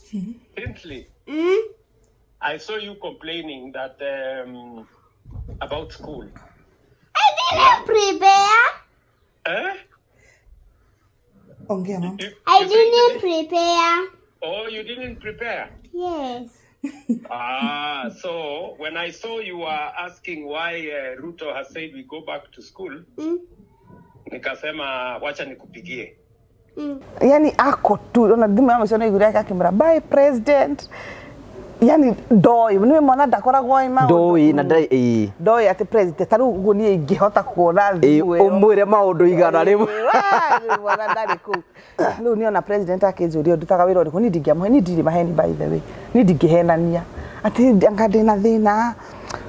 Tinsley, I saw you complaining that about school. I didn't prepare. Eh? Ongea mama. I You said you didn't prepare. Oh, you didn't prepare. Yes. Ah, so when I saw you were asking why Ruto has said we go back to school, nikasema wacha nikupigie. Yani ako tu ona thimũ ya mũico nĩ aiguire akĩmwĩra bye president. Yani ndoĩ nĩwe mwana ndakoragwo oĩ maũndũ. Ndũĩ na ndarĩ ĩĩ. Ndoĩ atĩ president ta rĩu ũguo niĩ ingĩhota kuona Ĩĩ, thimũ ĩyo. ũmwĩre maũndũ igana rĩmwe. Rĩu mwana ndarĩ kũu. Rĩu niĩ ona president akĩnjũria ndutaga wĩra ũrĩkũ, niĩ ndingĩamũhe, niĩ ndirĩ maheni by the way, niĩ ndingĩhenania atĩ anga ndĩna thĩna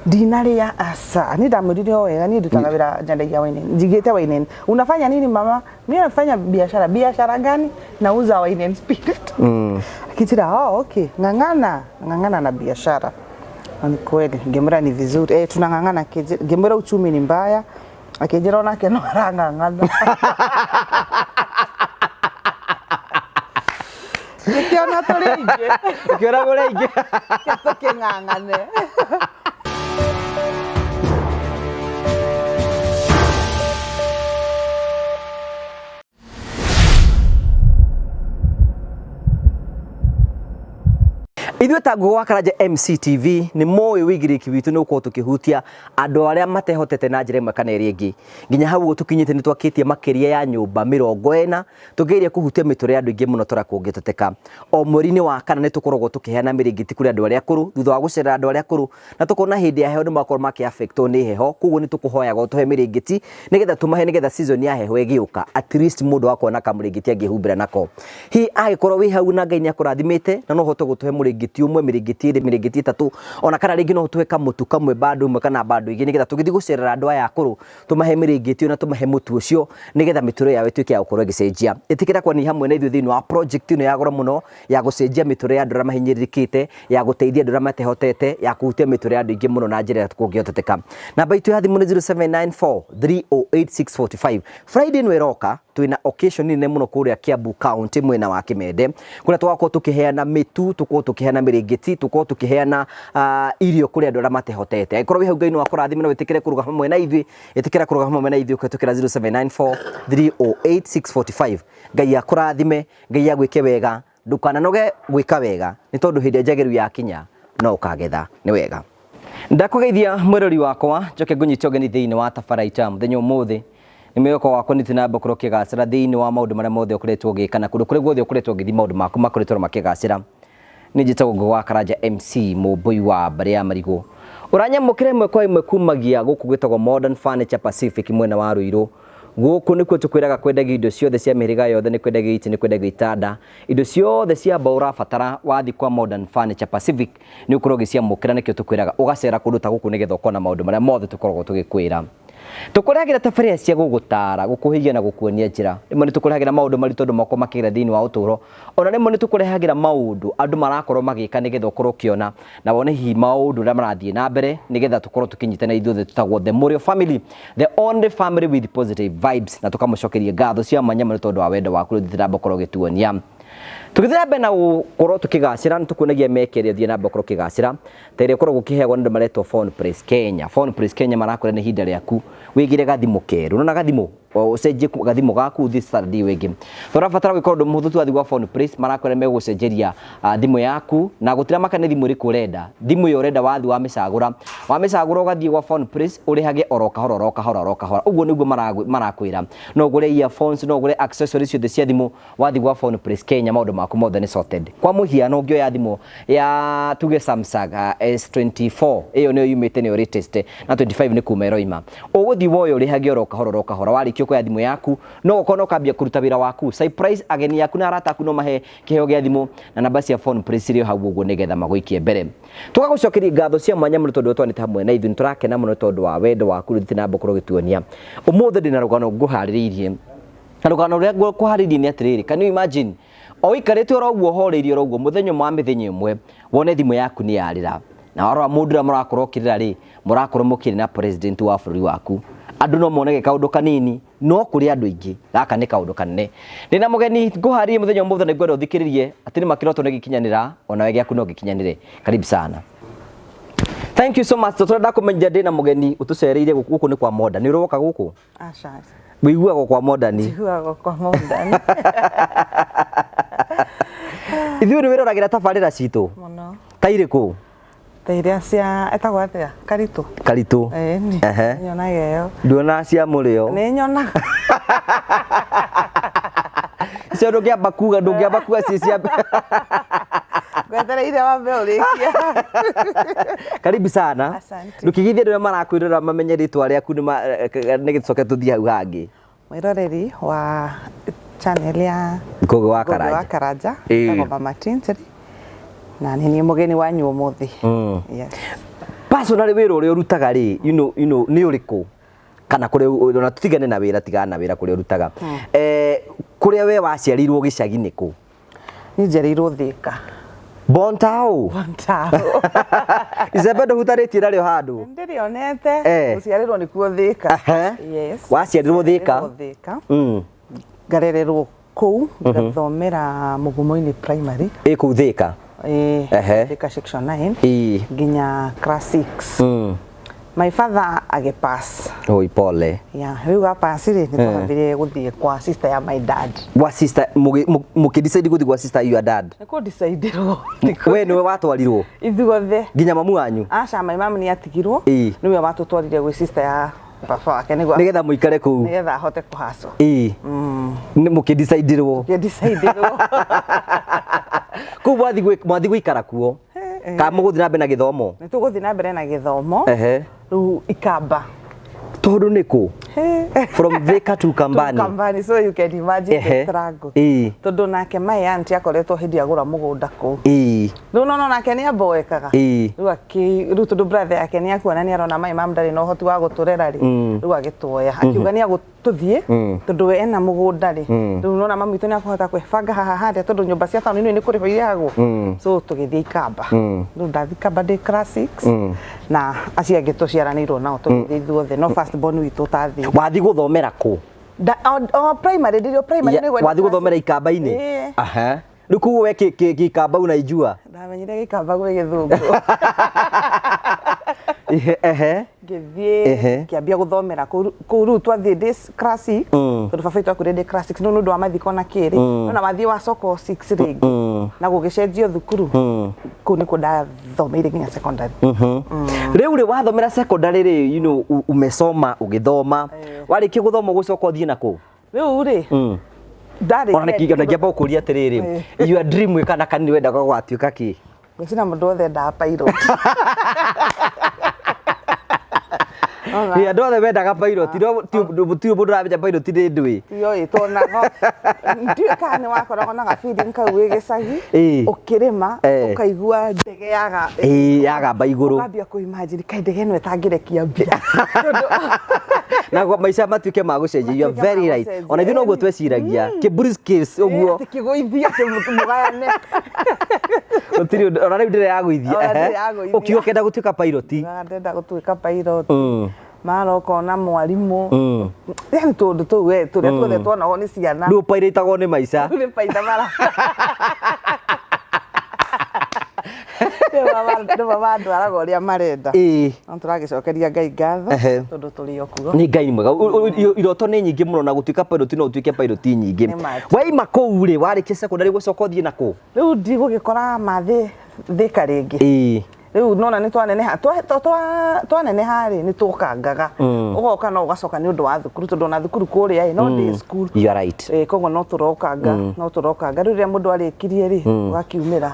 ndinarĩa, aca. Niĩ ndamwĩrire o wega, niĩ ndutaga wĩra nyendagia wine, njigĩte wine. Unafanya nini mama? Mimi nafanya biashara. Biashara gani? Nauza wine and spirit. Akijira, oh, okay, ng'ang'ana, ng'ang'ana na biashara. Na ni kweli, ngĩmwĩra ni vizuri. Eh, tunang'ang'ana, ngĩmwĩra uchumi ni mbaya. Akĩnjĩra onake no arang'ang'ana. Ngĩkĩona tũrĩ aingĩ. Ũkĩona mũrĩ aingĩ. Tũkĩng'ang'ane. Ithuĩ ta Ngũgũ wa Karanja MCTV nĩ moĩ wĩigĩrĩrĩki witũ nĩ gũkorwo tũkĩhutia andũ arĩa matehotete na njĩra ĩmwe kana ĩrĩa ĩngĩ. Nginya hau ũguo tũkinyĩte nĩ twakĩtie makĩria ya nyũmba 40 tũgeria kũhutia mĩtũrĩre ya andũ aingĩ mũno tũrĩa kũngĩteteka. O mweri-inĩ wa kana nĩ tũkoragwo tũkĩheana mĩrĩngĩti kũrĩ andũ arĩa akũrũ thutha wa gũcerera andũ arĩa akũrũ, na tũkona hĩndĩ ya heho nĩ makorwo makĩ-affectwo nĩ heho, koguo nĩ tũkũhoyaga ũtũhe mĩrĩngĩti nĩgetha tũmahe, nĩgetha season ya heho ĩgĩũka at least mũndũ agakorwo na kamũrĩngĩti angĩhumbĩra nako. Hihi angĩkorwo wĩ hau na Ngai nĩ akũrathimĩte na no ũhote gũtũhe mũrĩngĩti ũmwe, mĩrĩngĩti ĩrĩ, mĩrĩngĩti ĩtatũ, ona kana rĩngĩ no ũtũhe kamũtu kamwe bando ĩmwe kana bando igĩrĩ, nĩgetha tũgĩthiĩ gũcerera andũ aya akũrũ tũmahe mĩrĩngĩti ĩyo na tũmahe mũtu ũcio, nĩgetha mĩtũrĩre yao ĩtuĩke ya gũkorwo ĩgĩcenjia. Ĩtĩkĩra kwaria hamwe na ithuĩ thĩinĩ wa project ĩno ya goro mũno ya gũcenjia mĩtũrĩre ya andũ arĩa mahinyĩrĩrĩkĩte, ya gũteithia andũ arĩa matehotete, ya kũhutia mĩtũrĩre ya andũ aingĩ mũno na njĩra ĩrĩa kũngĩhoteteka. Namba itũ ya thimũ nĩ 0794 308 645. Friday ĩno ĩroka twĩna occasion nene mũno kũrĩa Kiambu County mwena wa Kimende, kũrĩa tũgakorwo tũkĩheana mĩtu, tũkorwo tũkĩheana mĩrĩngĩti, tũkorwo tũkĩheana irio kũrĩ andũ arĩa matehotete. Angĩkorwo wĩ hau Ngai no akũrathime na wĩtĩkĩre kũrũgama hamwe na ithuĩ, ĩtĩkĩra kũrũgama hamwe na ithuĩ ũkĩhĩtũkĩra 0794 308 645. Ngai akũrathime, Ngai agwĩke wega, ndũkananoge gwĩka wega nĩ tondũ hĩndĩ ĩrĩa njagĩrĩru yakinya no ũkagetha. Nĩ wega. Ndakũgeithia mwĩrori wakwa, njoke ngũnyite ũgeni thĩinĩ wa tabara itũ ya mũthenya ũmũthĩ. Nĩ mwĩhoko wakwa nĩ na ũkorwo ũkĩgacĩra thĩinĩ wa maũndũ marĩa mothe ũkoretwo ũgĩka na kũndũ kũrĩa guothe ũkoretwo ũgĩthiĩ maũndũ maku makoretwo makĩgacĩra. Niĩ njĩtagwo Ngũgĩ wa Karanja MC Mũmbũi wa mbarĩ ya Marigũ. Ũranyamũkĩra ĩmwe kwa ĩmwe kumagia gũkũ gwĩtagwo Modern Furniture Pacific mwena wa Ruiru. Gũkũ nĩkuo tũkwĩraga kwendagio indo ciothe cia mĩhĩrĩga yothe, nĩ kwendagio itĩ, nĩ kwendagio itanda, indo ciothe cia mbaũ ũrabatara wathiĩ kwa Modern Furniture Pacific nĩ ũkorwo ũgĩciamũkĩra. Nĩkĩo tũkwĩraga ũgacera kũndũ ta gũkũ nĩgetha ũkona maũndũ marĩa mothe tũkoragwo tũgĩkwĩra. Tũkũrehagĩra tabarĩra cia gũgũtara, gũkũhĩgia na gũkuonia njĩra. Rĩmwe nĩ tũkũrehagĩra maũndũ maritũ andũ makorwo makĩgera thĩinĩ wa ũtũũro. Ona rĩmwe nĩ tũkũrehagĩra maũndũ andũ marakorwo magĩka nĩgetha ũkorwo ũkĩona na wone hihi maũndũ ũrĩa marathiĩ na mbere nĩgetha tũkorwo tũkĩnyitana ithuothe. Tũtagwo The Mũrĩo Family, the only family with positive vibes, na tũkamũcokeria ngatho cia mwanya mũno tondũ wa wendo waku ũrĩa ũthiĩte na mbere gũkorwo ũgĩtuonia. Tũgĩthiĩ na mbere na gũkorwo tũkĩgacĩra, nĩ tũkuonagia mĩeke ĩrĩa ũthiĩ na mbere gũkorwo ũkĩgacĩra ta ĩrĩa ĩkoragwo ũkĩheagwo nĩ andũ maretwo Phone Place Kenya. Phone Place Kenya marakwĩra nĩ ihinda rĩaku wĩgĩre gathimũ kerũ. Nona gathimũ, ũcenjie gathimũ gaku ũthiĩ standard ĩyo ĩngĩ. Tũrabatara gwĩka ũndũ mũhũthũ tu, wathiĩ gwa Phone Place marakwĩra megũgũcenjeria thimũ yaku na gũtiramaka nĩ thimũ ĩrĩkũ ũrenda. Thimũ ĩyo ũrenda wathiĩ wamĩcagũra, wamĩcagũra ũgathiĩ gwa Phone Place ũrĩhage oro kahora oro kahora oro kahora. Ũguo nĩguo marakwĩra. No ũgũre earphones, no ũgũre accessories ciothe cia thimũ wathiĩ gwa Phone Place Kenya maũndũ maku mothe nĩ sorted. Kwa mũhiano ũngĩoya thimũ ya tuge Samsung S24, ĩyo nĩyo yumĩte, nĩyo latest, na 25 nĩ kuma ĩroima, ũgũthiĩ woya ũrĩhage oro kahora oro kahora. Warĩkia kuoya thimũ yaku no ũkorwo no ũkambia kũruta wĩra waku, surprise ageni aku na arata aku no mahe kĩheo gĩa thimũ, na namba cia Phone Place irĩ o hau ũguo nĩgetha magũikie mbere. Tũgagũcokeria ngatho cia mwanya mũno tondũ twanĩte hamwe na ithuĩ, nĩ tũrakena mũno tondũ wa wendo waku rĩu na mbere ũgĩtuonia. Ũmũthĩ ndĩna rũgano ngũharĩrĩirie, na rũgano rũrĩa ngũharĩrĩirie nĩ atĩrĩrĩ, can you imagine o ũikarĩte oro ũguo ũhoreirie oro ũguo mũthenya ũmwe wa mĩthenya ĩmwe wone thimũ yaku nĩ yarĩra, na warora mũndũ ũrĩa mũrakorwo ũkĩrĩra rĩ, mũrakorwo mũkĩrĩ na president wa bũrũri waku. Andũ no monege kaũndũ kanini, no kũrĩ andũ aingĩ gaka nĩ kaũndũ kanene. Ndĩna mũgeni ngũharĩrie mũthenya ũmũthĩ na ngwenda ũthikĩrĩrie atĩ nĩ makĩroto nĩ gĩkinyanĩra, onawe gĩaku no gĩkinyanĩre. Karibu sana. Thank you so much. Tũrenda kũmenyithia ndĩna mũgeni ũtũcereire gũkũ. Gũkũ nĩ kwa Modern. Nĩ ũroka gũkũ? Aca. Wĩiguagwo kwa Modern. Njiguaga kwa Modern. Ithuĩ nĩ wĩroragĩra tabarĩra citũ? Mũno. Ta irĩkũ? Ta iria cia etagwo atĩa? Karitũ. Karitũ. Ĩni. Ehe. Nyonaga ĩyo. Nduona cia mũrĩo? Nĩ nyonaga. Icio ndũngĩamba kuga, ndũngĩamba kuga ciĩ cia. Ngwetereire wambe ũrĩkie. Karibu sana. Asante. Ndũkĩgeithie andũ arĩa marakwĩrora mamenye rĩtwa rĩaku nĩ gĩcoke tũthiĩ hau hangĩ. Mwĩroreri wa channel ya Ngũgĩ wa Ngũgĩ wa Karanja. Karanja. Ĩĩ. Etagwo Mama Tinsley. Na nĩ niĩ mũgeni wanyu ũmũthĩ. Yes. Personally wĩra ũrĩa ũrutaga rĩ, nĩ ũrĩkũ? Kana kũrĩa ona tũtigane na wĩra, tigana na wĩra kũrĩa ũrutaga. Kũrĩa we waciarĩirwo gĩcagi nĩ kũ? Niĩ njiarĩirwo Thĩka. Bontao. Bontao. Icembe ndũhutanĩtie narĩo handũ? Ndĩrĩonete. Eh. Gũciarĩrwo nĩkuo Thĩka. Ehe. Yes. Waciarĩrwo Thĩka? Njiarĩirwo Thĩka. Ngarererwo kũu, ngathomera Mũgumo-inĩ primary. Ĩ kũu Thĩka? Ĩĩ. Ehe. Thĩka section 9. Ĩĩ. Nginya class 6. My father agĩpass. Oi, pole. Yeah, rĩu apass rĩ, nĩ twambire gũthiĩ kwa sister ya my dad. Gwa sister, mũkĩ decide gũthiĩ gwa sister your dad? Nĩ kũ decide-rwo. We nĩwe watwarirwo? Ithuothe. Nginya mamu wanyu? Aca, my mom nĩ atigirwo. Ĩĩ. Nĩwe watũtwarire gwĩ sister ya baba wake nĩguo Nĩgetha mũikare kũu. Nĩgetha ahote kũhacwo. Ĩĩ. Nĩ mũkĩ-decide-rwo. Mũkĩ-decide-rwo. Kũu mwathi gũikara kuo? Kana mũgũthiĩ na mbere na gĩthomo? Nĩ tũgũthiĩ na mbere na gĩthomo. Ehe. Rĩu Ikamba. Tondũ nĩ kũ? From Thika to Kambani. To Kambani, so you can imagine the Ehe. struggle. Ĩĩ. Tondũ nake my auntie akoretwo hĩndĩ agũra mũgũnda kũu. Ĩĩ. Rĩu no nake nĩ amboekaga. Ĩĩ. Rĩu akĩ rĩu tondũ brother yake nĩ akua na nĩ arona my mom ndarĩ na ũhoti wa gũtũrera rĩ. Rĩu agĩtuoya. Akiuga nĩ agũtũthiĩ tondũ we ena mũgũnda rĩ. Rĩu nona mami witũ nĩ akũhota kwĩbanga haha harĩa tondũ nyũmba cia taũni nĩ kũrĩhwo irĩhagwo. So tũgĩthiĩ Ikamba. Rĩu ndathiĩ Ikamba ndĩ class 6 na acio angĩ tũciaranĩirwo nao tũgĩthiĩ ithuothe, no first born witũ ũtathiĩ. Wathiĩ gũthomera kũ? O primary, ndĩrĩ o primary nĩguo Wathiĩ gũthomera Ikamba-inĩ? Ĩĩ. Aha. Rĩu koguo we Gĩkamba unaijua? Ndamenyire Gĩkamba gwĩ Gĩthũngũ. Ehe. Ngĩthiĩ Ehe. ngĩambia gũthomera kũu rĩu twathiĩ ndĩ class 6 tondũ baba witũ akuire ndĩ class 6 no nĩ ũndũ wa mathiko na kĩrĩ no na wathiĩ wacoka o 6 rĩngĩ na gũgĩcenjio thukuru kũu nĩkuo ndathomeire nginya secondary. Rĩu rĩ wathomera secondary rĩ, umesoma ũgĩthoma, warĩkia gũthoma ũgũcoka ũthiĩ na kũ? Rĩu rĩ ndarĩ Ona nĩkĩ ngĩamba gũkũria atĩrĩrĩ, your dream wĩ kana kanini wendaga gũgatuĩka kĩ? Ngwĩciria mũndũ wothe endaga pilot. Ona Ĩ, andũ othe mendaga pilot, no gũtirĩ mũndũ ũramenya pilot nĩ ndũĩ. Tiũĩ tuonaga ndiũĩ kana nĩ wakoragwo na ga-feeling kau wĩ gĩcagi Ĩĩ. ũkĩrĩma Eh. ũkaigua ndege yaga Ĩĩ, yagamba igũrũ. Ũkambia kũ imagine kaĩ ndege ĩno ĩtangĩrekia mbia. Na maica matuĩke ma gũcenjia. You are Matuĩke ma very right. gũcenjia. Ona ithuĩ noguo tweciragia kĩ briefcase ũguo. Atĩ kĩgũithia mũgayane. Gũtirĩ ũndũ ona rĩu ndĩrĩ yagũithia. Ona ndĩrĩ Ehe. yagũithia. Ũkiuga ũkĩenda gũtuĩka pilot. Ndenda gũtuĩka pilot, mara ũkona mwarimũ, yani tũndũ tũu we tũrĩa tuothe tuonagwo nĩ ciana. Rĩu ũpairatagwo nĩ maica. Rĩu nĩ paita mara rĩmwe mandwaraga ũrĩa marenda. Ĩĩ. No tũragĩcokeria Ngai ngatho Ehe. tondũ tũrĩ o kuo. Nĩ Ngai mwega. Iroto nĩ nyingĩ mũno na gũtuĩka pilot no ũtuĩke pilot nyingĩ. Nĩ ma. Waima kũu rĩ, warĩkia secondary gũcoka ũthiĩ na kũ? Rĩu ndigũgĩkora mathĩ Thĩka rĩngĩ. Ĩĩ. Rĩu nona nĩ twaneneha twaneneha rĩ nĩ tũkangaga ũgoka no ũgacoka nĩ ũndũ wa thukuru tondũ ona thukuru kũrĩa ĩ no day school. You are right. Ĩ, koguo no tũrokanga no tũrokanga. Rĩu rĩrĩa mũndũ arĩkirie rĩ ũgakiumĩra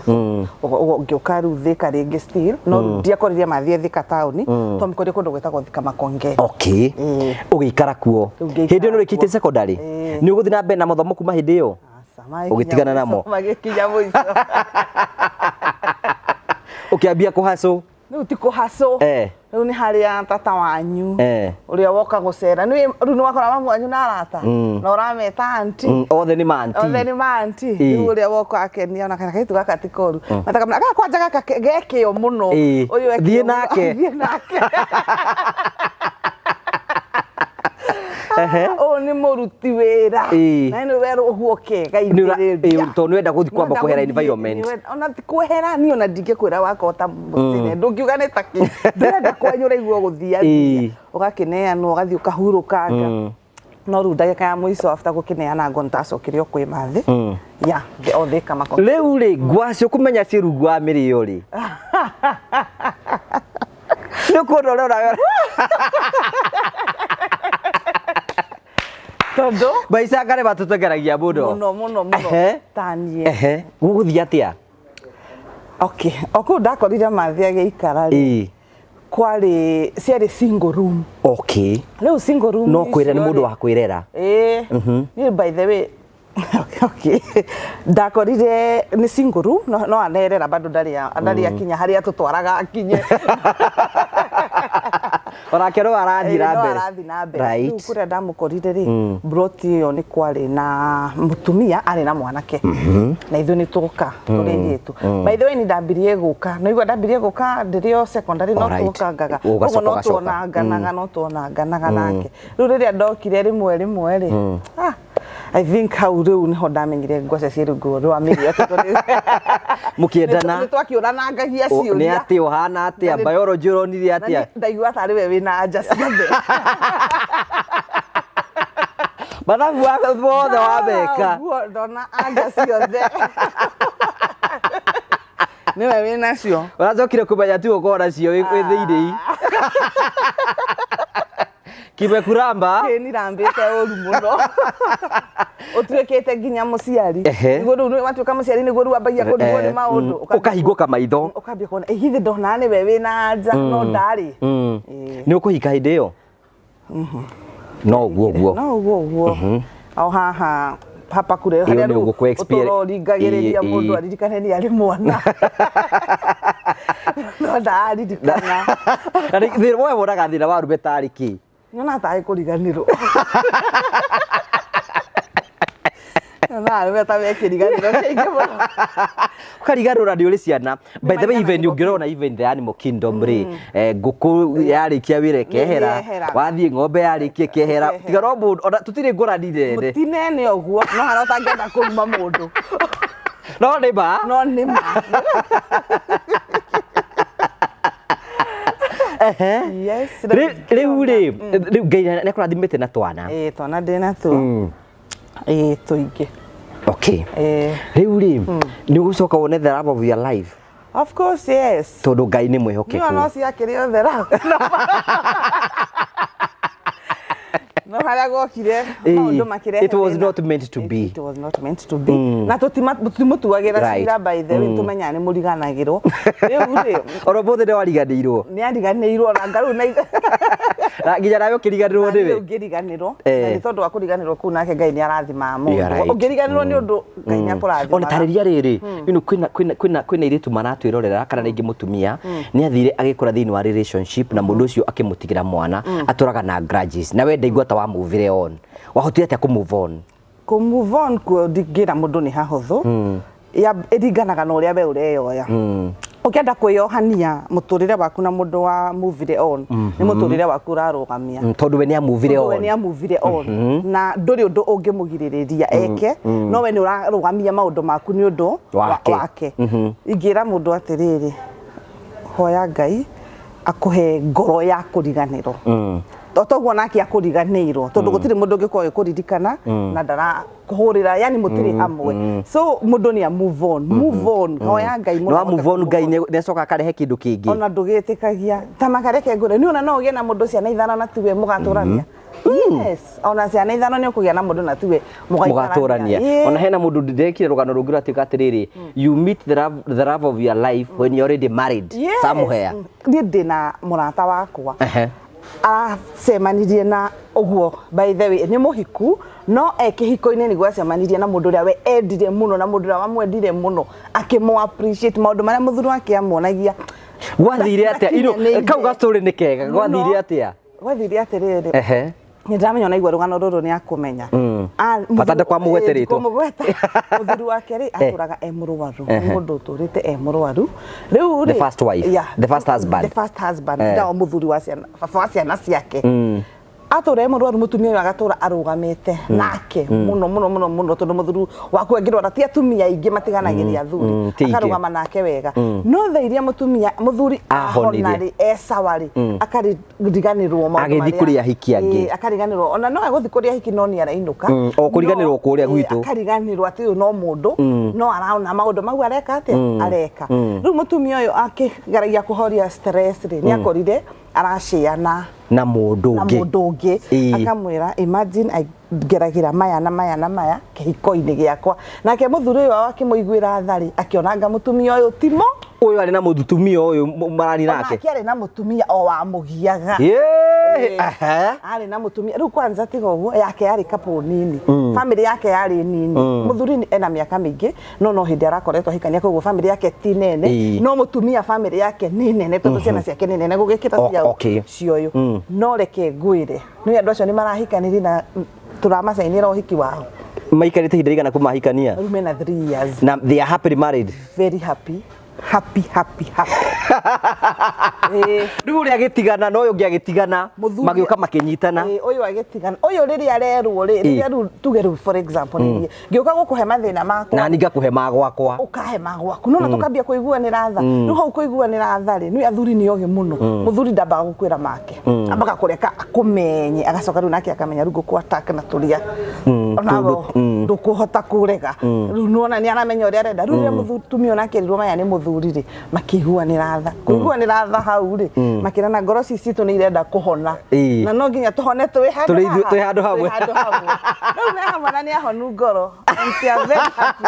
ngĩũka rĩu Thĩka rĩngĩ still no rĩu ndiakorire mathiĩ Thĩka taũni, twamũkorire kũndũ gwĩtagwo Thika Makonge. Okay. Ĩĩ. Ũgĩikara kuo. Rĩu ngĩikara Hĩndĩ ĩyo nĩ ũrĩkĩtie kuo. secondary? Ĩĩ. Nĩ ũgũthiĩ na mbere na mathomo kuma hĩndĩ ĩyo? Aca, magĩkinya Ũgĩtigana namo? mũico, magĩkinya mũico. Ũkĩambia kũhacũ? Rĩu ti kũhacũ. Eh. Rĩu nĩ harĩa tata wanyu Eh. ũrĩa woka gũcera nĩ rĩu nĩ wakora mamu wanyu na arata na ũrameta anti. Othe nĩ ma auntie. Othe nĩ ma auntie. Ĩĩ. Rĩu ũrĩa woka akenia ona kana kairĩtu gaka ti koru matakamena gaka kwanja gaka gekĩo mũno. Ĩĩ. Ũyũ ekĩo Thiĩ mũno. nake. Thiĩ nake. Ehe. Ũyũ nĩ mũruti wĩra. Ĩĩ. Na nĩ werũ ũguo kega Nĩ ũra- itĩrĩria. ĩĩ, tondũ nĩwenda gũthiĩ kwamba Nĩwenda kwehera gũthiĩ, environment. ona ti kwehera niĩ ona ndingĩkwĩra wakwa ta mũcene ndũngiuga nĩ ta kĩ ndĩrenda kwanyu ũraigua gũthia Ĩĩ. ũgakĩneanwo ũgathiĩ ũkahurũkanga no rĩu ndagĩka ya mũico after gũkĩneana ngo nĩtacokire o kwĩ mathĩ ya othe kamako Rĩu rĩ ngwacĩ ũkũmenya ciĩ rungu wa mĩrĩo rĩ nĩ ũkuona ũrĩa ũrawe tondũ maicanga nĩ matũtengeragia mũno mũno mũno mũno Ehe. taniĩ Ehe. Gũgũthiĩ atĩa? Okay, o kũu ndakorire mathĩ agĩikara rĩ Ĩĩ. kwarĩ ciarĩ single room. Okay. Rĩu single room No kwĩra nĩ icio mũndũ rĩ, wa kwĩrera. Ĩĩ. Niĩ by the way okay. Ndakorire nĩ single room no anerera bado ndarĩ ndarĩ akinya harĩa tũtwaraga akinye. Onake no arathiĩ na Ĩĩ, no mbere. arathiĩ na mbere. Rĩu Right. kũrĩa ndamũkorire rĩ broti ĩyo nĩ kwarĩ na mũtumia arĩ na mwanake na ithuĩ nĩ tũka tũrĩ airĩtu. By the way nĩ ndambirie gũka no igua ndambirie gũka ndĩrĩ o secondary no Alright. tũkangaga Ũgacoka ũguo no ũgacoka. tuonanganaga no tuonanganaga nake rĩu rĩrĩa ndokire rĩmwe rĩmwe rĩ ah, I think hau rĩu nĩho ndamenyire ngwaca ciĩ rungu rwa mĩrĩo tondũ Mũkĩendana. nĩ twakĩũranangagia Nĩ ciũria atĩ ũhana atĩa? Na nĩ- Biology ũronire Na atĩa? niĩ ndaigua tarĩ we wĩna anja ciothe. Mathabu mothe wameka. Ũguo ndona anja ciothe. Nĩwe wĩnacio. Ũracokire kũmenya tu ũkorwo nacio wĩ thĩinĩ. Kimekuramba. Kĩnirambĩte ũru mũno. Ũtuĩkĩte nginya mũciari. Ehe. Nĩguo rĩu watuĩka mũciari nĩguo rĩu wambagia kũrigwo nĩ maũndũ. Ũkahingũka maitho. Ũkambia kuona ĩ githĩ ndona nĩwe wĩna anja no ndarĩ. Ĩĩ. Nĩ ũkũhika hĩndĩ ĩyo? No ũguo ũguo. No ũguo ũguo. O haha hapa kure Ĩyo harĩa nĩ rĩu ũgũkũ experience- ũtũroringagĩrĩria Ĩĩ, mũndũ ĩĩ. aririkane nĩ arĩ mwana. No ndaririkana. Na we wonaga thĩna wa arũme tarĩ kĩ? Nyona tarĩ kũriganĩrwo. Nyonaga arũme ta mekĩriganĩrwo kĩingĩ mũno. Ũkariganĩrwo nĩ ũrĩ ciana. By the way even Nĩmariganagĩrwo ũngĩrona even the animal kingdom rĩ, ngũkũ yarĩkia wĩra ĩkehera, Nĩyehera. wathiĩ ng'ombe yarĩkia ĩkehera, Ĩkehera. tiga no mũndũ, ona tũtirĩ ngũrani nene. Mũtinene ũguo no harĩa ũtangĩenda kũruma mũndũ. No nĩ ma. No nĩ ma. Ehe. Yes. Rĩu rĩ, rĩu Ngai nĩ akũrathimĩte na twana. Ĩĩ twana ndĩ natuo. Ĩĩ tũingĩ. Okay. Ĩĩ. Rĩu rĩ, nĩ ũgũcoka wone the love of your life Of course yes. tondũ Ngai nĩ Niĩ mwĩhokeku. no ciakĩrĩ othe ra. No harĩa gwokire Ĩĩ. maũndũ makĩrehe It was thĩna. not meant to be. It was not meant to be. Na tũtimũtuagĩra Right. cira by the way tũmenyaga nĩ mũriganagĩrwo. Rĩu rĩ Ona ũmũthĩ nĩ wariganĩirwo. nĩ ariganĩirwo na ngarũ na Na nginya nawe ũkĩriganĩrwo nĩ nĩwe. ũngĩriganĩrwo Eh. na nĩ tondũ wa kũriganĩrwo kũu nake Ngai nĩ arathimaga mũndũ. Yeah, right. Ũngĩriganĩrwo nĩ ũndũ Ngai nĩ akũrathimaga. Ona tarĩria rĩrĩ, you know, kwĩna airĩtu maratwĩrorera kana rĩngĩ mũtumia nĩ athire agĩkũra thĩinĩ wa relationship na mũndũ ũcio akĩmũtigĩra mwana atũraga na grudges na we ndaigua ta wa move on. Wahotire atĩa kũ move on? Kũ move on kuo ndingĩra mũndũ nĩ hahũthũ ya ĩringanaga na ũrĩa we ũreyoya ũkĩenda kwĩyohania mũtũrĩre waku na mũndũ wa move on nĩ mũtũrĩre waku ũrarũgamia Tondũ we nĩ amuvire Tondũ we on. nĩ amuvire on na ndũrĩ ũndũ ũngĩmũgirĩrĩria eke no we nĩ ũrarũgamia maũndũ maku nĩ ũndũ Wake. wake ingĩra mũndũ atĩrĩrĩ hoya Ngai akũhe ngoro ya kũriganĩrwo to toguo nake akũriganĩirwo tondũ gũtirĩ mũndũ ũngĩkorwo agĩkũririkana na ndarakũhũrĩra yani mũtirĩ hamwe so mũndũ nĩ a move on move on hoya Ngai Nĩ wa mũno move on Ngai nĩ acoka akarehe kĩndũ kĩngĩ. ona ndũgĩtĩkagia ta makareke ngũre nĩ ona no ũgĩe na mũndũ ciana ithano na tiwe mũgatũrania yes ona ciana ithano nĩ ũkũgĩa na mũndũ na tiwe Mũgatũrania. Ĩĩ. Ona hena mũndũ ndekire rũgano rũngĩ rwatuĩka atĩrĩrĩ, you meet the love of your life when you're already married Yes. somewhere. Niĩ ndĩ na mũrata wakwa Ehe. acemanirie na ũguo by the way nĩ mũhiku no e kĩhiko-inĩ nĩguo acemanirie na mũndũ ũrĩa we endire mũno na mũndũ ũrĩa wamwendire mũno akĩmũ appreciate maũndũ marĩa mũthuri wake amuonagia Gwathire atĩa? Ino Ndakinyanĩire. kau ga story nĩ kega. Gwathire Mũno. atĩa? Gwathire atĩrĩrĩ Ehe. nĩ ndĩramenya ona igua rũgano rũrũ nĩ akũmenya Bata ndakwamũgwete rĩtwa. Kũmũgweta mũthuri wake rĩ atũraga e mũrwaru nĩ mũndũ ũtũrĩte e mũrwaru rĩu rĩ The first wife. Yeah. The first husband. The first husband Eh. nao mũthuri wa ciana baba wa ciana ciake Atũra e mũrwaru, mũtumia ũyũ agatũra arũgamĩte nake mũno mũno mũno mũno, tondũ mũthuri waku angĩrwara ti atumia aingĩ matiganagĩria athuri. Ti aingĩ. Akarũgama nake wega, no thaa iria mũtumia mũthuri Ahonire. ahona rĩ, e sawa rĩ, akariganĩrwo maũndũ Agĩthiĩ marĩa- kũrĩ ahiki angĩ. Ĩĩ, akariganĩrwo ona no egũthiĩ kũrĩ ahiki no nĩ arainũka. O kũriganĩrwo No, kũrĩa ĩĩ, gwitũ. akariganĩrwo atĩ ũyũ no mũndũ no araona maũndũ mau areka atĩa areka. Rĩu mũtumia ũyũ akĩgeragia kũhoria stress rĩ, nĩ akorire araciana na mũndũ na ũngĩ. mũndũ ũngĩ. Akamwĩra, "Imagine ngeragĩra maya na maya na maya kĩhiko-inĩ gĩakwa." Nake mũthuri ũyũ wao akĩmũiguĩra tha rĩ, akĩonanga mũtumia ũyũ timo. Ũyũ arĩ na mũtumia ũyũ marani nake. Onake arĩ na mũtumia o wamũgiaga. Yee, aha. Arĩ na mũtumia rĩu kwanza tiga ũguo yake yarĩ couple nini, family yake yarĩ nini. Mũthuri ena mĩaka mĩingĩ no hĩndĩ arakoretwo ahikania, koguo family yake ti nene. No mũtumia family yake nĩ nene tondũ ciana ciake nĩ nene gũgĩkĩra ciao cioyũ. No reke ngwĩre, nĩ andũ acio nĩ marahikanirie na tũramacainĩra ũhiki wao. Maikarĩte ihinda rĩigana kuma mahikania? Rĩu mena 3 years. Na they are happily married? Very happy, happy, happy, happy. Ĩĩ. Rĩu ũrĩa agĩtigana na ũyũ ũngĩ agĩtigana, magĩũka makĩnyitana. Ĩĩ, ũyũ agĩtigana ũyũ rĩrĩa arerwo rĩ, rĩrĩa rĩu tuge rĩu for example nĩ niĩ ngĩũka gũkũhe mathĩna makwa, na ningakũhe ma gwakwa, ũkahe ma gwaku, nona tũkambia kũiguanĩra tha. Rĩu hau kũiguanĩra tha rĩ, nĩ athuri nĩ ogĩ mũno. Mũthuri ndambaga gũkwĩra make, ambaga kũreka akũmenye, agacoka rĩu nake akamenya rĩu ngũkũ attack na tũrĩa onawe ndũkũhota kũrega. Rĩu nĩwona nĩ aramenya ũrĩa arenda. Rĩu rĩrĩa mũtumia onake erirwo maya nĩ mũthuri rĩ, makĩiguanĩra tha. Kũiguanĩra tha hau rĩ, makĩrana ngoro ci citũ nĩ irenda kũhona na no nginya tũhone twĩ handũ Tũrĩ ithuĩ- haha. Twĩ handũ hamwe. Twĩ handũ hamwe. Rĩu me hamwe na nĩ ahonu ngoro and they are very happy.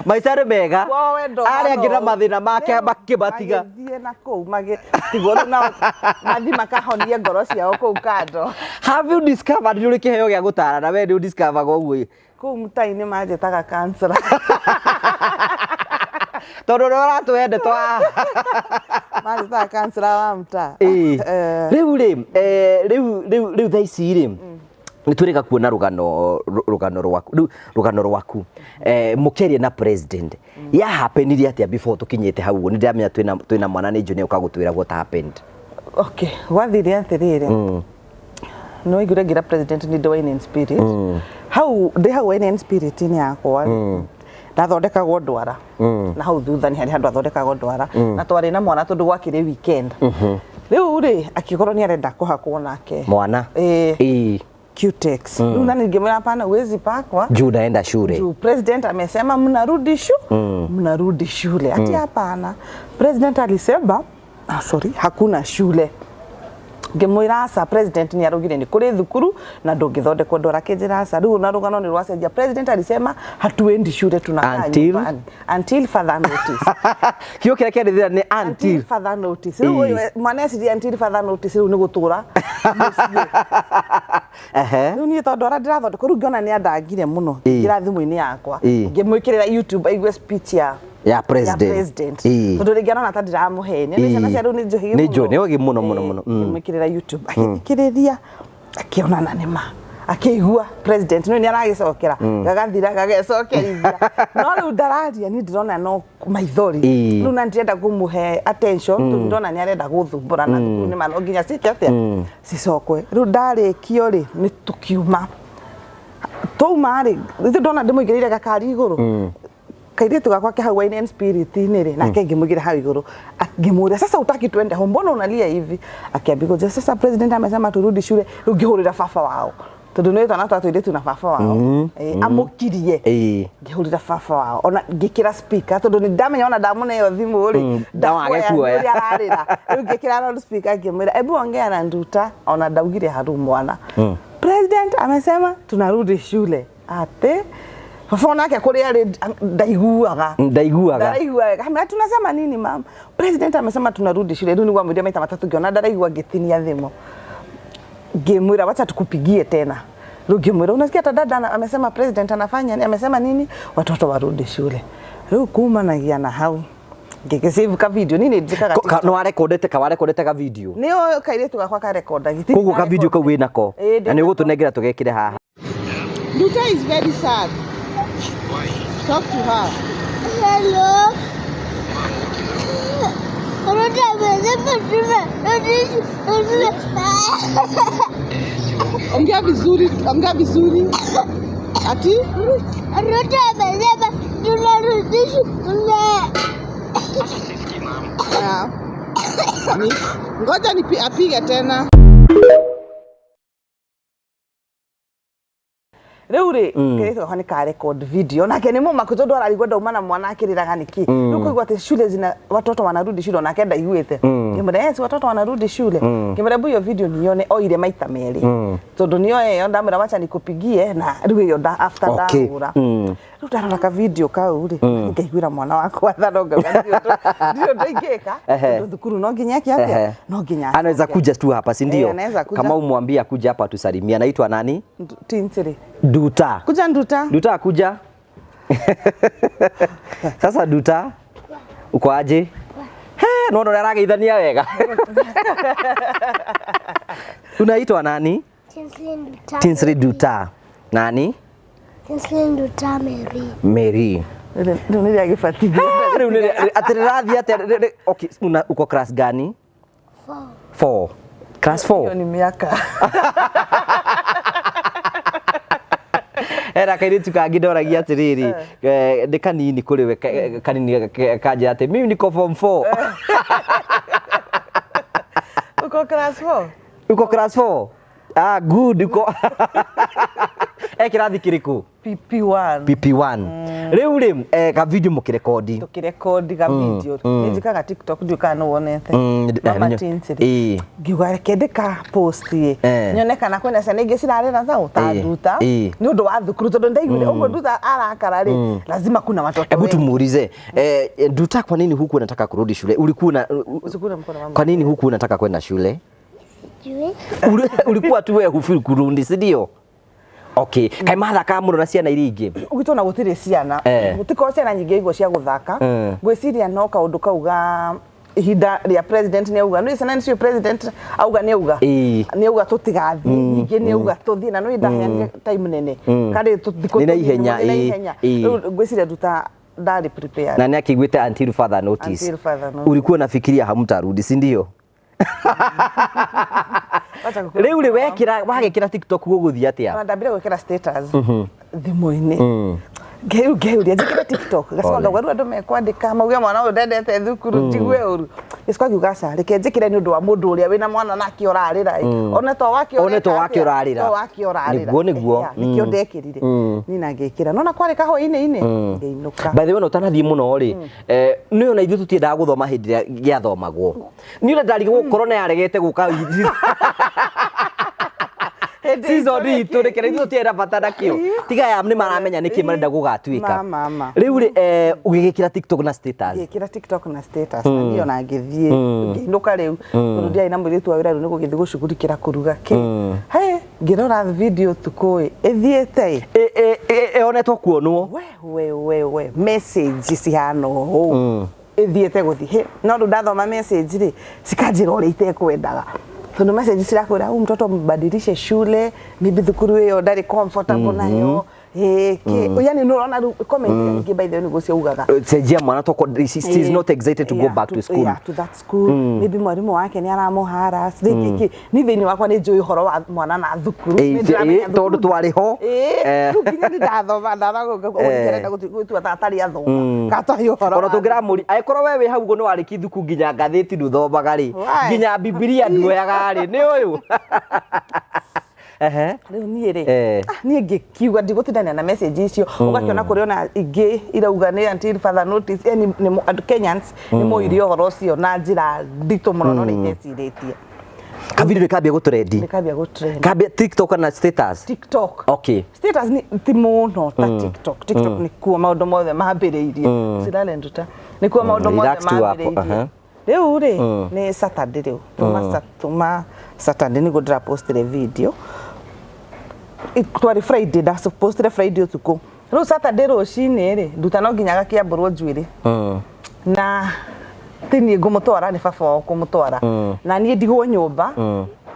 Maica nĩ mega. Kwao wendo arĩa angĩ na ũhana ũũ. mathĩna make Rĩu makĩmatiga. Magĩthiĩ na kũu magĩtigwo rĩu nao mathi makahonie ngoro ciao kũu kando. Have you discovered nĩ ũrĩ kĩheo gĩa gũtarana? We nĩ ũdiscover ũguo? Kũu mũtai-inĩ manjĩtaga counselor. Tondũ ũrĩa ũratũhe ndeto haha. Manjĩtaga counselor wa mtaa. Rĩu rĩ, rĩu thaa ici rĩ nĩ twĩrĩga kuona rũgano rwaku. Rĩu rũgano rwaku, mũkĩaria na president ya happenire atĩa? Before tũkinyĩte hau ũguo, nĩ ndĩramenya twĩna mwana nĩ junior ũka gũtwĩra what happened. Okay, gwathire atĩrĩrĩ, no waiguire ngira president nĩ ndĩ wine and spirit. Hau ndĩ hau wine and spirit inĩ yakwa rĩ, ndathondekagwo ndwara na hau thutha nĩ harĩ handũ athondekagwo ndwara, na twarĩ na mwana tondũ gwakĩrĩ weekend. Rĩu rĩ, akĩkorwo nĩ arenda kũhakwo nake. Mwana? Ĩĩ. Cutex. Rĩu nani ngĩmwĩra hapana, huwezi pakwa Juu naenda shule. Juu president amesema mnarudi shule. Ati hapana, president alisema, ah, sorry, hakuna shule. Ngĩmwĩra aca, president nĩ araugire nĩ kũrĩ thukuru na ndũngĩthondekwo ndwara. Akĩnjĩra aca. Rĩu na rũgano nĩ rwacenjia, president alisema hatuendi shule, tunakaa nyumbani until further notice. Kĩo kĩrĩa kĩarĩ thĩna nĩ until until further notice. Rĩu ũyũ mwana eciria until further notice rĩu nĩ gũtũra mũciĩ. Rĩu niĩ tondũ arĩa ndĩrathondekwo rĩu ngĩona nĩ andangire mũno, ngĩra thimũ-inĩ yakwa, ngĩmwĩkĩrĩra YouTube aigue speech ya ya president. Ya president. Tondũ rĩngĩ arona ta ndĩramũhenia, nĩ ciana cia rĩu nĩ njohigi. Nĩ njohi, nĩ ogĩ mũno, mũno, mũno. Ngĩmwĩkĩrĩra YouTube, agĩthikĩrĩria, akĩona na nĩ ma akĩigua president nĩ aragĩcokera gagathira gagecokerithia, no rĩu ndararia, niĩ ndĩrona no maithori. Rĩu na ndĩrenda kũmũhe attention tondũ ndĩrona nĩ arenda gũthumbũra na thukuru nĩ ma no nginya ciĩke atĩa cicokwe. Rĩu ndarĩkio rĩ, nĩ tũkiuma twauma rĩ, rĩu ndona ndĩmũigĩrĩire gakari igũrũ kairĩtu gakwa ke hau wine and spirit-inĩ rĩ, nake ngĩmũigĩra hau igũrũ, ngĩmũria, "Sasa utaki tuende home? Mbona unalia hivi?" Akiambia kuja, "Sasa president amesema turudi shule." Rĩu ngĩhũrĩra baba wao tondũ nĩ twana twa tũirĩtu na baba wao amũkirie. Ngĩhũrĩra baba wao ona ngĩkĩra speaker tondũ nĩ ndamenya ona ndamũneo thimũ rĩ, ndawage kuoya. Ũrĩa ararĩra. Rĩu ngĩkĩra loud speaker, ngĩmwĩra, "Ebu ongea na Nduta." Ona ndaugire haru mwana, "President amesema tunarudi shule." Ate baba onake kũrĩa arĩ ndaiguaga. Ndaiguaga. Ndaraigua wega. Amera, "Tunasema nini, mama?" "President amesema tunarudi shule." Rĩu nĩguo amwĩrire maita matatũ, ngĩona ndaraigua, ngĩtinia thimũ, ngĩmwĩra, "Wacha tukupigie tena." Rĩu ngĩmwĩra, "Unasikia hata dada amesema president anafanya nini, amesema nini, watoto warudi shule." Rĩu kumanagia na hau ngĩgĩsave ka video nini njĩkaga. Nĩ warekondete ka warekondete ka video? Nĩo kairĩtu gakwa karekonda. Koguo ka video kau wĩnako na nĩ ũgũtũnengera tũgekĩre haha. Nduta is very sad. Talk to her. Hello. Ruto amesema tunarudi shule. Ongea vizuri, ongea vizuri. Ati Ruto amesema tunarudi shule. Ah. Ngoja apige tena. Rĩu rĩ, kĩrĩtu gakwa nĩ ka record video nake nĩ mũmaku tondũ ararigwo ndauma na mwana akĩrĩraga nĩkĩ. Rĩu kũigua atĩ shule zina watoto wanarudi shule, onake ndaiguĩte. Ngĩmwĩra, yes, watoto wanarudi shule. Ngĩmwĩra hebu hiyo video nione, oire maita merĩ tondũ nĩoe ĩyo, ndamwĩra wacha nikupigie na rĩu ĩyo nda after ndahũra. Rĩu ndarora ka video kau rĩ, ngaiguĩra mwana wakwa tha no ngauga ndirĩ ũndũ ingĩka tondũ thukuru no nginya eke atĩa, no nginya Anaweza acoke. kuja tu hapa, si ndio? Eh, anaweza kuja. Kama umwambie akuja hapa tusalimia. Anaitwa nani? Tinsiri. Duta. Kuja Nduta. Duta akuja. Sasa Duta, uko aje? He, no no arageithania wega. Unaitwa nani? Tinsley Nduta. Tinsley Duta. Nani? Tinsley Nduta Mary. Mary. Rĩu nĩ rĩa gĩbatithio. Rĩu nĩ atĩ rĩrathiĩ atĩa? Okay, uko class gani? 4. 4. Class Hiyo 4. ni miaka. Era kairitu kangĩ ndoragia atĩrĩrĩ, nĩ kanini kũrĩ we, kanini kanjĩra atĩ mimi niko form 4. Uko class 4? Uko class 4? Ah, good, uko kĩrathi kĩrĩkũ? PP1. PP1. Rĩu rĩ, ka video mũkĩrekondi. Tũkĩrekondi ga video. Nĩ njĩkaga TikTok, ndiũĩ kana nĩ wonete. Mama Tinsley. Ngiuga reke ndĩka post ĩ, nyone kana kwĩna ciana ingĩ cirarĩra thaũ ta Nduta nĩ ũndũ wa thukuru, tondũ ndaiguire ũguo Nduta arakara rĩ, lazima kuna watoto Hebu wengi. tumuulize, Nduta, kwa nini huku unataka kurudi shule? Ulikuwa na Usikule mkono wangu. kwa nini huku unataka kwenda shule? Sijui. Ulikuwa tu wewe hufeel kurudi, si ndio? Okay, kaĩ mathakaga mũno na ciana iria ingĩ? Gwitũ ona gũtirĩ ciana, gũtikorwo ciana nyingĩ igwo cia gũthaka. Ngwĩciria no kaũndũ kau ga ihinda rĩa president nĩ auga nĩ ciana nĩcio president auga nĩ auga nĩ auga tũtigathiĩ, ningĩ nĩ auga tũthiĩ na nĩ ndaheanire time nene karĩ thikũ Nĩ na tũnini ihenya, mũno, nĩ na ihenya. Rĩu ngwĩciria Nduta ndarĩ prepared. Na nĩ akĩiguĩte until further notice. Until further notice. Ulikuwa unafikiria hamtarudi, si ndio? Wacha gũkũra. Rĩu rĩ, wekĩra wagĩkĩra TikTok gũgũthiĩ atĩa? Ona ndambire gwĩkĩra status thimũ-inĩ, ngĩu ngĩũria njĩkĩre TikTok, gacoka ngauga rĩu andũ mekwandĩka mauge mwana ũyũ ndendete thukuru, njigue ũru. Gĩcoka ngiuga aca, reke njĩkĩre nĩ ũndũ wa mũndũ ũrĩa wĩna mwana nake ũrarĩra ĩ, one to wake One to ũreka wake atĩa? ũrarĩra. To wake ũrarĩra. Nĩguo, nĩguo. Yeah, nĩkĩo ndekĩrire niĩ na ngĩkĩra nona kwarĩ kahwainĩ-inĩ ngĩinũka. By the way, ona ũtanathiĩ mũno rĩ, nĩ ona ithuĩ tũtiendaga gũthoma hĩndĩ ĩrĩa gĩathomagwo. Niĩ ona ndarigwo corona yaregete gũka Hĩndĩ season itũ itũ rĩ, kĩrĩa ithuĩ tũtiarĩ na bata nakĩo, tiga ya nĩ maramenya nĩkĩ marenda gũgatuĩka. Ma, ma, ma. Rĩu rĩ, ũgĩgĩkĩra TikTok na status. Ngĩkĩra TikTok na status na niĩ ona ngĩthiĩ ngĩinũka rĩu, tondũ ndiarĩ na mũirĩtu wa wĩra, rĩu nĩ gũgĩthiĩ gũcugurikĩra kũruga kĩ. He ngĩrora video ũtukũ ĩ, ĩthiĩte ĩ. Ĩonetwo kuonwo. We we we we, message cihana ũũ ĩthiĩte gũthiĩ. Hĩ, no rĩu ndathoma message rĩ, cikanjĩra ũrĩa itekwendaga, tondũ message cirakwĩra huyu mtoto mbadilishe shule, maybe thukuru ĩyo ndarĩ comfortable nayo, ĩ kĩ, yani nĩ ũrona rĩu comment nyingĩ, by the way, nĩguo ciaugaga. Cenjia mwana toko, she is not excited to go Yeah, back to school. Yeah, to that school. Maybe mwarimu wake nĩ aramũharas rĩngĩ kĩ. Ni thĩinĩ wakwa nĩ njũĩ ũhoro wa mwana na thukuru. Nĩ ndĩramenya Tondũ thukuru. twarĩ ho. Rĩu nginya nĩ ndathoma ndarenda gũtua ta atarĩ athoma gatoĩ ũhoro Ona wa tũngĩramũria angĩkorwo we wĩ hau ũguo nĩ warĩki thuku, nginya ngathĩti ndũthomaga rĩ, Why? nginya Bibilia nduoyaga rĩ, nĩ ũyũ. Ehe. Rĩu niĩ rĩ, niĩ ngĩkiuga ndigũtindania na message icio, ũgakĩona kũrĩ ona ingĩ irauga nĩ until further notice, yani nĩ andũ Kenyans nĩ moire ũhoro ũcio na njĩra nditũ mũno no nĩ itecirĩtie. Kavideo nĩ kambia gũtrendi. Nĩ kambia gũtrend. Kambia TikTok na status. TikTok. Status ni ti mũno ta TikTok. TikTok nĩ kuo maũndũ mothe mambĩrĩirie. Silale Nduta. Nĩ kuo maũndũ mothe Relax tu hapo, mambĩrĩirie. Rĩu rĩ, nĩ Saturday rĩu. Tuma Saturday nĩguo ndĩrapostire video. Twarĩ Friday, ndapostire Friday ũtukũ. Rĩu Saturday rũcinĩ rĩ, Nduta no nginya agakĩambũrwo njuĩrĩ. Na ti niĩ ngũmũtwara, nĩ baba wao kũmũtwara. Na niĩ ndigwo nyũmba.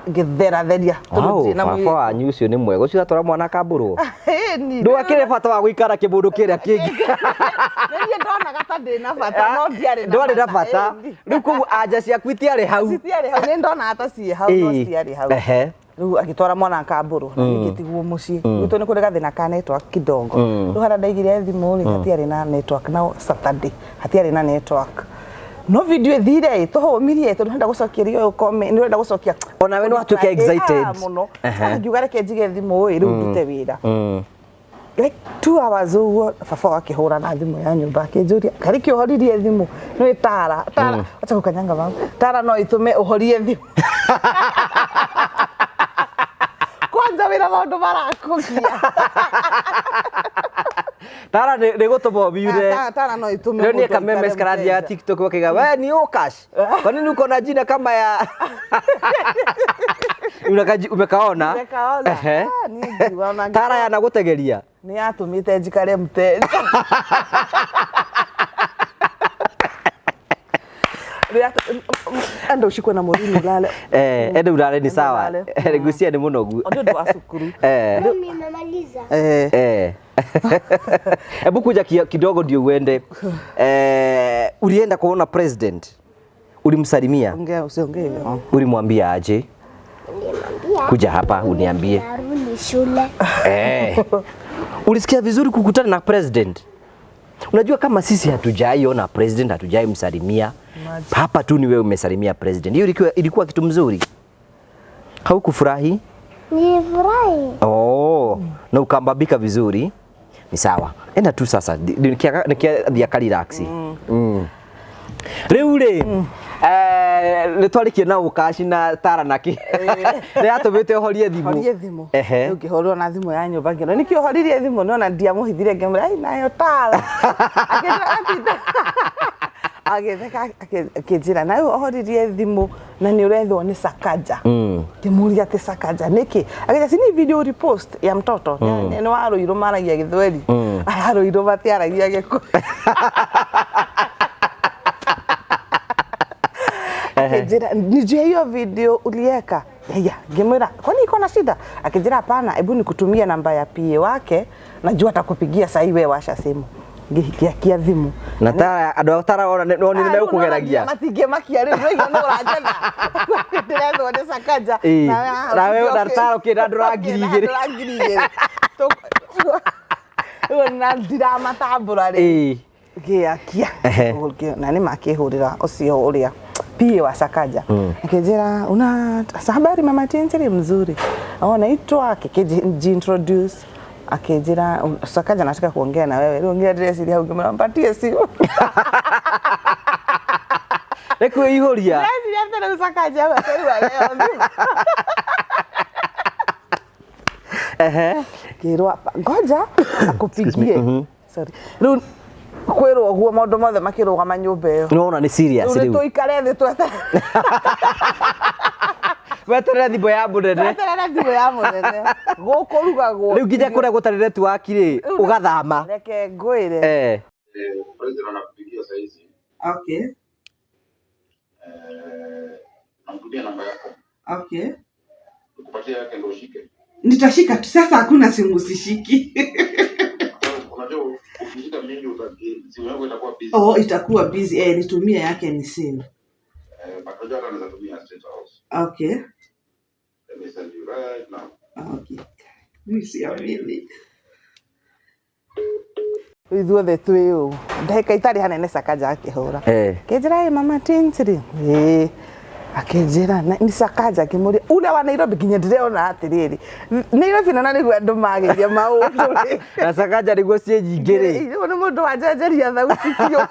Ngĩtheratheria tondũ Wow, ndirĩ na baba mũirĩtu. wanyu ũcio nĩ mwega ũcio atwara mwana akambũrwo. Ĩni, Ndwakĩrĩ bata wa gũikara kĩmũndũ kĩrĩa kĩngĩ. Nĩ niĩ ndonaga ta ndĩ na bata no ndiarĩ na Ndwarĩ na bata. Ĩni. Rĩu koguo anja ciaku itiarĩ hau. Citiarĩ hau, nĩ ndonaga ta ciĩ hau no Ĩĩ. citiarĩ hau. Ehe. Rĩu agĩtwara mwana akambũrwo na niĩ ngĩtigwo mũciĩ. Gwitũ nĩ kũrĩ gathĩna ka network kidogo. Rĩu harĩa ndaigire thimũ rĩ hatiarĩ na network na Saturday hatiarĩ na network. No video ĩthire ĩ tũhũmirie tondũ nĩrenda gũcokia ũyũ comment nĩrenda gũcokia. Ona we nĩwatuĩka Ĩ, excited. ah, mũno. Ehe. Ngiuga reke njige thimũ ĩ rĩu ndute wĩra. Like 2 hours ũguo baba wakĩhũra na thimũ ya nyũmba akĩnjũria karĩ kĩ ũhoririe thimũ nĩ tara tara acha gũkanyanga mama tara no ĩtũme ũhorie thimũ kwanza wĩna maũndũ marakũgia. Tara nĩ gũtũma ũmiure. Tara no ĩtũme Leo ni mũndũ kameme aikare karathia mũteja. TikTok wakiga we ni Okash. Kwa nini uko na jina kama ya Unakaji umekaona? Nimekaona. Ehe. Ah, niĩ ngiuga ona Tara yanagutegeria. Nĩ yatũmĩte njikare mũteja. Enda ushikwe na mũrini ulale. Eh, ende ulale ni Enda sawa. ulale. Ngucia ni munogu. Nĩ ũndũ wa cukuru. Eh. Mimi nimemaliza. Eh. Eh. Hebu kuja kidogo ndio uende. Eh, ulienda kuona president. Ulimsalimia? Ongea usiongee hivyo. Ulimwambia aje? Nilimwambia Kuja hapa uniambie. narudi shule. Eh. Ulisikia vizuri kukutana na president? Unajua kama sisi hatujaiona president, hatujai msalimia. Hapa tu ni wewe umesalimia president. Hiyo ilikuwa kitu mzuri. Haukufurahi? Nilifurahi. Oh, na ukambabika vizuri. Ni sawa. Enda tu sasa. Nikia ka relax. Rĩu rĩ, nĩ twarĩkia na ũkaci na tara na kĩ. Nĩ yatũmĩte ũhorie thimũ. Horie thimũ. Ehe. Rĩu ngĩhũrwo na thimũ ya nyũmba ngĩona nĩkĩ ũhoririe thimũ nĩona ndiamũhithire ngĩmwĩra ai nayo tara. Akĩnjĩra atinda. Agĩtheka akĩnjĩra na rĩu ũhoririe thimũ na nĩ ũrethwo nĩ Sakaja. Ngĩmũria atĩ Sakaja nĩkĩ? Akĩnjĩra si ni video repost ya mtoto. Nĩ wa Rũirũ maragia Gĩthweri. Aya Rũirũ matiaragia Gĩkũyũ. Akĩnjĩra nijue hiyo video ulieka. Ya, ngĩmwĩra kwani iko na shida? Akĩnjĩra hapana, hebu nikutumie namba ya PA wake, najua atakupigia sahii, wewe washa simu. Ngĩakia thimũ. Na tara andũ a tara ona nĩ Ah, rĩu megũkũgeragia. Matingĩmakia rĩu nĩwaigua nĩ ũranjetha. Ndĩrethwo nĩ Sakaja. Ĩĩ. Nawe Nawe na tara ũkĩndandũra 2,000. Ũkĩndandũra 2,000. Rĩu na ndiramatambũra rĩ. Ĩĩ. Ngĩakia. Ehe. Na nĩ makĩhũrĩra ũcio ũrĩa PA wa Sakaja. Akĩnjĩra una habari mama Tinsiri mzuri. Oh, naitwa akĩjiintroduce akĩnjĩra Sakaja nataka kuongea na wewe. Rĩu ngĩra ndĩreciria hau ngĩmwĩra mpatie simu. Nĩ kwĩihũria. Ndĩreciria atĩ rĩu Sakaja aterua leo thimũ. Ehe. Ngĩrwo ngoja akupigie. Sorry. Rĩu kwĩrwo ũguo maũndũ mothe makĩrũgama nyũmba ĩyo. Nĩwona nĩ serious Rĩu nĩ rĩu. tũikare thĩ tweterere. Weterere thimũ ya mũnene. Tweterere thimũ ya mũnene. Gũkũrugagwo. Rĩu nginya kũrĩa gũtarĩ network rĩ, ũgathama. Reke ngwĩre. Eh. President anakupigia saizi. Okay. Namtumia namba yako. Okay. Nikupatie yake ndio ushike. Nitashika tu sasa, hakuna simu sishiki. Unajua ukishika mingi simu yako itakuwa busy. Oh, itakuwa busy. Eh, nitumie yake ni simu. But unajua hata naweza tumia State House. Okay. Let me send you right now. Okay. Mimi siamini. Ithuothe twĩ ũũ ndagĩka itarĩ hanene Sakaja akĩhũra. Eh. Akĩnjĩra ĩ mama Tinsiri. Ĩĩ. Akĩnjĩra ni Sakaja akĩmũria ule wa Nairobi nginya ndĩrona atĩrĩrĩ Nairobi nona nĩguo andũ magĩria maũndũ rĩ. Na Sakaja nĩguo ciĩ nyingĩ rĩ. Rĩu nĩ mũndũ wanjenjeria thauti biũ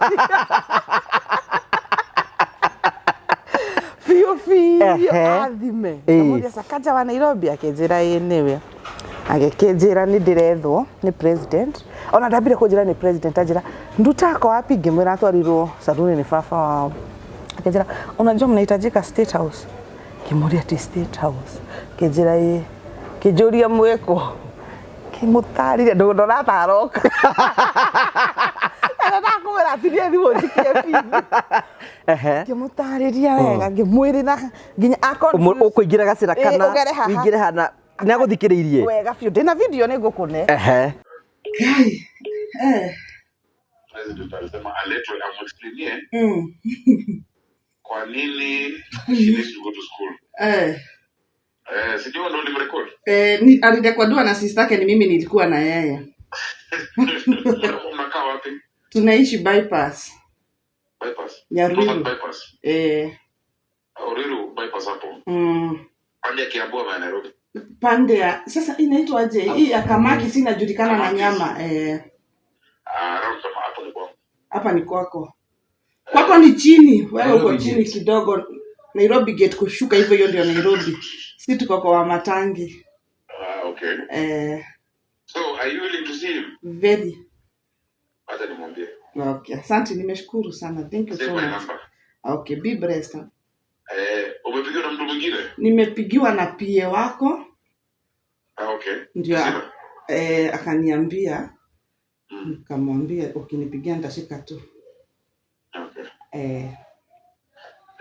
biũ biũ Ehe. athime. Ĩĩ. Ngĩmũria Sakaja wa Nairobi akĩnjĩra ĩĩ nĩwe. Agĩkĩnjĩra nĩ ndĩrethwo nĩ president ona ndambire kũnjĩra nĩ president anjĩra ndutako wapi ngĩmwĩra atwarirwo saruni nĩ baba wao. Akĩnjĩra unajua mnahitajika State House. Ngĩmũria ti State House. Akĩnjĩra ĩĩ. Kĩnjũria mwĩkũ. Kĩmũtarire ndũrataroka. Ngĩmwĩra atinie thimũ njikie bithi. Ngĩmũtarĩria wega, ngĩmwĩrĩra nginya a confuse. Ũkũingĩra gacĩra Ĩĩ, kana ũgere haha. ũingĩre hana nĩ agũthikĩrĩirie. Wega biũ, ndĩna video nĩ ngũkũne. Guy, eh, President alisema aletwe amexplainie kwa nini she needs to go to school. Eh, Eh, sijui ndo ulimrecord. Eh, alirekodiwa na sister yake, ni mimi nilikuwa na yeye. Mnakaa wapi? Tunaishi bypass. Bypass. Nyahururu. Northern bypass. Eh, Ruiru bypass hapo. Pande ya Kiambu ama ya Nairobi? Pande ya sasa inaitwaje hii ya Kamaki, si inajulikana na Kamaki. nyama eh. Ah, around kama hapo ni kwangu. Hapa ni kwako. Kwako ni chini, wewe uko Nairobi chini Gate. kidogo, Nairobi Gate kushuka hivyo, hiyo ndio Nairobi. Si tuko kwa Wamatangi. Ah, okay. Eh, So, are you willing to see him? Very. Acha nimwambie. Okay, asante, nimeshukuru sana. Thank you Save so my much. number. Okay, be blessed. Eh, umepigiwa na mtu mwingine? Nimepigiwa na PA wako. Ah, okay. Ndio Sina. eh, akaniambia, nikamwambia ukinipigia nitashika tu. Okay. Eh,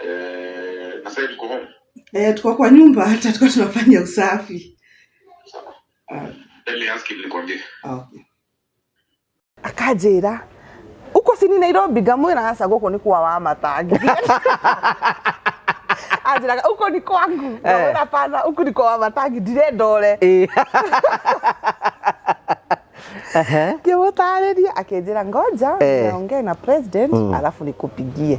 Eh, na sasa mko home? Eh, tuko kwa nyumba hata tuko tunafanya usafi. Sawa. Ah, Let me ask him nikwambie. okay. Akanjĩra uko sini Nairobi, ngamwĩra aca gũkũ nĩ kwa wa matangi. Anjĩraga uko ni kwangu, ngamwĩra pana, huku ni kwa wa matangi, ndirenda ore. Ngĩmũtarĩria akĩnjĩra ngoja naongee na president alafu nikupigie.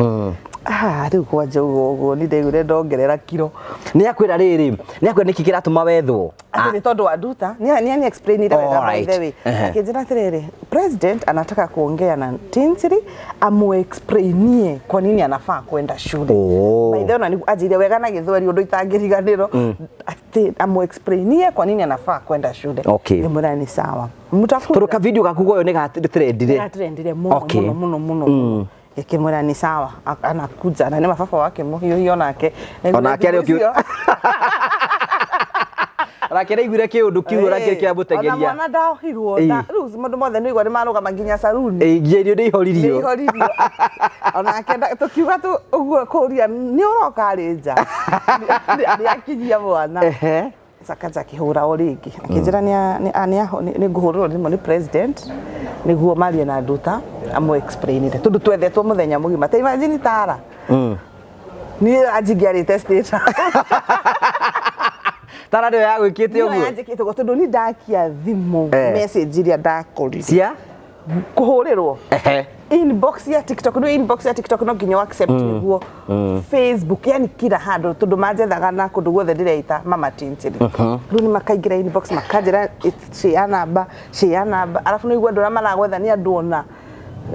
Ah, rĩu kwanja ũguo ũguo nĩ ndaiguire ndongerera kiro. Nĩ akwĩra rĩrĩ, nĩ akwĩra nĩkĩ kĩratũma wethwo. Atĩ nĩ tondũ wa Nduta nĩ ani explainire wega by Alright. the way. Akĩnjĩra atĩrĩrĩ, president anataka kuongea na Tinsiri amuexplainie kwa nini anafaa kwenda shule. Oh. By the way, ona anjĩire wega na gĩthweri ũndũ itangĩriganĩrwo atĩ amuexplainie kwa nini anafaa kwenda shule. Okay. Ngĩmwĩra nĩ sawa, mtakuja. Tondũ ka video gaku goyo nĩ gatrendire. Gatrendire mũno Okay. mũno mũno mũno mũno. Ngĩkĩmwĩra nĩ sawa. Anakuja na nĩ mababa wake mũhiũhi onake. Onake arĩ onake nĩaiguire kĩũndũ kiu onake Ona kĩamũtengeria. mwana ndaohirwo. Ĩĩ. Rĩu maũndũ mothe nĩ igua nĩ marũgama nginya saruni. Ĩĩ, nginya irio nĩ ihoririo. Nĩ ihoririo. Onake tũkiuga tu ũguo kũria nĩ ũroka rĩ nja. Nĩ akinyia mwana. Sakaja akĩhũra o rĩngĩ akĩnjĩra nĩ ngũhũrĩrwo thimũ nĩ president nĩguo marie na Nduta amũ explainire tondũ twethetwo mũthenya mũgima. Ta imagine tara niĩ anjingĩarĩte status. Tara nĩyo yagwĩkĩte Nĩyo ũguo. yanjĩkĩte ũguo tondũ ni ndakia thimũ message iria ndakorire Cia? Kũhũrĩrwo inbox ya TikTok, nĩ inbox ya TikTok no nginya accept nĩguo Facebook, yani kila handũ tondũ manjethaga na kũndũ guothe ndĩreita Mama Tinsiri. Rĩu nĩ makaingĩra inbox makanjĩra share namba, share namba, arabu nĩ igua andũ arĩa maragwetha nĩ andũ ona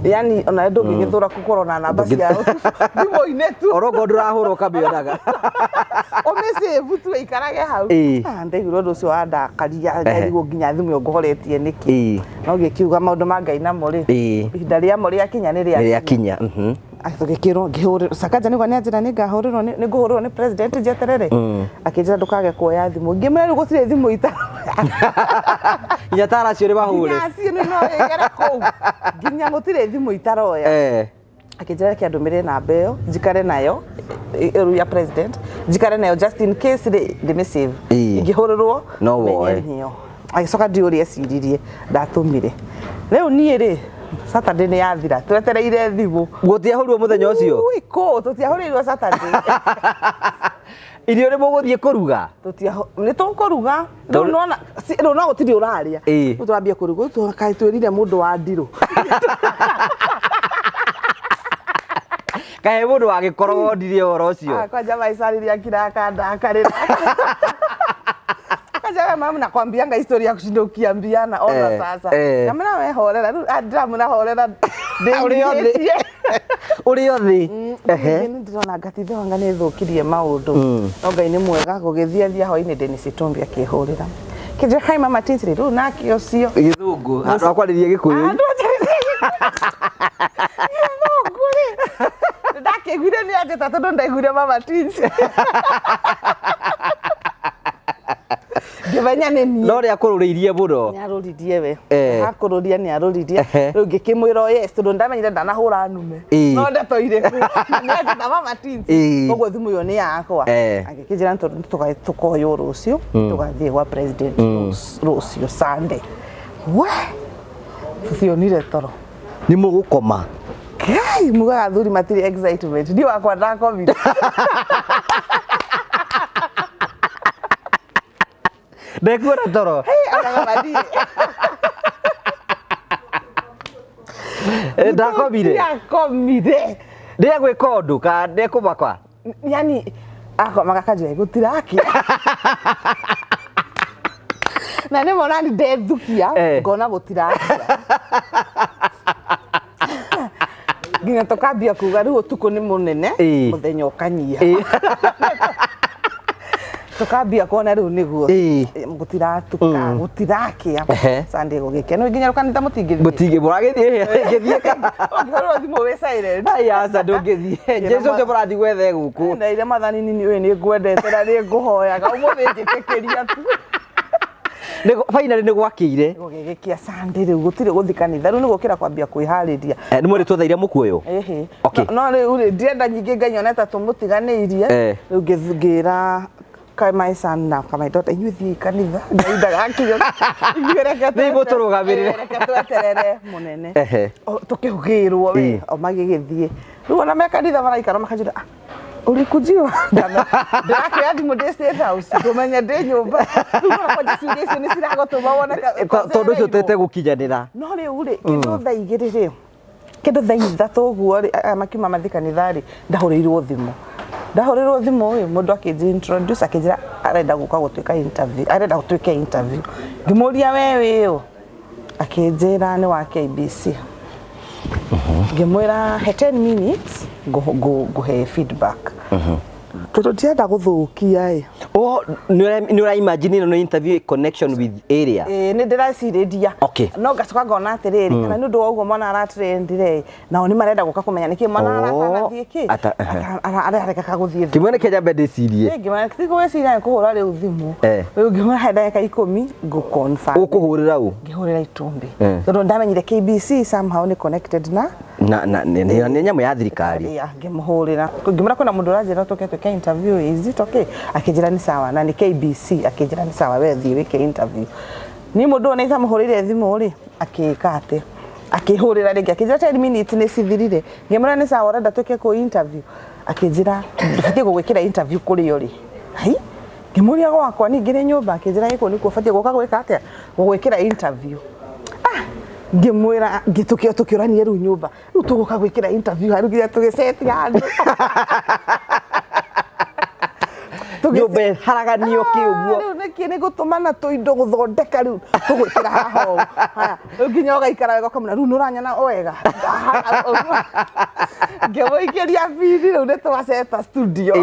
yani ona ndũngĩgĩthũra gũkorwo na namba ciao thimũ-inĩ tu. Orongo ndũrahũrwo ũkamĩonaga. Ũmĩcĩvu tu ĩikarage hau. Ah, ndaiguire ũndũ ũcio wandakaria, ndarigwo nginya thimũ ĩyo ngũhoretie nĩkĩ. No ngĩkiuga maũndũ ma Ngai namo rĩ, ihinda rĩamo rĩakinya nĩ Nĩ rĩakinya. Tũgĩkĩrwo ngĩhũrĩrwo Sakaja nĩguo nĩanjĩra nĩngahũrĩrwo nĩngũhũrĩrwo nĩ president njeterere. Akĩnjĩra ndũkage kuoya thimũ, ngĩmwĩra rĩu gũtirĩ thimũ itaroya. Nginya tara acio nĩ mahũre. Nginya acio nĩ no ĩgere kũu, nginya gũtirĩ thimũ itaroya. Akĩnjĩra reke andũmĩre namba ĩyo njikare nayo ĩru ya president, njikare nayo just in case rĩ ndĩmĩsave, ingĩhũrĩrwo No menye woe. nĩyo. Agĩcoka ndiũria eciririe ndatũmire. Rĩu niĩ rĩ Saturday nĩ yathira twetereire thimũ. Gũtiahũrirwo mũthenya ũcio? Ui, kũ tũtiahũrĩirwo Saturday. Irio nĩ mũgũthiĩ kũruga? Nĩ tũkũruga. Rĩu nona rĩu no gũtirĩ ũrarĩa. Rĩu tũrambia kũruga, rĩu kaĩ twĩrire mũndũ wa ndirũ. Kaĩ mũndũ wa gĩkorwo wonire ũhoro ũcio? Ah, kwanja maicaririe akira akandakarĩra. Kwanja we mama nakwambianga historia ya kushinda ukiambiana ona sasa. Namna we horera rĩu ndĩramwĩra horera. Ũrĩ o thĩ. Ũrĩ o thĩ. Nĩ ndĩrona ngatithe wanga nĩ thũkirie maũndũ. No Ngai nĩ mwega gũgĩthiĩ thia hwainĩ Dennis Itumbi akĩhũrĩra. Kĩnjĩra hi Mama Tinsiri, rĩu nake ũcio. Gĩthũngũ handũ ha kwarĩria Gĩkũyũ. Handũ ha gĩthũngũ rĩ. Ndakĩiguire nĩ anjĩta tondũ ndaiguire Mama Tinsiri. Ngĩmenya nĩ niĩ. No rĩ akũrũrĩirie mũno. Nĩ arũririe we. Eh. Akũrũria nĩ arũririe. Ehe. Rĩu ngĩkĩmwĩra oh yes tondũ ndamenyire ndanahũra nume. Ĩĩ. No ndeto irĩkũ. Nĩ anjĩta mama twins. Ĩĩ. Koguo thimũ ĩyo nĩ yakwa. Eh. Agĩkĩnjĩra tondũ tũkoywo rũciũ tũgathiĩ gwa president rũciũ Sunday. We! Tutionire toro. Nĩ mũgũkoma. Kai, mugaga athuri matirĩ excitement. Niĩ wakwa ndakomire. Ndekuona toro. Ona Eh, Ndakomire. Ndakomire. Ndegwĩka ũndũ ka ndekũmakwa. Yani akomaga kanjĩra gũtirakia. Na nĩ mona ni ndethukia Eh. ngona gũtirakia. Nginya tũkambia kuga rĩu ũtukũ nĩ mũnene Ĩĩ. mũthenya ũkanyia. Ĩĩ. Tũkambia kuona rĩu nĩguo Ĩĩ. gũtiratuka gũtirakia. Ehe. Sunday gũgĩkĩa nĩ nginya kanitha mũtingĩthiĩ. Mũtingĩ mũragĩthiĩ ngĩthiĩ ka. Ũngĩhũrĩrwo thimũ wĩ silent. Ai aca ndũngĩthiĩ. Jesu ũcio mũrathiĩ gwethe gũkũ. Ndaire mwathani nini ũyũ nĩ ngwendete na nĩ ngũhoyaga ũmũthĩ njĩtĩkĩria tu. Finally nĩ gwakĩire. Gũgĩgĩkia Sunday rĩu gũtirĩ gũthiĩ kanitha rĩu nĩ gũkĩra kwambia kwĩharĩria. Eh, Nĩ mwĩrĩtwo tha iria mũkuoywo. Ĩhĩ. Okay. No rĩu rĩ ndirenda nyingĩ Ngai nyone ta tũmũtiganĩirie. Eh. Rĩu ngĩra ka my son na ka my daughter inyuĩ thiĩi kanitha Ngai ndagakinya. Ithuĩ reke Thiĩi mũtũrũgamĩrĩre. Reke tweterere mũnene. Ehe. Tũkĩhugĩrwo we Ĩĩ. o magĩgĩthiĩ. Rĩu ona me kanitha maraikara makanjĩra "Ah, ũrĩkunjiwa ndĩrakĩoya thimũ ndĩ State House ndũmenye ndĩ nyũmba rĩu ona kwanja ciũria icio nĩ ciragũtũma wone Tondũ ũcio tete gũkinyanĩra. no rĩu rĩ kĩndũ thaa igĩrĩ rĩ kĩndũ thaa ithatũ ũguo rĩ aya makiuma mathiĩ kanitha rĩ ndahũrĩirwo thimũ ndahũrĩrwo thimũ ĩ mũndũ akĩnji introduce akĩnjĩra arenda gũka gũtuĩka interview arenda gũtuĩka interview ngĩmũria we wĩ ũ akĩnjĩra nĩ wa KBC ngĩmwĩra he 10 minutes ngũhe feedback tondũ ndirenda gũthũkia ĩ Oh, nĩ ũra imagine ĩno nĩ interview connection with area. Ĩĩ nĩ ndĩrecirĩria Okay. no ngacoka ngona atĩrĩrĩ kana nĩ ũndũ wa ũguo mwana aratrendire nao nĩ marenda gũka kũmenya nĩkĩ mwana Oh, aratanathiĩ kĩ ehe. arareka gũthiĩ thĩ Kĩmwe nĩkĩo nyambe ndĩcirie. tigwĩciria nĩ kũhũra rĩu thimũ Eh. rĩu ngĩmwĩra he ndagĩka ikũmi ngũ confirm Ũkũhũrĩra ũ? ngĩhũrĩra itumbĩ Eh. tondũ ndamenyire KBC somehow nĩ connected na Na na nĩ nĩ nyamũ ya thirikari. Yeah, ngĩmũhũrĩra ngĩmwĩra kwĩna mũndũ ũranjĩra tũke twĩke interview is it okay akĩnjĩra nĩ sawa na nĩ KBC akĩnjĩra nĩ sawa we thiĩ wĩke interview niĩ mũndũ ũyũ nĩtamũhũrĩire thimũ rĩ akĩka atĩ akĩhũrĩra rĩngĩ akĩnjĩra 10 minutes nĩ cithirire ngĩmwĩra nĩ sawa ũrenda twĩke kũ interview akĩnjĩra ndũbatiĩ gũgwĩkĩra interview kũrĩa ũrĩ hai ngĩmũria gwakwa ningĩ nĩ nyũmba akĩnjĩra gĩkũ nĩkuo ũbatiĩ gũka gwĩka atĩa gũgwĩkĩra interview ngĩmwĩra ngĩtũkĩo tũkĩũrania rĩu nyũmba rĩu tũgũka gwĩkĩra interview harĩ nginya tũgĩceti handũ Nyũmba ĩharaganio kĩ ũguo. Rĩu nĩkĩ nĩ gũtũmana tũindo gũthondeka rĩu tũgwĩkĩra haha ũũ Haya, rĩu nginya ũgaikara wega ũkamwĩra rĩu nĩũranyona wega ngĩmũikĩria pini rĩu nĩ twaceta studio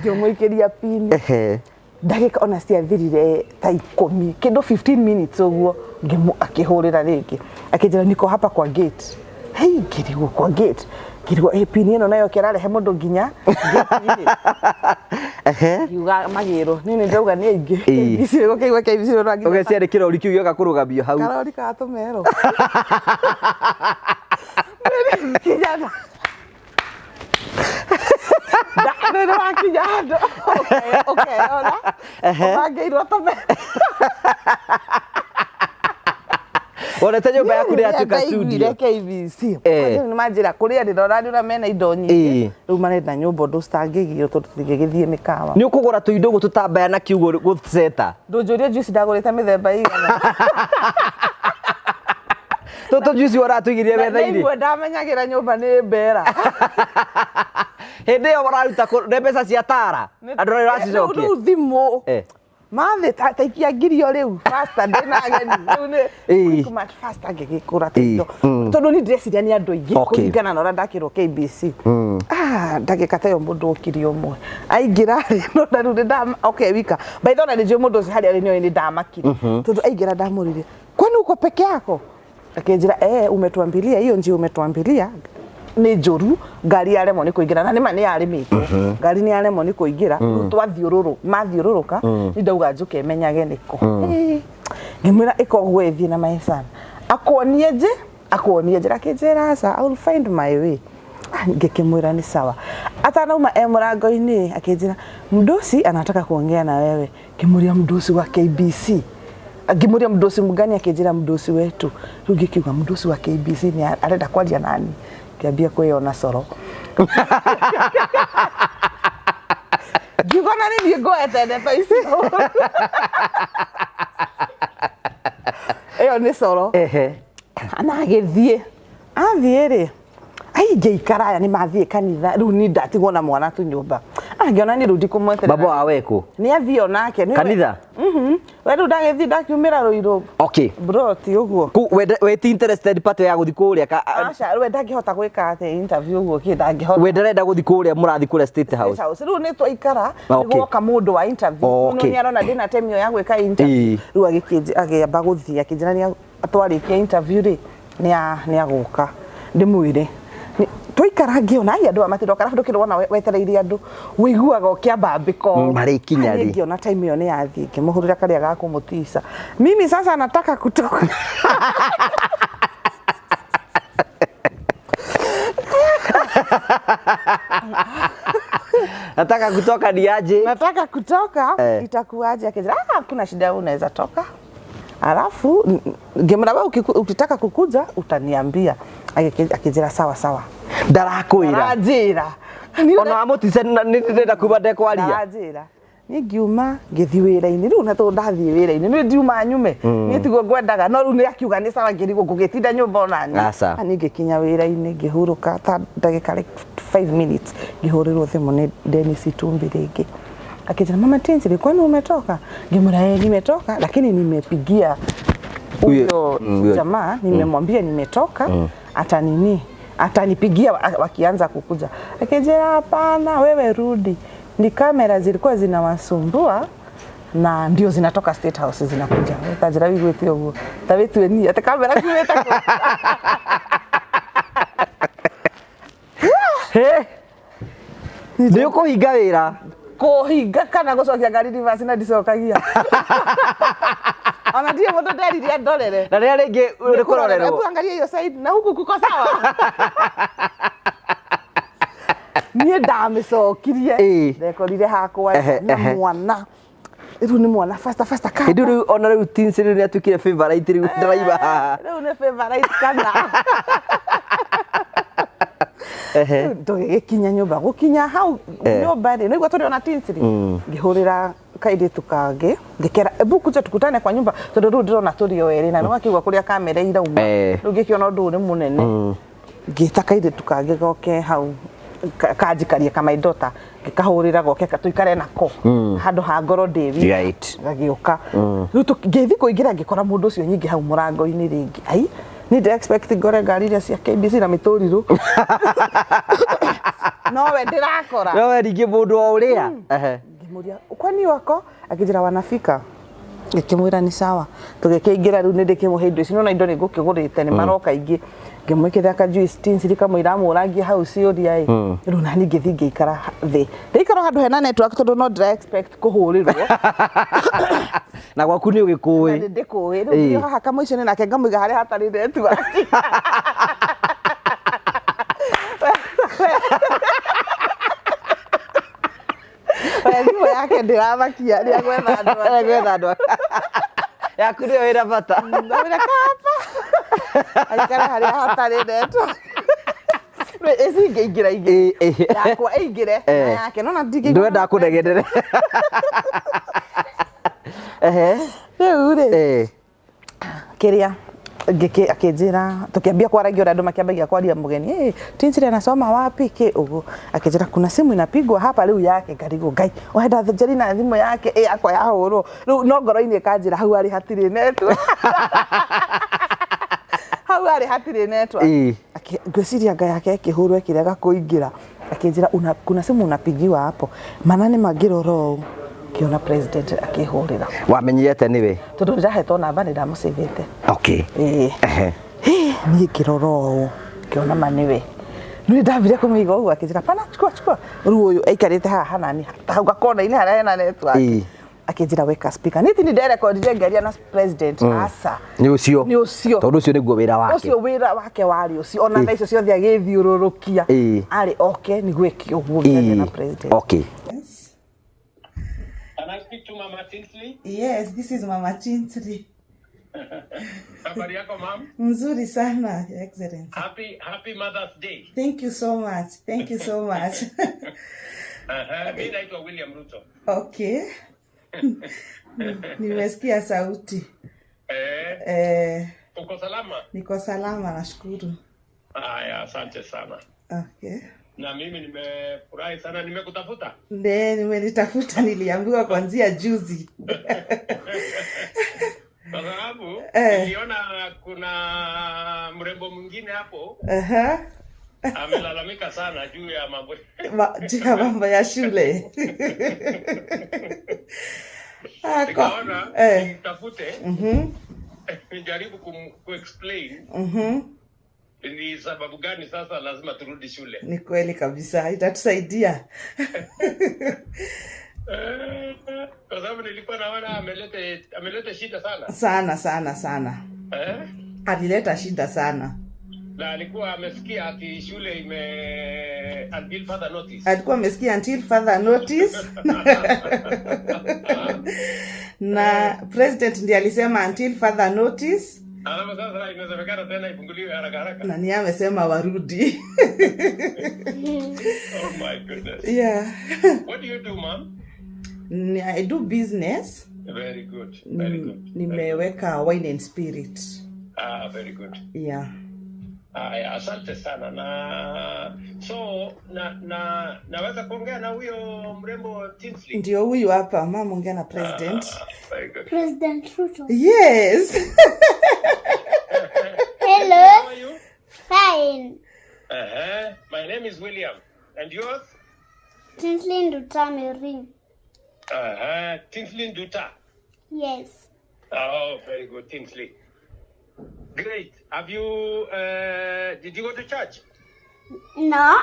ngĩmũikĩria pini Ehe. ndagĩka ona ciathirire ta ikũmi kĩndũ 15 minutes ũguo akĩhũrĩra rĩngĩ akĩnjĩra niko hapa kwa gate hei ngĩrigwo kwa gate ngĩrigwo ĩ pini ĩno nayo kĩrarehe mũndũ nginya gate-inĩ." Ehe. ngiuga magĩrwo niĩ nĩ ndauga nĩ aingĩ Ĩĩ. KBC gũkĩigua KBC nĩ nginya Ũgeciria nĩ kĩrori kĩu gĩoka kũrũgamio hau. karori ka tũmero kinya nĩ wakinya handũ ũkeyona ũbangĩirwo tũmero Wonete nyũmba yaku nĩ yatuĩka studio. Ndaiguire KBC Eh. nĩ manjĩra kũrĩa ndĩrora ndĩrona mena indo nyingĩ Ĩĩ. rĩu marenda nyũmba ũndũ citangĩgio tondũ tũtingĩgĩthiĩ mĩkawa Nĩ ũkũgũra tũindo ũguo tũtambaya na kiugo gũceta. ndũnjũrie juice ndagũrĩte mĩthemba igana Tũtũ juice ũratũigĩrire Na metha-inĩ. imwe ndamenyagĩra nyũmba nĩ mbera Hĩndĩ ĩyo ũraruta nĩ mbeca cia tara. Andũ arĩa ũracicokia. Rĩu thimũ Eh. mathĩ ta ikia ngirio rĩu faster ndĩna ageni rĩu nĩ Ĩĩ. quick faster ngĩgĩkũra Ĩĩ, tũindo tondũ niĩ ndĩreciria nĩ andũ aingĩ Okay. kũringana na ũrĩa ndakĩrwo KBC ah ndagĩka ta ĩyo mũndũ okire ũmwe aingĩra rĩ no na rĩu nĩ okay wika by the way ona nĩ njũĩ mũndũ ũcio harĩa arĩ nĩoĩ nĩ ndamakire tondũ aingĩra ndamũririe kwani uko peke yako akĩnjĩra eh umetuambilia hiyo njia umetuambilia Nĩ njũru, ngari yaremwo nĩ kũingĩra, na nĩma nĩ yarĩmĩtwo, ngari nĩ yaremwo nĩ kũingĩra. Rĩu twathiũrũrũ mathiũrũrũka, nĩ ndauga njũke menyage nĩkũ. Ngĩmwĩra ĩka ũguo, ĩthiĩ na my son akuonie nji, akuonie njĩra. Akĩnjĩra, "Aca, I will find my way." Ah, ngĩkĩmwĩra nĩ sawa. Atanauma e mũrango-inĩ akĩnjĩra, "Mdosi anataka kuongea na wewe." Ngĩmũria, "Mdosi wa KBC?" Ngĩmũria, "Mdosi mgani?" Akĩnjĩra, "Mdosi wetu." Rĩu ngĩkiuga, "Mdosi wa KBC nĩ arenda kwaria nani?" Ngĩambia kwĩyona coro, ngiuga na nĩ niĩ ngoete ndeto icio, ĩyo nĩ coro. Na agĩthiĩ, athiĩ rĩ, ai, ngĩikara, aya nĩ mathiĩ kanitha, rĩu ni ndatigwo na mwana tu nyũmba. Ah, ngĩona nĩ rĩu ndikũmweterera. Baba wa weku? Nĩ athiĩ onake. Kanitha? We rĩu ndagĩthiĩ, ndakiumĩra Rũirũ. Broti ũguo. Ku we ti interested part ya guthi kuria ka? Aca, we ndangĩhota gwĩka atĩ interview ũguo kĩ, ndangĩhota. We ndarenda guthi kuria murathi kuria State House? State House. Rĩu nĩ twaikara, nĩguoka mũndũ wa interview. Nĩ arona ndĩna time ĩyo ya gwĩka interview. Rĩu agĩkĩamba gũthiĩ, akĩnjĩra nĩ twarĩkia interview rĩ, nĩ agũka ndĩmwĩre. Twaikara ngĩona ai andũ aya matiroka, arabu ndũkĩrĩ wona wetereire andũ ũiguaga ũkĩambambĩka. Marĩkinya rĩ? Ngĩona time ĩyo nĩ yathiĩ, ngĩmũhũrĩra karĩa ga kũmũtica, "Mimi sasa nataka kutoka." Nataka kutoka ni aje? "Nataka kutoka." "Itakuwaje?" Akijira, "Ah, hakuna shida, wewe unaweza toka." Alafu ngĩmwĩra, "Wewe ukitaka kukuja utaniambia." Akijira, "Sawa sawa." Ndarakwira? Aranjĩra. Ona wamũtica nĩ ndĩrenda kuma ndekwaria? Aranjĩra. Niĩ ngiuma ngĩthiĩ wĩra-inĩ rĩu, na tondũ ndathiĩ wĩra-inĩ nĩ ndiuma nyume, niĩ tiguo ngwendaga, no rĩu nĩ akiuga nĩ sawa, ngĩrigwo ngũgĩtinda nyũmba onani. Aca. Na niĩ ngĩkinya wĩra-inĩ, ngĩhurũka ta ndagĩka like 5 minutes, ngĩhũrĩrwo thimũ nĩ Dennis Itumbi rĩngĩ, akĩnjĩra, "Mama Tinsley, kwani umetoka?" Ngĩmwĩra, "Eh, nimetoka, lakini nimepigia huyo Huyo. jamaa, nimemwambia nimetoka, ata nini, atanipigia wakianza kukuja." Akijera, "Hapana, wewe rudi, ni kamera zilikuwa zinawasumbua na ndio zinatoka State House zinakuja." Kanjĩra, "Wiguĩte ũguo ta wĩtue niĩ atĩ kamera kiumĩte kũ?" He, nĩ ũkũhinga wĩra? Kũhinga kana gũcokia ngari reverse, na ndicokagia, ona ndirĩ mũndũ nderire andorere. Na rĩrĩa rĩngĩ nĩ kũrorerwo. Hebu angalia hiyo side na huku kuko sawa. Niĩ ndamĩcokirie. Ndekorire hakwa na mwana rĩu nĩ mwana fasta fasta ka. Hĩndĩ rĩu ona rĩu Tinsley rĩu nĩ atuĩkire favorite rĩu driver haha. Rĩu nĩ favorite kana. Tũgĩgĩkinya nyũmba, gũkinya hau nyũmba rĩ, nĩguo tũrĩ ona Tinsley, ngĩhũrĩra kairĩtu kangĩ, ngĩkera, "Ebu kuja tukutane kwa nyumba," tondũ rĩu ndĩrona tũrĩ o erĩ na nĩwakĩigua kũrĩa kamera irauma. Rĩu ngĩkĩona ũndũ ũyũ nĩ mũnene, ngĩta kairĩtu kangĩ goke hau kanjikarie ka my daughter, ngĩkahũrĩra goke tũikare nako handũ ha ngoro ndĩ wiki. Gagĩũka. Rĩu ngĩthiĩ kũingĩra, ngĩkora mũndũ ũcio nyingĩ hau mũrango-inĩ rĩngĩ. Ai, niĩ ndĩ expect ngore ngari iria cia KBC na mĩtũrirũ, nowe ndĩrakora. No we rĩngĩ mũndũ o ũrĩa. Ngĩmũria, "Kwani wako?" Akĩnjĩra, "Wanafika." Ngĩkĩmwĩra nĩ sawa. Tũgĩkĩingĩra. Rĩu nĩ ndĩkĩmũhe indo ici, nona indo nĩ ngũkĩgũrĩte, nĩ maroka ingĩ. Ngĩmwĩkĩrĩra ka juice Tinsley, kamũira amũrangie hau ciũria ĩ. Rĩu nani ngĩthiĩ ngĩikara thĩ, ndĩikara handũ hena network, tondũ no ndĩra expect kũhũrĩrwo. Na gwaku nĩ ũgĩkũĩ. Na ndĩkũĩ. Rĩu ngĩthiĩ haha kamũico-inĩ nake ngamũiga harĩa hatarĩ network. We thimũ yake ndĩramakia, nĩ agwetha andũ angĩ. Gwetha andũ yaku nĩyo ĩna bata. Ndamwĩra kaba aikare harĩa hatarĩ network. Ĩci ingĩingĩra ingĩ yakwa ĩingĩre na yake nona ndingĩigua. Ndwendaga kũnegenere. Rĩu rĩ, kĩrĩa akĩnjĩra, tukiambia kwaragia ũrĩa andũ makĩambagia kwaria mũgeni, "Hey, Tinsley anasoma wapi?" Kĩ ũguo. Akĩnjĩra, "Kuna simu inapigwa hapa." Rĩu yake ngarigwo, Ngai wenda Angelina thimũ yake ĩ yakwa yahũrwo rĩu, no ngoro-inĩ ĩkanjĩra hau arĩ hatirĩ network, hau arĩ hatirĩ network. Ngwĩciria nga yake ĩkĩhũrwo ĩkĩrega kũingĩra. Akĩnjĩra, "Kuna simu unapigiwa hapo." Mana nĩ mangĩrora ũũ, ngĩona president akĩhũrĩra. Wamenyire atĩa nĩwe? Tondũ ndĩrahetwo namba, nĩ ndamũcĩvĩte. Ĩĩ. Niĩ ngĩrora ũũ, ngĩona ma nĩwe. Nĩ ndambire kũmĩiga ũguo akĩnjĩra pana chukua chukua. Rĩu ũyũ aikarĩte haha hanani hau gakona-inĩ harĩa hena network. Ĩĩ. Akĩnjĩra weka speaker. Niĩ ti nĩ nderekondire ngĩaria na president aca. Nĩ ũcio. Nĩ ũcio. Tondũ ũcio nĩguo wĩra wake. Ũcio wĩra wake warĩ ũcio ona thaa icio ciothe agĩthiũrũrũkia Ĩĩ. arĩ oke nĩguo eke ũguo ngĩaria na Ĩĩ. president. Okay. Yes. Can I speak to Mama Tinsley? Yes, this is Mama Tinsley. Habari yako ma'am? Mzuri sana, Your Excellency. Happy Mother's Day. Thank you so much. Thank you so much. Mimi naitwa William Ruto. Okay. Nimesikia sauti. Eh, Eh, uko salama? niko salama nashukuru. Haya, asante sana. Okay. Na mimi nimefurahi sana nimekutafuta. Ne, nimenitafuta niliambiwa kuanzia juzi. Kwa sababu Eh. niliona kuna mrembo mwingine hapo Aha. amelalamika sana juu ya mambo. Juu ya mambo ya shule. Ah, Nikaona eh. nimtafute Mhm. nijaribu kuexplain Mhm. ni sababu gani sasa lazima turudi shule. Ni kweli kabisa, itatusaidia. Eh, kwa sababu nilikuwa naona ameleta shida sana Sana sana sana. eh? Alileta shida sana. Na alikuwa amesikia ati shule ime until further notice. Alikuwa amesikia until further notice. Na president ndiye alisema until further notice, Alafu sasa inasemekana tena ifunguliwe haraka haraka. na ni amesema warudi. Oh my goodness. Yeah. What do you do, ma'am? I do business. Very good. Very good. Nimeweka wine and spirit. Ah, very good. Yeah. Aya, asante sana. Na so na naweza kuongea na huyo mrembo Tinsley? Ndio huyu hapa, mama ongea na president. Ah, very good. President Ruto. Yes. Hello. How are you? Fine. Uh-huh. My name is William. And yours? Tinsley Nduta Mary. Uh-huh. Tinsley Nduta. Yes. Oh, very good, Tinsley. Great. Have you, did you go to church? No.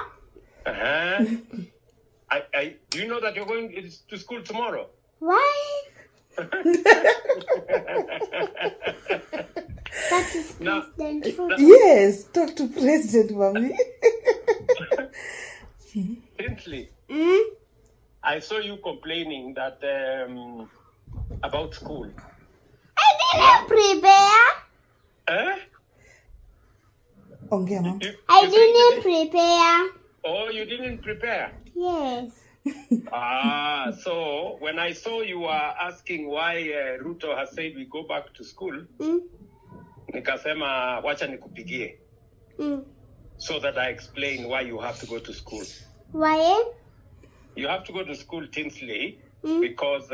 Uh-huh. Do you know that you're going to school tomorrow? Why? That is No. President Ruto. Yes, talk to president, mami. Tinsley, Mm? I saw you complaining that about school. I didn't prepare. Eh? Ongea mama. I You said you didn't prepare. Oh, you didn't prepare. Yes. Ah, so when I saw you were asking why Ruto has said we go back to school, Mm? nikasema wacha nikupigie Mm. so that I explain why you have to go to school. Why? You have to go to school, Tinsley, Mm. because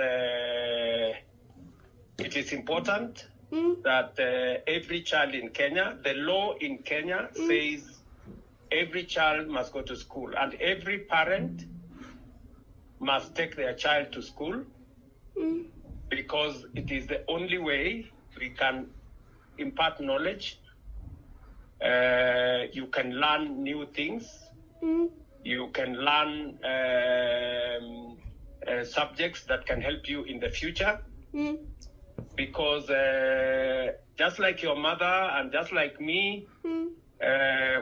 it is important Mm. that every child in Kenya, the law in Kenya says every child must go to school and every parent must take their child to school Mm. because it is the only way we can impart knowledge. You can learn new things. Mm. You can learn subjects that can help you in the future. Mm. Because just like your mother and just like me, Mm.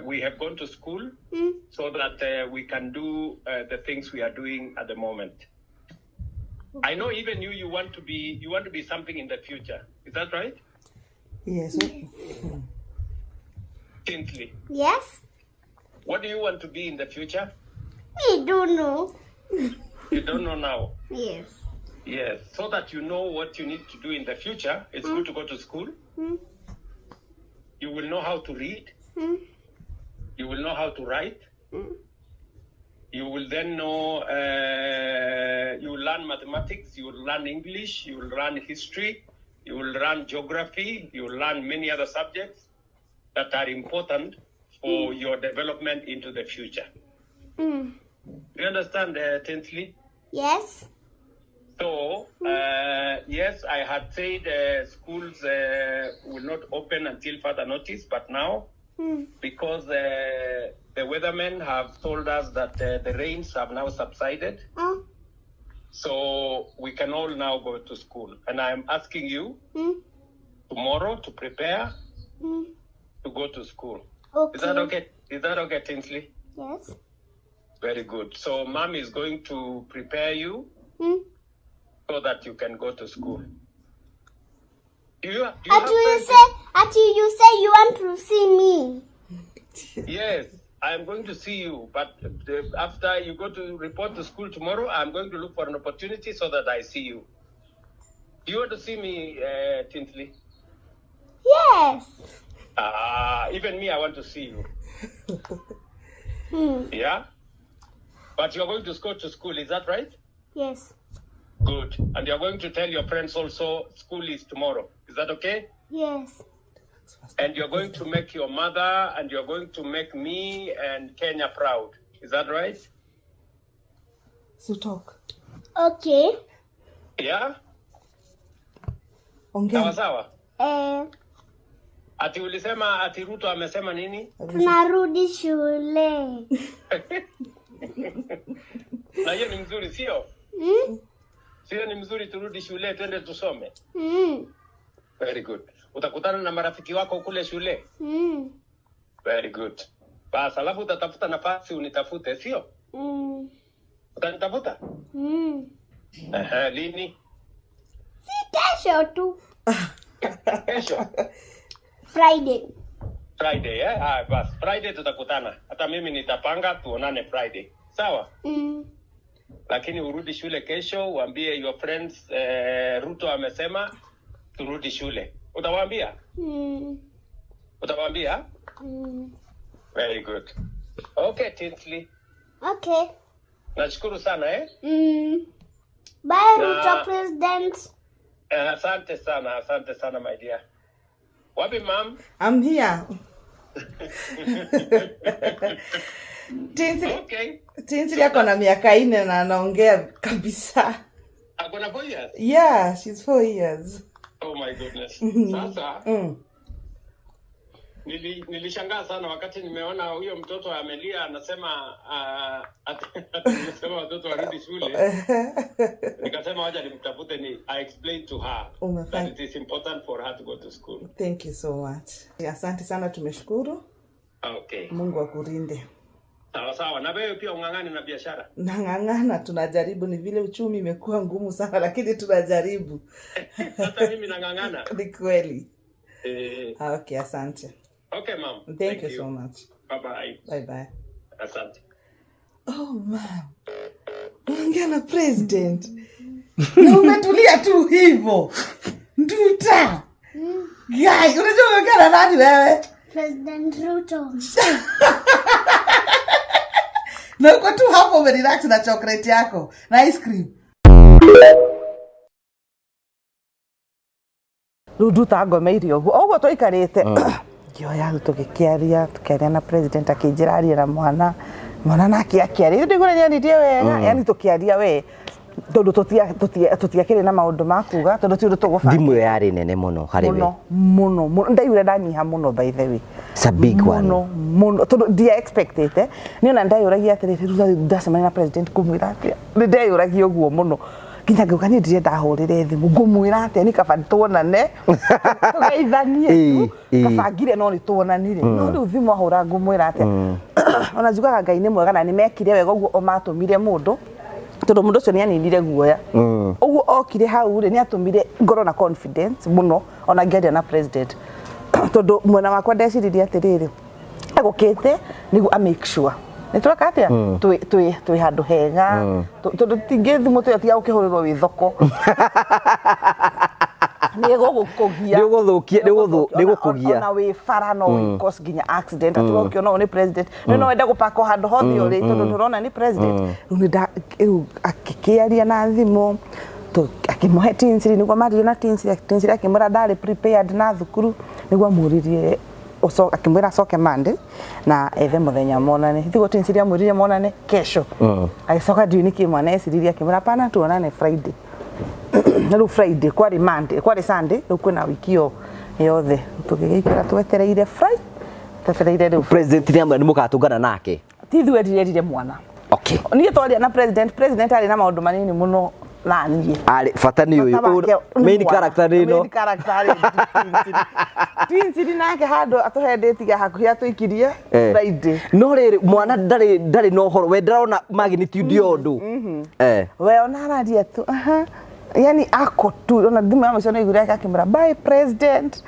we have gone to school Mm. so that we can do the things we are doing at the moment. I know even you want to be something in the future. Is that right? Yes. Tinsley, Yes. what do you want to be in the future? We don't know. You don't know now. Yes. Yes, so that you know what you need to do in the future. It's good to go to school. Mm. You will know how to read. Mm. You will know how to write. Mm. You will then know, you will learn mathematics, you will learn English, you will learn history, you will learn geography, you will learn many other subjects that are important for your development into the future. Mm. Do you understand, Tinsley? Yes. So, yes, I had said schools will not open until further notice, but now, because the The weathermen have told us that the rains have now subsided. So we can all now go to school. And I'm asking you tomorrow to prepare to go to school. Okay. Is that okay? Is that okay, Tinsley? Yes. Very good. So mom is going to prepare you so that you can go to school. Do you have Ati you friends? say, ati you say you want to see me. Yes, I am going to see you, but after you go to report to school tomorrow, I'm going to look for an opportunity so that I see you. Do you want to see me, Tinsley? Yes. Even me, I want to see you. Yeah? But you're going to go to school, is that right? Yes. Good. And you're going to tell your friends also school is tomorrow. Is that okay? Yes. And you're going to make your mother and you're going to make me and Kenya proud. Is that right? So talk. Okay. Yeah? Ongea. Sawa sawa. Eh, Ati ulisema ati Ruto amesema nini? Tunarudi shule. Na hiyo ni mzuri, sio? Sio ni mzuri turudi shule twende tusome. Very good. Utakutana na marafiki wako kule shule. Very good. Bas, alafu utatafuta nafasi unitafute, sio? Utanitafuta? Ehe, lini? Si kesho tu. Kesho. Friday. Friday, eh? Ah, bas, Friday tutakutana. Hata mimi nitapanga tuonane Friday. Sawa? Lakini urudi shule kesho, uambie your friends Ruto amesema turudi shule. Utawaambia? Utawaambia? Very good. Okay, Tinsley. Okay. Nashukuru sana eh? Bye, Ruto President. Asante sana my dear. Wapi ma'am? I'm here. Tinsley, Okay. Tinsley ako na miaka 4 na anaongea kabisa. Ako na 4 years? Yeah, she's 4 years. Oh my goodness. Sasa nilishangaa sana wakati nimeona huyo mtoto amelia anasema ati nimesema watoto warudi shule. Nikasema wacha nimtafute ni I explain to her Umefanya. that it is important for her to go to school. Thank you so much. Asante sana, tumeshukuru. Okay. Mungu akulinde. Sawa sawa. Na wewe pia ung'ang'ane na biashara. Nang'ang'ana, tunajaribu. Ni vile uchumi imekuwa ngumu sana, lakini tunajaribu. Hata mimi nang'ang'ana. Ni kweli. Okay, asante. Okay, ma'am. Thank you so much. Bye bye. Bye bye. Asante. Oh, ma'am. Unaongea na president. Na umetulia tu hivyo. Nduta. Guy, unajua umeongea na nani wewe? President Ruto. Na uko tu hapo umerelax na chocolate yako na ice cream. Rĩu nduta ngomeire ũguo o ũguo twaikarĩte ngĩoya rĩu tũgĩkĩaria tũkĩaria na president akĩnjĩra arie na mwana mwana nake akĩaria ndĩgũra nĩaririe wega yani tũkĩaria we tondũ tũtiakĩrĩ na maũndũ ma kuga tondũ ti ũndũ tũgũbanga Thimũ ĩyo yarĩ nene mũno harĩ we. mũno mũno mũno ndaiguire ndanyiha mũno by the way. It's a big one. Mũno mũno tondũ ndia expectĩte niĩ ona ndeyũragia atĩrĩrĩ rĩu ndacemania na president ngũmwĩra atĩa nĩ ndeyũragia ũguo mũno nginya ngauga niĩ ndirenda hũrĩre thimũ ngũmwĩra atĩa nĩ kaba tuonane tũgeithanie tu kaba ngire no nĩ tuonanire no rĩu thimũ ahũra ngũmwĩra atĩa ona njugaga Ngai nĩ mwega na nĩ mekire wega ũguo o matũmire mũndũ tondũ mũndũ ũcio nĩ aninire guoya ũguo okire hau rĩ nĩ atũmire ngorwo na confidence mũno ona ngĩaria na president tondũ mwena wakwa ndeciririe atĩrĩrĩ egũkĩte nĩguo a make sure nĩ tweka atĩa twĩ handũ hega tondũ tingĩ thimũ tũyo tiga gũkĩhũrĩrwo wĩ thoko nĩ ĩgũgũkũgia Nĩ nĩ ĩgũkũgia. Ona wĩ bara no ĩ nginya accident atĩ ũkĩona ũyũ nĩ president nĩ no wende gũpakwo handũ hothe ũrĩ tondũ ndũrona nĩ president rĩu nĩ rĩu akĩkĩaria na thimũ akĩmũhe Tinsley nĩguo maririe na Tinsley Tinsley akĩmwĩra ndarĩ prepared na thukuru nĩguo amũririe akĩmwĩra acoke Monday na ethe mũthenya monane tiguo Tinsley amwĩrire monane kesho agĩcoka ndiũĩ nĩkĩ mwana eciririe akĩmwĩra hapana tuonane Friday na rĩu Friday kwarĩ Monday kwarĩ Sunday rĩu kwĩna wiki ĩyo yothe tũgĩgĩikara twetereire Twetereire rĩu. President nĩ amwĩra nĩ mũgatũngana nake. Ti ithuĩ ndirerire mwana. Okay. Niĩ twaria na president, president arĩ na maũndũ manini mũno na niĩ. Arĩ bata nĩ Bata wake ũyũ. nĩ Main mwana. character nĩ ĩno. Main character arĩ Twins nake handũ atũhendĩtie hakuhĩ atũikirie Eh. Friday. No rĩrĩ mwana ndarĩ na ũhoro we ndarona magnitude ya ũndũ. Eh. We ona araria tu aha. Yani ako tu ona thimũ ya mũico nĩ aiguire akĩmwĩra bye president.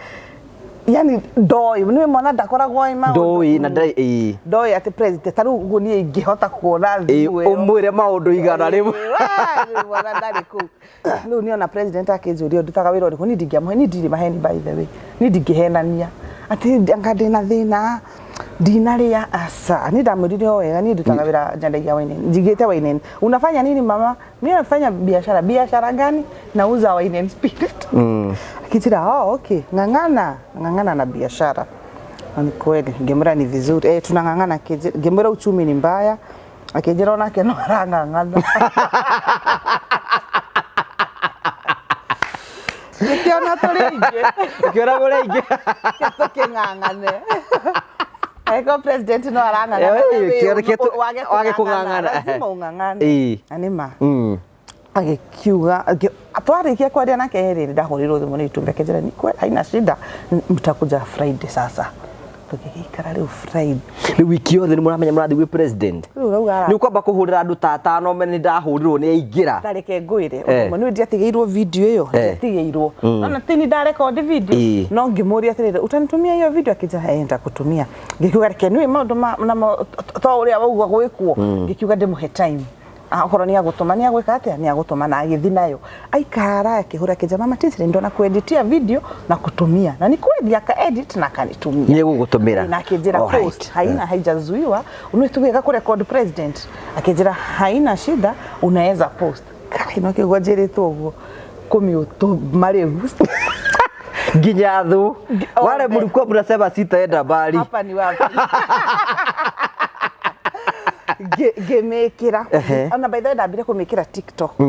Yani ndoĩ nĩ mwana ndakoragwo oĩ maũndũ. Ndoĩ na ndarĩ ĩĩ. Ndoĩ atĩ president ta rĩu ũguo niĩ ingĩhota kuona Ĩĩ, thimũ ĩyo. ũmwĩre maũndũ 100. Ĩĩ, mwana ndarĩ kũu. Rĩu niĩ ona president akĩnjũria ndutaga wĩra ũrĩkũ, niĩ ndingĩamũhe, niĩ ndirĩ maheni by the way, niĩ ndingĩhenania atĩ anga ndĩna thĩna ndinarĩa, aca. Niĩ ndamwĩrire o wega, niĩ ndutaga wĩra nyendagia wine, njigĩte wine. Unafanya nini mama? Mimi nafanya biashara. Biashara gani? Nauza wine and spirit. Akijira, oh, okay, ng'ang'ana ng'ang'ana na biashara. Na ni kweli ngĩmwĩra ni vizuri, eh, tunang'ang'ana. Ngĩmwĩra uchumi ni mbaya, akĩnjĩra onake no arang'ang'ana. Ngĩkĩona tũrĩ aingĩ. Ũkĩona mũrĩ aingĩ. Tũkĩng'ang'ane. Angĩkorwo president no arang'ang'ana, Eh, we kĩo- kĩo- wage wage kũng'ang'ana, kũng'ang'ana. lazima ũng'ang'ane. Ĩĩ. Na nĩ ma. Mm. Agĩkiuga twarĩkia kwaria nake rĩ, ndahũrĩrwo thimũ nĩ Itumbi akĩnjĩra ni kweli haina shida, mtakuja Friday. Sasa tũgĩgĩikara rĩu Friday. Rĩu wiki yothe nĩ mũramenya mũrathiĩ gwĩ president. Rĩu ũrauga Nĩ ũkwamba kũhũrĩra andũ ta atano mene nĩ ndahũrĩrwo nĩ aingĩra. Tareke ngwĩre Eh. ũndũ ũmwe, nĩ ndiatigĩirwo video ĩyo. Eh. Ndiatigĩirwo ona ti ni ndarekondi video. Ĩĩ. No ngĩmũria atĩrĩrĩ, utanitumia hiyo video? Akĩnjĩra eh, nitakutumia. Ngĩkiuga reke nĩ maũndũ namo to ũrĩa wauga gwĩkwo, ngĩkiuga ndĩmũhe time. Ah, okorwo nĩ agũtũma nĩ agwĩka atĩa, nĩ agũtũma, na agĩthi nayo aikara akĩhũra akĩnjĩra mama Tinsley ndona kueditia video na kutumia, na ni kweli aka edit na akanitumia. Nĩ egũgũtũmĩra. Na akĩnjĩra Alright. post haina, haijazuiwa unituweka ku record president. Akĩnjĩra haina shida, unaweza post. Kai no kĩgwa njĩrĩtwo ũguo kũmĩũtũma rĩu. Nginya thũ. Wale othe. mlikuwa mnasema sitaenda mbali. Hapa ni wapi? Ngĩmĩkĩra. Ehe. Ona by the way ndambire kũmĩkĩra TikTok,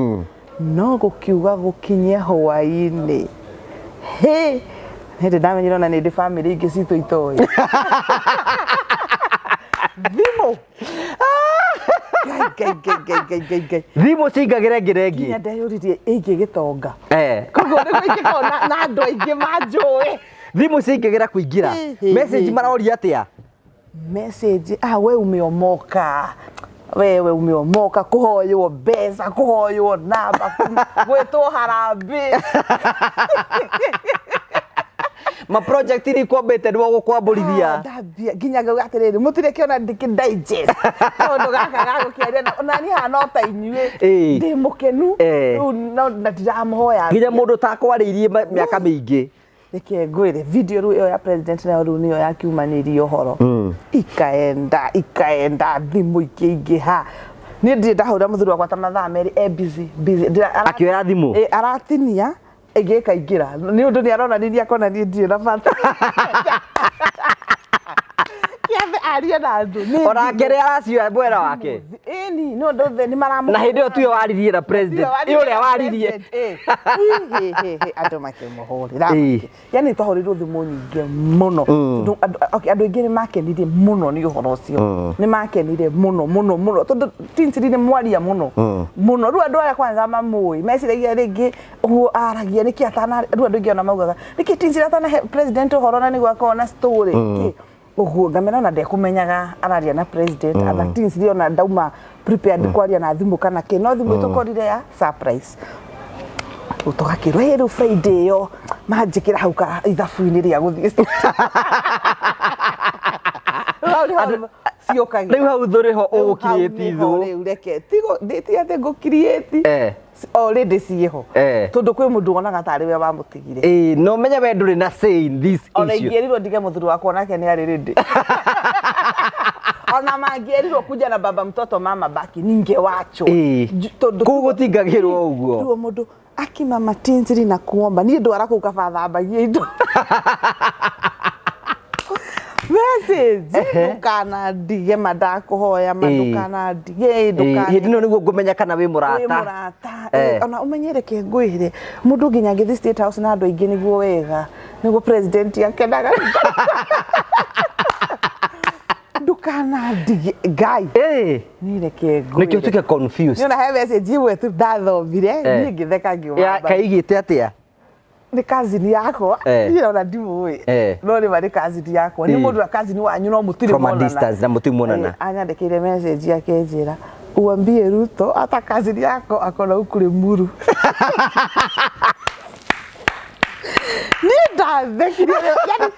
no gũkiuga gũkinyia hwaĩ-inĩ hĩ hĩndĩ ndamenyire ona nĩ ndĩ bamĩrĩ ingĩ citũ itoĩ thimũ. Ngai, Ngai, Ngai, Ngai, Ngai, Ngai, Ngai. Thimũ cingagĩra ĩngĩ na Nginya ĩngĩ. ndeyũririe ĩngĩ gĩtonga. Eh. Koguo nĩguo ingĩkorwo na andũ aingĩ manjũĩ. Thimũ cingagĩra kũingĩra. Hĩ, hĩ, Message hĩ. maroria atĩa? Message, ah, we umeomoka, wewe umeomoka, kuhoywo mbeca, kuhoywo namba, gwĩtwo harambĩ. Ma project iria ikwambĩte nĩwe ũgũkwambũrithia. Ah, ndambia nginya ngauga atĩrĩrĩ, mũtirĩ kĩona ndĩkĩ digest kaũndũ gaka gagũkĩaria na niĩ hana o ta inyuĩ. Ĩĩ. Ndĩ mũkenu Eh. rĩu na ndiramũhoya. Nginya mũndũ takwarĩirie mĩaka mĩingĩ. Reke ngwĩre, video rĩu ĩyo ya president nayo rĩu nĩyo yakiumanĩria ũhoro, ikaenda ikaenda thimũ ikĩingĩha. Niĩ ndirĩ ndahũrĩra mũthuri wakwa ta mathaa 2 e busy busy. Akĩoya thimũ? Ĩ, aratinia ĩngĩ ĩkaingĩra nĩ ũndũ nĩ arona nini akona niĩ ndirĩ na bata kĩambe arie na andũ. Nĩ Onake nĩ aracioya mwena wake. Ĩni nĩ ũndũ othe nĩ maramũ. Na hĩndĩ ĩyo tiwe waririe na president. Ĩ ũrĩa waririe. Andũ makĩmũhũrĩra. Ĩĩ. Yani twahũrĩirwo thimũ nyingĩ mũno tondũ okay, andũ aingĩ nĩ makenirie mũno nĩ ũhoro ũcio, nĩ makenire mũno mũno mũno tondũ Tinsley nĩ mwaria mũno mũno. Rĩu andũ aya kwanza mamũĩ meciragia rĩngĩ ũguo aragia nĩkĩ atana, rĩu andũ aingĩ ona maugaga nĩkĩ Tinsley atanahe president ũhoro na nĩguo akorwo na story kĩ ũguo. Ngamera ona ndekũmenyaga araria na president ana Tinsley ona ndauma prepared kwaria na thimũ kana kĩ, no thimũ ĩtũkorire ya surprise. Rĩu tũgakĩrwo ĩ rĩu Friday ĩyo manjĩkĩra hau ka ithabu-inĩ rĩa gũthiĩ. Rĩu hau nĩho ciũkagĩra. Rĩu hau thũ nĩho Rĩu hau ũgũkirĩti nĩho thũ. rĩu reke tigo ti atĩ ngũkiriĩti. Eh. Already ciĩho. Eh. Tondũ kwĩ mũndũ wonaga tarĩ we wamũtigire. Ĩĩ, no menye we ndũrĩ na say in this Ona issue. ingĩerirwo ndige mũthuri wakwa onake nĩ arĩ ready. Ona mangĩerirwo kuja na baba mtoto mama baki ningewachwo. Ĩĩ. Tondũ Kũu gũtingagĩrwo ũguo. Rĩu mũndũ akimama Tinsley na kuomba niĩ ndwara kũu kaba thambagie indo. Message ndũkanandige ma, ndakũhoya ma. Ĩĩ. Ndũkanandige. Ĩĩ, hĩndĩ ĩno nĩguo ngũmenya kana wĩ Wĩ mũrata. mũrata. Eh. Ĩ, ona ũmenye reke ngwĩre, mũndũ nginya angĩthiĩ State House na andũ aingĩ nĩguo wega nĩguo president akenaga. Ndũkanandige Ngai. Ĩĩ. Niĩ reke ngwĩre. Nĩkĩo ũtuĩke confused. Nĩ ona he message ĩmwe tu ndathomire Eh. niĩ ngĩtheka ngiuma Ya kaigĩte atĩa? Nĩ cousin yakwa. Eh. Niĩ ona ndimũĩ. Eh. No nĩ ma nĩ cousin yakwa. Nĩ Eh. mũndũ wa cousin wanyu no mũtirĩ From a mwonana. distance na mũtirĩ mwonana. Eh, anyandĩkĩire message akĩnjĩra uambie Ruto hata cousin yako akona huku Limuru. Niĩ ndathekire yani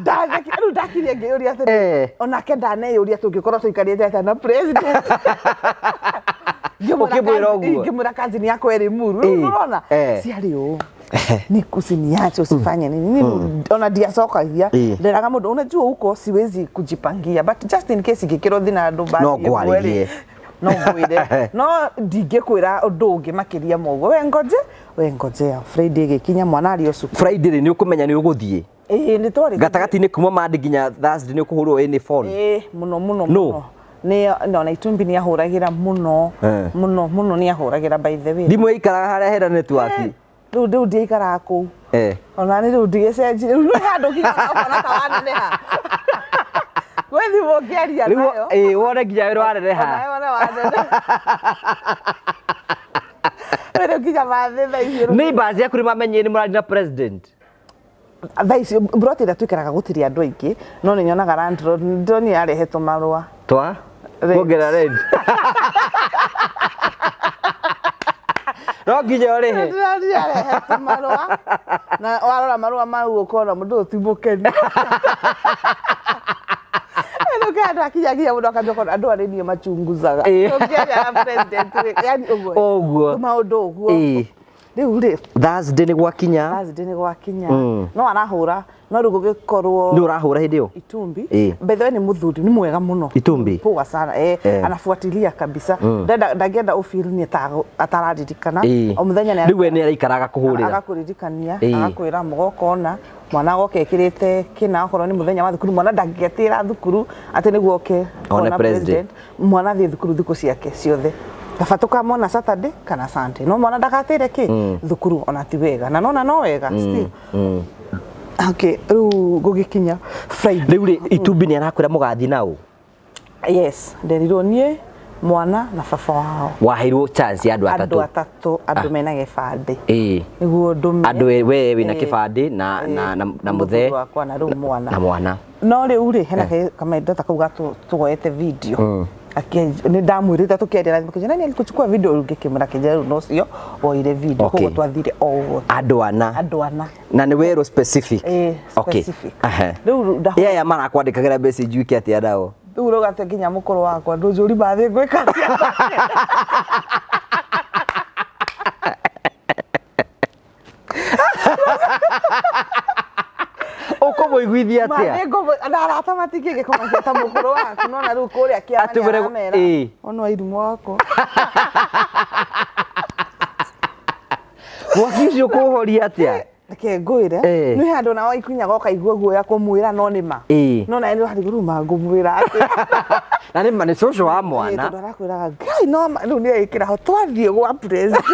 ndathekire rĩu ndakirie ngĩyũria atĩrĩ Eh. onake ndaneyũria tũngĩkorwo tũikarĩte atĩa na president. Ũkĩmwĩra ũguo? Ngĩmwĩra cousin yakwa ĩ Limuru. Rĩu Eh. nĩũrona Eh. ciarĩ ũũ ni usiniache usifanye nini nini ona ndiacokagia Eh. nderaga mũndũ unajua huko siwezi kujipangia but just in case ingĩkĩrwo thina andũ No ngwarĩrie. No ngwĩre no ndingĩkwĩra ũndũ ũngĩ makĩria ma ũguo we ngoje we ngojea Friday ĩgĩkinya mwana arĩ o cukuru. Friday rĩ nĩ ũkũmenya nĩ ũgũthiĩ. Ĩĩ nĩ twarĩ Gatagatĩ-inĩ kuma Monday nginya Thursday nĩ ũkũhũrwo any phone. Ĩĩ mũno mũno No. mũno nĩ ona Itumbi nĩ ahũragĩra mũno Eh. mũno mũno nĩ ahũragĩra by the way. Thimũ ĩikaraga harĩa hena network. Rĩu rĩu ndiaikaraga kũu. Eh. Ona nĩ rĩu ndigĩcenjire rĩu nĩ handũ nginya ũkona ta waneneha gwĩ thimũ ũngĩaria Rĩu nayo ĩĩ wone nginya wĩra waneneha. Onawe wone waneneha. Rĩu rĩu nginya mathĩ thaa ici rĩu- Neighbors yaku nĩ mamenyire nĩ mũraria na president. Thaa ici mburoti ĩrĩa tũikaraga gũtirĩ andũ aingĩ no nĩ nyonaga landlord ndĩronire arehetwo marũa. Twa? Rent. Kuongerera rent. No nginya ũrĩhe. Ndĩronire arehetwo marũa na warora marũa mau ũkona mũndũ ũyũ ti mũkenu. Rĩu kĩ handũ hakinyagia mũndũ akambia kuona andũ arĩa niĩ machunguzaga. Ĩĩ. Ũngĩaria na president rĩ, yani ũguo. Ũguo. Maũndũ ũguo. Ĩĩ. Rĩu rĩ Thursday nĩ gwakinya. Thursday nĩ gwakinya no arahũra no rĩu gũgĩkorwo Nĩ ũrahũra hĩndĩ ĩyo? Itumbi Ĩĩ. by the way nĩ mũthuri nĩ mwega mũno. Itumbi? Poa sana eh, Eh. anafuatilia kabisa ndenda ndangĩenda ũfeel nĩ ta atararirikana Ĩĩ. o mũthenya nĩ Rĩu we nĩ araikaraga kũhũrĩra. agakũririkania Ĩĩ. agakwĩra mũgoka ona mwana agoka ekĩrĩte kĩna okorwo nĩ mũthenya wa thukuru mwana ndangĩgetĩra thukuru atĩ nĩguo oke One kuona president. Mwana athiĩ thukuru thikũ ciake ciothe kaba tũkamona Saturday kana Sunday no mwana ndagatĩre kĩ thukuru ona ti wega na nona no wega still. Okay rĩu gũgĩkinya Friday. Rĩu rĩ Itumbi nĩ arakwĩra mũgathiĩ nao. Yes nderirwo niĩ mwana na baba wao. Waheirwo chance ya andũ Andũ atatũ. atatũ andũ mena gĩbandĩ Ĩĩ. nĩguo ndũme Andũ we wĩna Ĩĩ. kĩbandĩ na na na na Mũthuri mũthee wakwa na rĩu mwana na mwana. No rĩu rĩ hena kamaendo ta kau gatũgoete video nĩ ndamwĩrĩte tũkĩaria na thimũ kĩnjĩra nani alikuchukua video rĩu ngĩkĩmwĩra kĩnjĩra rĩu nocio woire video. Okay. Koguo twathire o ũguo Andũ ana. Andũ ana. Na nĩ werũ specific. Ĩĩ, Okay. specific. Aha. Rĩu Ĩ aya marakwandĩkagĩra message wiki atĩa nao? Rĩu rũgate nginya mũkũrũ wakwa ndũnjũri mathĩ ngwĩka atĩa. Ũkũmũiguithia atĩa? Mathĩ na arata matingĩgĩkũmakia ta mũkũrũ waku nona rĩu kũrĩa kĩama Atĩ mwĩre- nĩaramera ĩĩ. ono irimũ wakwa. Mwaki ũcio ũkũũhoria atĩa? Reke ngwĩre Eh. nĩ handũ nawe ikinyaga ũkaigua guoya kũmwĩra no nĩ ma Ĩĩ. no nawe nĩ ũrarigwo rĩu mangũmwĩra atĩa. Na nĩ ma nĩ cũcũ wa Ĩĩ, mwana. tondũ arakwĩraga Ngai no ma rĩu nĩ ĩkĩra ho twathiĩ gwa president.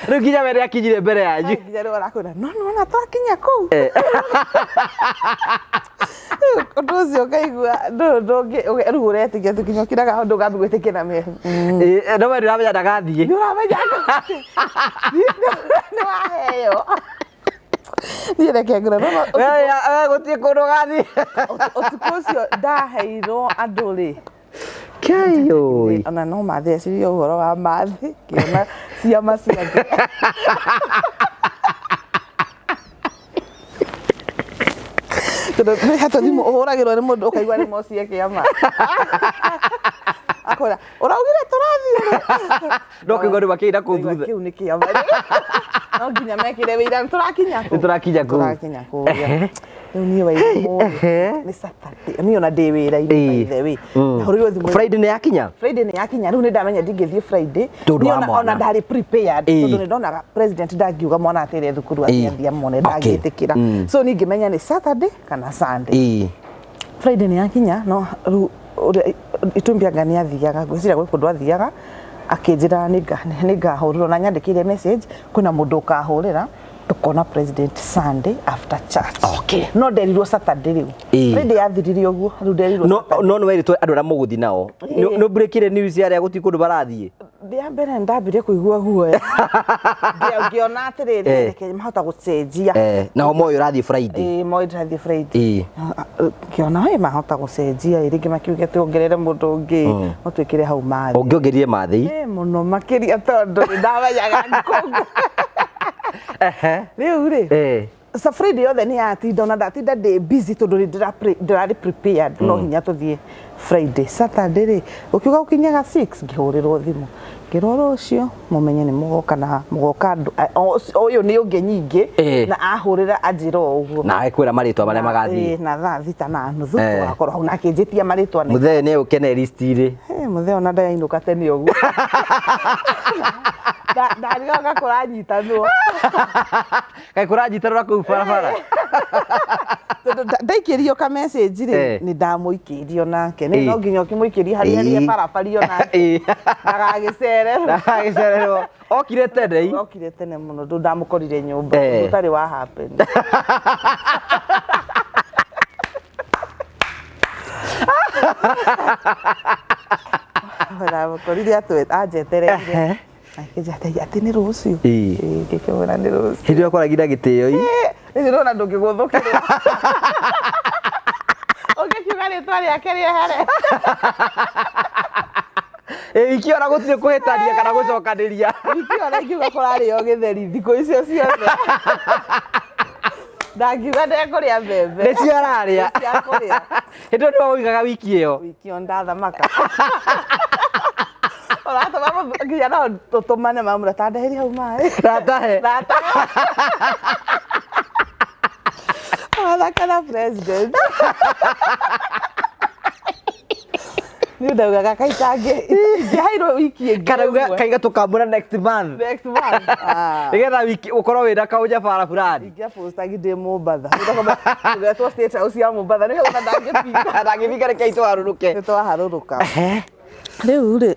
Rĩu nginya we nĩakinyire mbere yanyu. Nginya rĩu arakwĩra no nĩwona twakinya kũu. Ũndũ ũcio ũkaigua ndũrĩ ũndũ ũngĩ rĩu ũretĩkia tu nginya ũkiraga handũ ũkambia gwĩtĩkia na me Ĩĩ, no we nĩũramenya ndagathiĩ. Nĩ ũramenya nĩ waheo niĩ reke ngwĩre no We we gũtirĩ kũndũ ũgathiĩ. Ũtukũ ũcio ndaheirwo andũ rĩ Kĩyũi. Ona no mathecirie ũhoro wa mathĩ ngĩona ciama ciake. Tondũ nĩ hata thimũ ũhũragĩrwo nĩ mũndũ ũkaigua nĩ mocie kĩama akwĩra ũraugire tũrathiĩ rĩ?" No kĩigua nĩ makĩina kũu Ũkaigua thutha. kĩu nĩ kĩama no nginya mekĩre wĩira nĩ tũrakinya kũu Nĩ tũrakinya kũu. Tũrakinya kũu rĩu niĩ waimũ nĩ Saturday niĩ ona ndĩ wĩra-inĩ by the way ndahũrĩirwo thimũ Friday nĩ yakinya? Friday nĩ yakinya rĩu nĩ ndamenya ndingĩthiĩ Friday. Tondũ Niĩ wa ona mwana. ona ndarĩ prepared Ĩĩ. tondũ nĩ ndonaga president ndangiuga mwana atĩre thukuru Ĩĩ. atĩ athiĩ amwone Okay. ndangĩtĩkĩra so niĩ ngĩmenya nĩ Saturday kana Sunday. Friday nĩ yakinya no rĩu ũrĩa Itumbi anga nĩ athiaga ngwĩciria gwĩ kũndũ athiaga akĩnjĩra nĩngahũrĩrwo na nyandĩkĩire message kwĩna mũndũ ũkahũrĩra. Tukona president Sunday after church. No nderirwo Saturday riu. Friday yathirire uguo, riu nderirwo No. Saturday. No nĩ werĩtwo andũ arĩa mũgũthiĩ nao nĩ ũmbũrĩkire news arĩa gũtirĩ kũndũ marathiĩ? Rĩa mbere ndambire kũigua guoya. Ngĩona atĩrĩrĩ, reke mahota gũcenjia. Nao moĩ ũrathiĩ Friday. Ĩĩ, moĩ ndĩrathiĩ Friday. Ngĩona ĩ mahota gũcenjia ĩ rĩngĩ makiuge tuongerere mũndũ ũngĩ, no twĩkĩre hau mathĩ. Ũngĩongerire mathĩ. Ĩ mũno makĩria tondũ nĩ ndamenyaga ngũngũ. Rĩu rĩ, sa Friday yothe nĩ yatinda, ona ndatinda ndĩ busy tondũ nĩ ndĩrarĩ prepared no hinya tũthiĩ Friday. Saturday rĩ, ũkiuga gũkinyaga 6 ngĩhũrĩrwo thimũ, ngĩrwo rũciũ mũmenye nĩ mũgoka na mũgoka andũ ũyũ nĩ ũngĩ nyingĩ na ahũrĩra anjĩra o ũguo. Na agĩkwĩra marĩtwa marĩa magathiĩ. Ĩĩ, na 6:30 tũgakorwo hau na akĩnjĩtia marĩtwa na Mũthee nĩ ũkene listi-rĩ. Mũthee ona ndainũka tene ũguo. Ndarigaga kũranyitanwo. Kaĩ kũranyitanwo na kũu barabara? Tondũ ndaikĩrio ka message rĩ, nĩ ndamũikĩirio nake. Nĩ no nginya ũkĩmũikĩrie harĩa harĩa barabario nake. Ndagagĩcererwo. Ndagagĩcererwo. Okire tene i. Okire tene mũno ndũ ndamũkorire nyũmba. Ũtarĩ wa happen. Ndamũkorire anjetereire. Akĩnjĩra atĩ nĩ rũciũ. Ĩĩ, ngĩkĩmwĩra nĩ rũciũ. Hĩndĩ ĩyo akwaragia na gĩtĩo i. Rĩu ndĩrona ndũngĩgũthũkĩrwo. Ũngĩkiuga rĩtwa rĩake rĩehere. Ĩ wiki ona gũtirĩ kũhĩtania kana gũcokanĩria. Wiki ona ingiuga kũrarĩo gĩtheri thikũ icio ciothe. Ndangiuga ndekũrĩa mbembe. Nĩcio ararĩa. Nĩcio akũrĩa. Hĩndĩ ĩyo nĩwe woigaga wiki ĩyo. Wiki ĩyo ndathamaka. Ũratũma nginya no tũtũmane mamũra ta ndeherie hau maĩ. Ratahe. Ratahe. Ũrathaka na president. Niĩ ndaugaga kaitangĩ ingĩheirwo wiki ĩngĩ Kana uga ĩmwe. kaiga tũkamũra next month. Next month. Ah. Nĩgetha wiki ũkorwo wĩna kaũnyabara fulani. Ingĩapostagi ndĩ Mombatha. Tũgetwo State House ya Mombatha nĩgetha ndangĩbinga. Ndangĩbinga reke itũharũrũke. Nĩ twaharũrũka. Rĩu rĩ,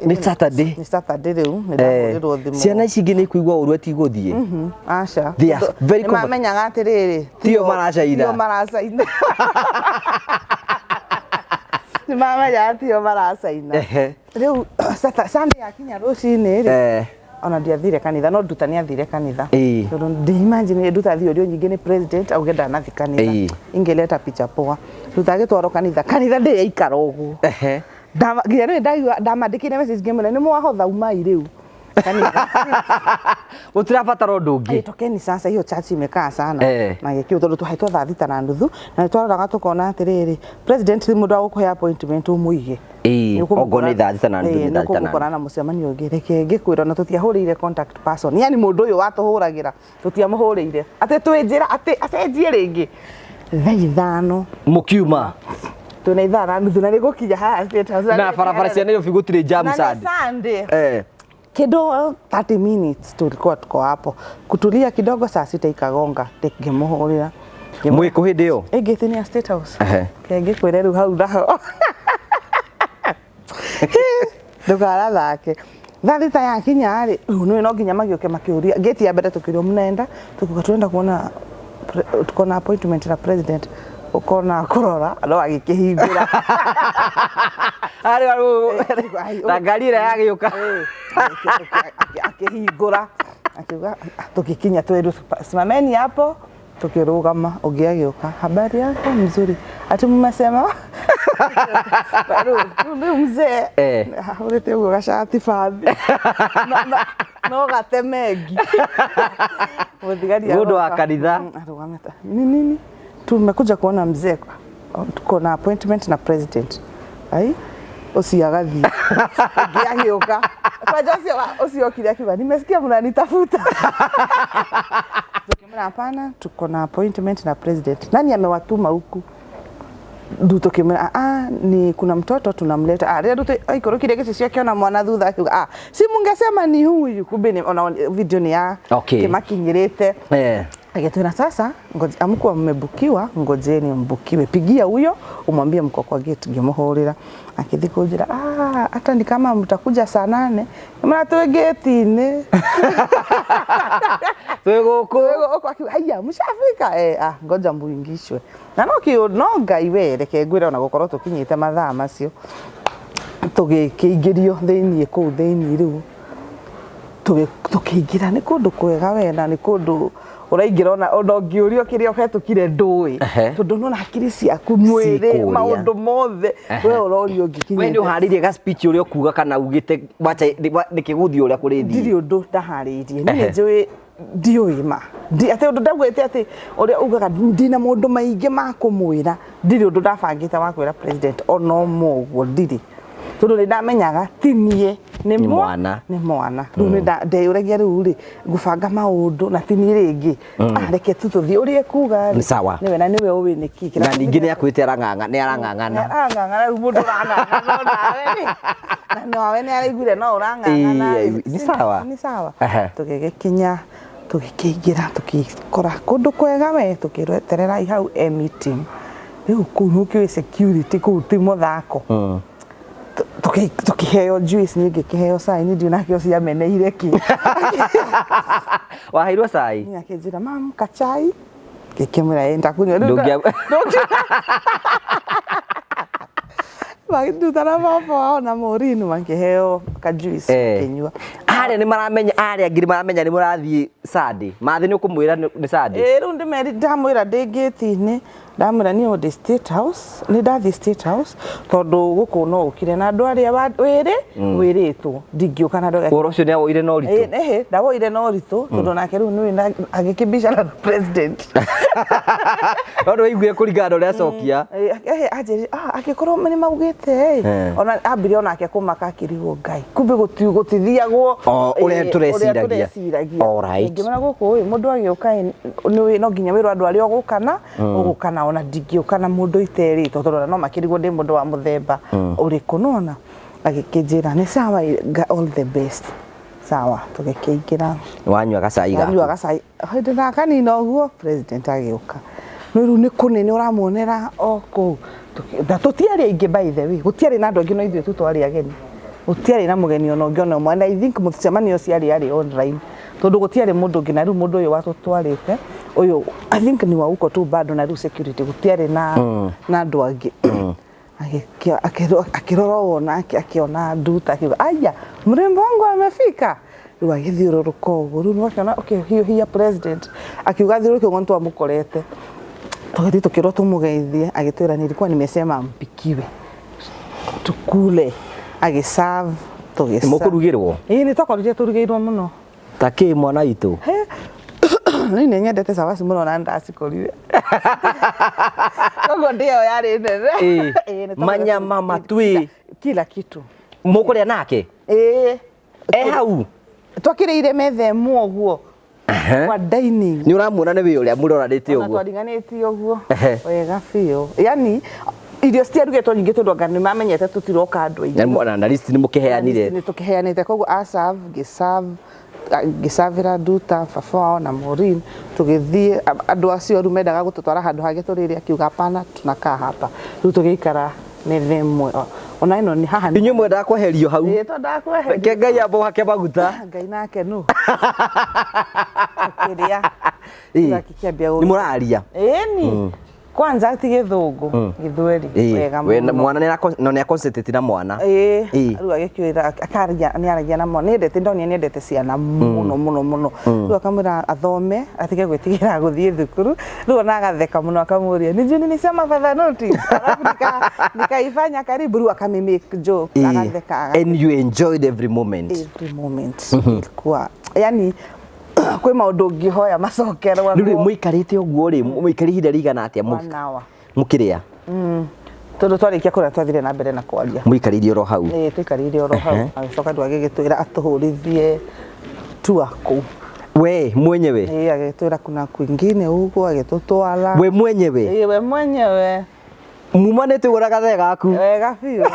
Nĩ Saturday. Nĩ Saturday rĩu nĩ ndahũrĩrwo thimũ. Ciana ici ingĩ nĩ ikuigua ũru ati igũthiĩ. Aca. They are very Nĩ mamenyaga atĩrĩrĩ, Tio maracaina. Tio maracaina. Nĩ mamenyaga tio maracaina. Rĩu Sunday yakinya rũcinĩ rĩ, ona ndiathire kanitha, no Nduta nĩ athire kanitha. Tondũ ndi imagine Nduta athiĩ ũrio nyingĩ nĩ president auge ndanathi kanitha. Ingĩleta picha poa. Nduta agĩtwarwo kanitha, kanitha ndĩ yaikara ũguo. Nginya rĩu ndaigua ndamandĩkĩire message ngĩmwĩra nĩ mwahotha umai rĩu kanitha. Gũtirabatara ũndũ ũngĩ. Tokeni sasa, hiyo church imekaa sana. Magĩkiu tondũ twahetwo 6:30 na nĩ twaroraga tukona atĩrĩrĩ, president ti mũndũ wa gũkũhe appointment ũmũige. Okorwo nĩ 6:30 nĩ 6:30. Nĩũkũmũkora na mũcemanio ũngĩ, reke ngĩkwĩra ona tũtiahũrĩire contact person, yani mũndũ ũyũ watũhũragĩra tũtiamũhũrĩire atĩ twĩ njĩra atĩ acenjie rĩngĩ 5:00 mũkiuma twĩna 6:30 na nĩgũkinya haha State House na barabara cia Nairobi gũtirĩ jam. Na nĩ Sunday. Sunday. Kido 30 minutes tulikuwa tuko hapo kutulia kidogo, 6:00 ikagonga, ngĩmũhũrĩra. Mwĩkũ hĩndĩ ĩyo? Ĩngĩti nĩ ya State House. Ngĩkwĩre rĩu hau naho ndũkarathake. 6:00 yakinya rĩ, rĩu nĩ no nginya magĩũke makĩũria gate ya mbere, tũkĩũrio mnaenda, tukiuga turenda kuona tuko na appointment na president, ũkona kũrora no agĩkĩhingũra. Na ngari ĩrĩa yagĩũka. Akĩhingũra akiuga tukikinya tweru simameni hapo, tukirugama, ũngĩ agĩũka, habari yako? Mzuri. Ati mmesema rĩu mzee ahũrĩte ũguo gacati bathi no gatemengi mũthigari. Mũndũ wa kanitha. Arũgamĩte, ni nini? Tumekuja kuona mzee, tuko na appointment na president. Ai, ũcio agathiĩ, ũngĩ agĩũka kwanja, ũcio ũcio okire akiuga nimesikia mnanitafuta. Tukimwĩra hapana, tuko na appointment na president. Nani amewatuma huku? Ndu tukimwĩra ah, ni kuna mtoto tunamleta. Ah, rĩrĩa ndu aikũrũkire gĩcicio akĩona mwana thutha akiuga ah, si mungesema ni huyu, kumbe ni ona video ni ya kĩmakinyĩrĩte. Agĩtwĩra sasa ngoje, amkuwa mmebukiwa, ngojeni mbukiwe, pigia huyo umwambie mko kwa gate. Ngĩmũhũrĩra akĩthiĩ kũnjĩra ah, hata ni kama mtakuja saa 8 mara twĩ gate-inĩ. Twĩ gũkũ. Gũkũ akiuga haya mshafika, eh, ah, ngoja muingishwe na no kĩ no Ngai we reke ngwĩre ona gũkorwo tũkinyĩte mathaa macio tũgĩkĩingĩrio thĩiniĩ kũu thĩiniĩ rĩu tũkĩingĩra nĩ kũndũ kwega we na nĩ kũndũ ũraingĩra ona ũngĩũrio kĩrĩa ũhetũkire ndũĩ. Tondũ nona hakiri ciaku mwĩrĩ Cikũrĩa. maũndũ mothe we ũrorio We nĩ ũngĩkinyĩte. ũharĩirie ga speech ũrĩa ũkuga kana ugĩte wacha nĩkĩgũthiĩ ũrĩa kũrĩthiĩ? Ndirĩ ũndũ ndaharĩirie niĩ nĩ njũĩ ndiũĩ ma atĩ ũndũ ndaugĩte atĩ ũrĩa ugaga ndina maũndũ maingĩ ma kũmwĩra ndirĩ ũndũ ndabangĩte wa kwĩra president ona ũmwe ũguo ndirĩ tondũ nĩ ndamenyaga ti niĩ nĩ Nĩ mwana. Nĩ mwana rĩu nĩ ndeyũragia rĩu rĩ ngũbanga maũndũ na ti niĩ rĩngĩ. Ah, reke tu tũthiĩ ũrĩa ekuga rĩ. Nĩ sawa. Nĩwe na nĩwe ũĩ nĩkĩ. Na ningĩ nĩ akwĩte arang'ang'a nĩ arang'ang'ana. Arang'ang'ana rĩu mũndũ ũrang'ang'ana onawe rĩ na nawe nĩ araiguire no ũrang'ang'ana Ĩĩ, rĩ. nĩ sawa. Nĩ sawa. Tũgĩgĩkinya tũgĩkĩingĩra tũgĩkora kũndũ kwega we tũkĩretererai hau e meeting rĩu kũu nĩ ũkĩũĩ security kũu ti mũthako. Tũkĩheo juice niĩ ngĩkĩheo cai niĩ ndiũ nakĩo ciameneire kĩ. Waheirwo cai? Niĩ akĩnjĩra mam kachai ngĩkĩmwĩra ĩ nitakunywa. Rĩu Magĩnduta na baba wao na Maureen makĩheo ka juice ngĩnyua. Arĩa nĩ maramenya arĩa angĩ nĩ maramenya nĩ mũrathiĩ Sunday mathĩ nĩ ũkũmwĩra nĩ Sunday? Ĩĩ rĩu ndĩmeri ndamwĩra ndĩ gate-inĩ ndamwĩra niĩ ndĩ State House nĩ ndathiĩ State House tondũ gũkũ no ũkire na andũ arĩa wĩrĩ wĩrĩtwo ndingĩũka na andũ arĩa. Ũhoro ũcio nĩ awoire na ũritũ? Ĩĩ, ĩhĩ ndawoire na ũritũ tondũ nake rĩu nĩũĩ agĩkĩbicana na president. No nĩ waiguire kũringana na ũrĩa acokia. Ĩhĩ anjĩrire ah angĩkorwo nĩ maugĩte ĩ ona ambire onake kũmaka akĩrigwo Ngai kumbe gũtithiagwo O, ũrĩa tũreciragia. tũreciragia. Alright. Ngĩmwĩra gũkũ ĩ mũndũ agĩũka ĩ nĩũĩ no nginya wĩrwo andũ arĩa ũgũka na ũgũka nao na ndingĩũka na mũndũ iterĩtwo tondũ ona no makĩrigwo ndĩ mũndũ wa mũthemba ũrĩkũ nona agĩkĩnjĩra nĩ sawa all the best sawa tũgĩkĩingĩra. Wanyua gacai gaku. Wanyua gacai hĩndĩ na kanina ũguo president agĩũka no rĩu nĩ kũnene ũramuonera o kũu na tũtiarĩ aingĩ by the way gũtiarĩ na andũ aingĩ no ithuĩ tu twarĩ ageni gũtiarĩ na mũgeni ona ũngĩ ona ũmwe and I think mũcemanio ũcio arĩ arĩ online tondũ gũtiarĩ mũndũ ũngĩ na rĩu mũndũ ũyũ watũtwarĩte ũyũ I think ni wa huko tu bado na rĩu security gũtiarĩ na na andũ angĩ. Akĩrora ũũ nake akĩona Nduta akiuga aya mrembo wangu amefika rĩu agĩthiũrũrũka ũguo rĩu nĩwakĩona ũkĩhiũhia president akiuga thiũrũrũke ũguo nĩtwamũkorete tũgĩthiĩ tũkĩrwo tũmũgeithie agĩtwĩra nilikuwa nimesema mpikiwe tukule agĩserve tũgĩserve. Mũkũrugĩrwo? Ĩĩ nĩ twakorire tũrugĩirwo mũno. Ta kĩ mwana witũ? Niĩ nĩ nyendete cabaci mũno na ndacikorire koguo ndĩo yarĩ nene. Ĩĩ. Ĩĩ, nĩ twakorire Manyama matwĩ. Kila kitu. Mũkũrĩa nake? Ĩĩ. E hau? Twakĩrĩire metha ĩmwe ũguo kwa dining. Nĩ ũramuona nĩ wĩ ũrĩa mũroranĩte Ona ũguo? twariganĩtie ũguo wega biũ yani irio citiarugĩtwo nyingĩ tondũ anga nĩ mamenyete tũtiroka andũ aingĩ. Na list nĩ mũkĩheanire? Nĩ tũkĩheanĩte koguo aserve ngĩserve ngĩcavĩra Nduta baba wao na Maureen tũgĩthiĩ andũ acio rĩu mendaga gũtũtwara handũ hangĩ tũrĩre akiuga hapana tunakaa hapa rĩu tũgĩikara metha ĩmwe ona ĩno nĩ haha Inyuĩ mwendaga kweherio hau? Ĩĩ twendaga kweherio. Reke Ngai ambe ũhake maguta. Ngai nake nũ tũkĩrĩa Ĩĩ. Tũgakĩambia Nĩ mũraria? Ĩni kwanza ti gĩthũngũ gĩthweri wega We mũno. mwana no nĩ aconcentrate na mwana. Ĩĩ Ĩĩ. rĩu agĩkĩra akaria nĩ aragia na mwana nĩendete ndonire nĩendete ciana mũno mũno mũno rĩu akamwĩra athome atige gwĩtigĩra gũthiĩ thukuru rĩu ona agatheka mũno akamũria ni juu nilisema further notice alafu nikaifanya karibu rĩu akamimake joke Ĩĩ. agatheka And you enjoyed every moment. Every moment ilikuwa yani kwĩ maũndũ ũngĩhoya macokerwo. Rĩu rĩ mũikarĩte ũguo rĩ mũikarĩ ihinda rĩigana atĩa One hour. mũkĩrĩa? Tondũ twarĩkia kũrĩa twathire na mbere na kwaria. Mũikarĩire oro hau? Ĩĩ tũikarĩire oro hau agĩcoka rĩu agĩgĩtwĩra atũhũrithie tua kũu. We mwenyewe? Ĩĩ agĩtwĩra kuna kwingine huko agĩtũtwara. We mwenyewe? Ĩĩ we mwenyewe. Mumanĩte ũguo na gathee gaku? Wega biũ.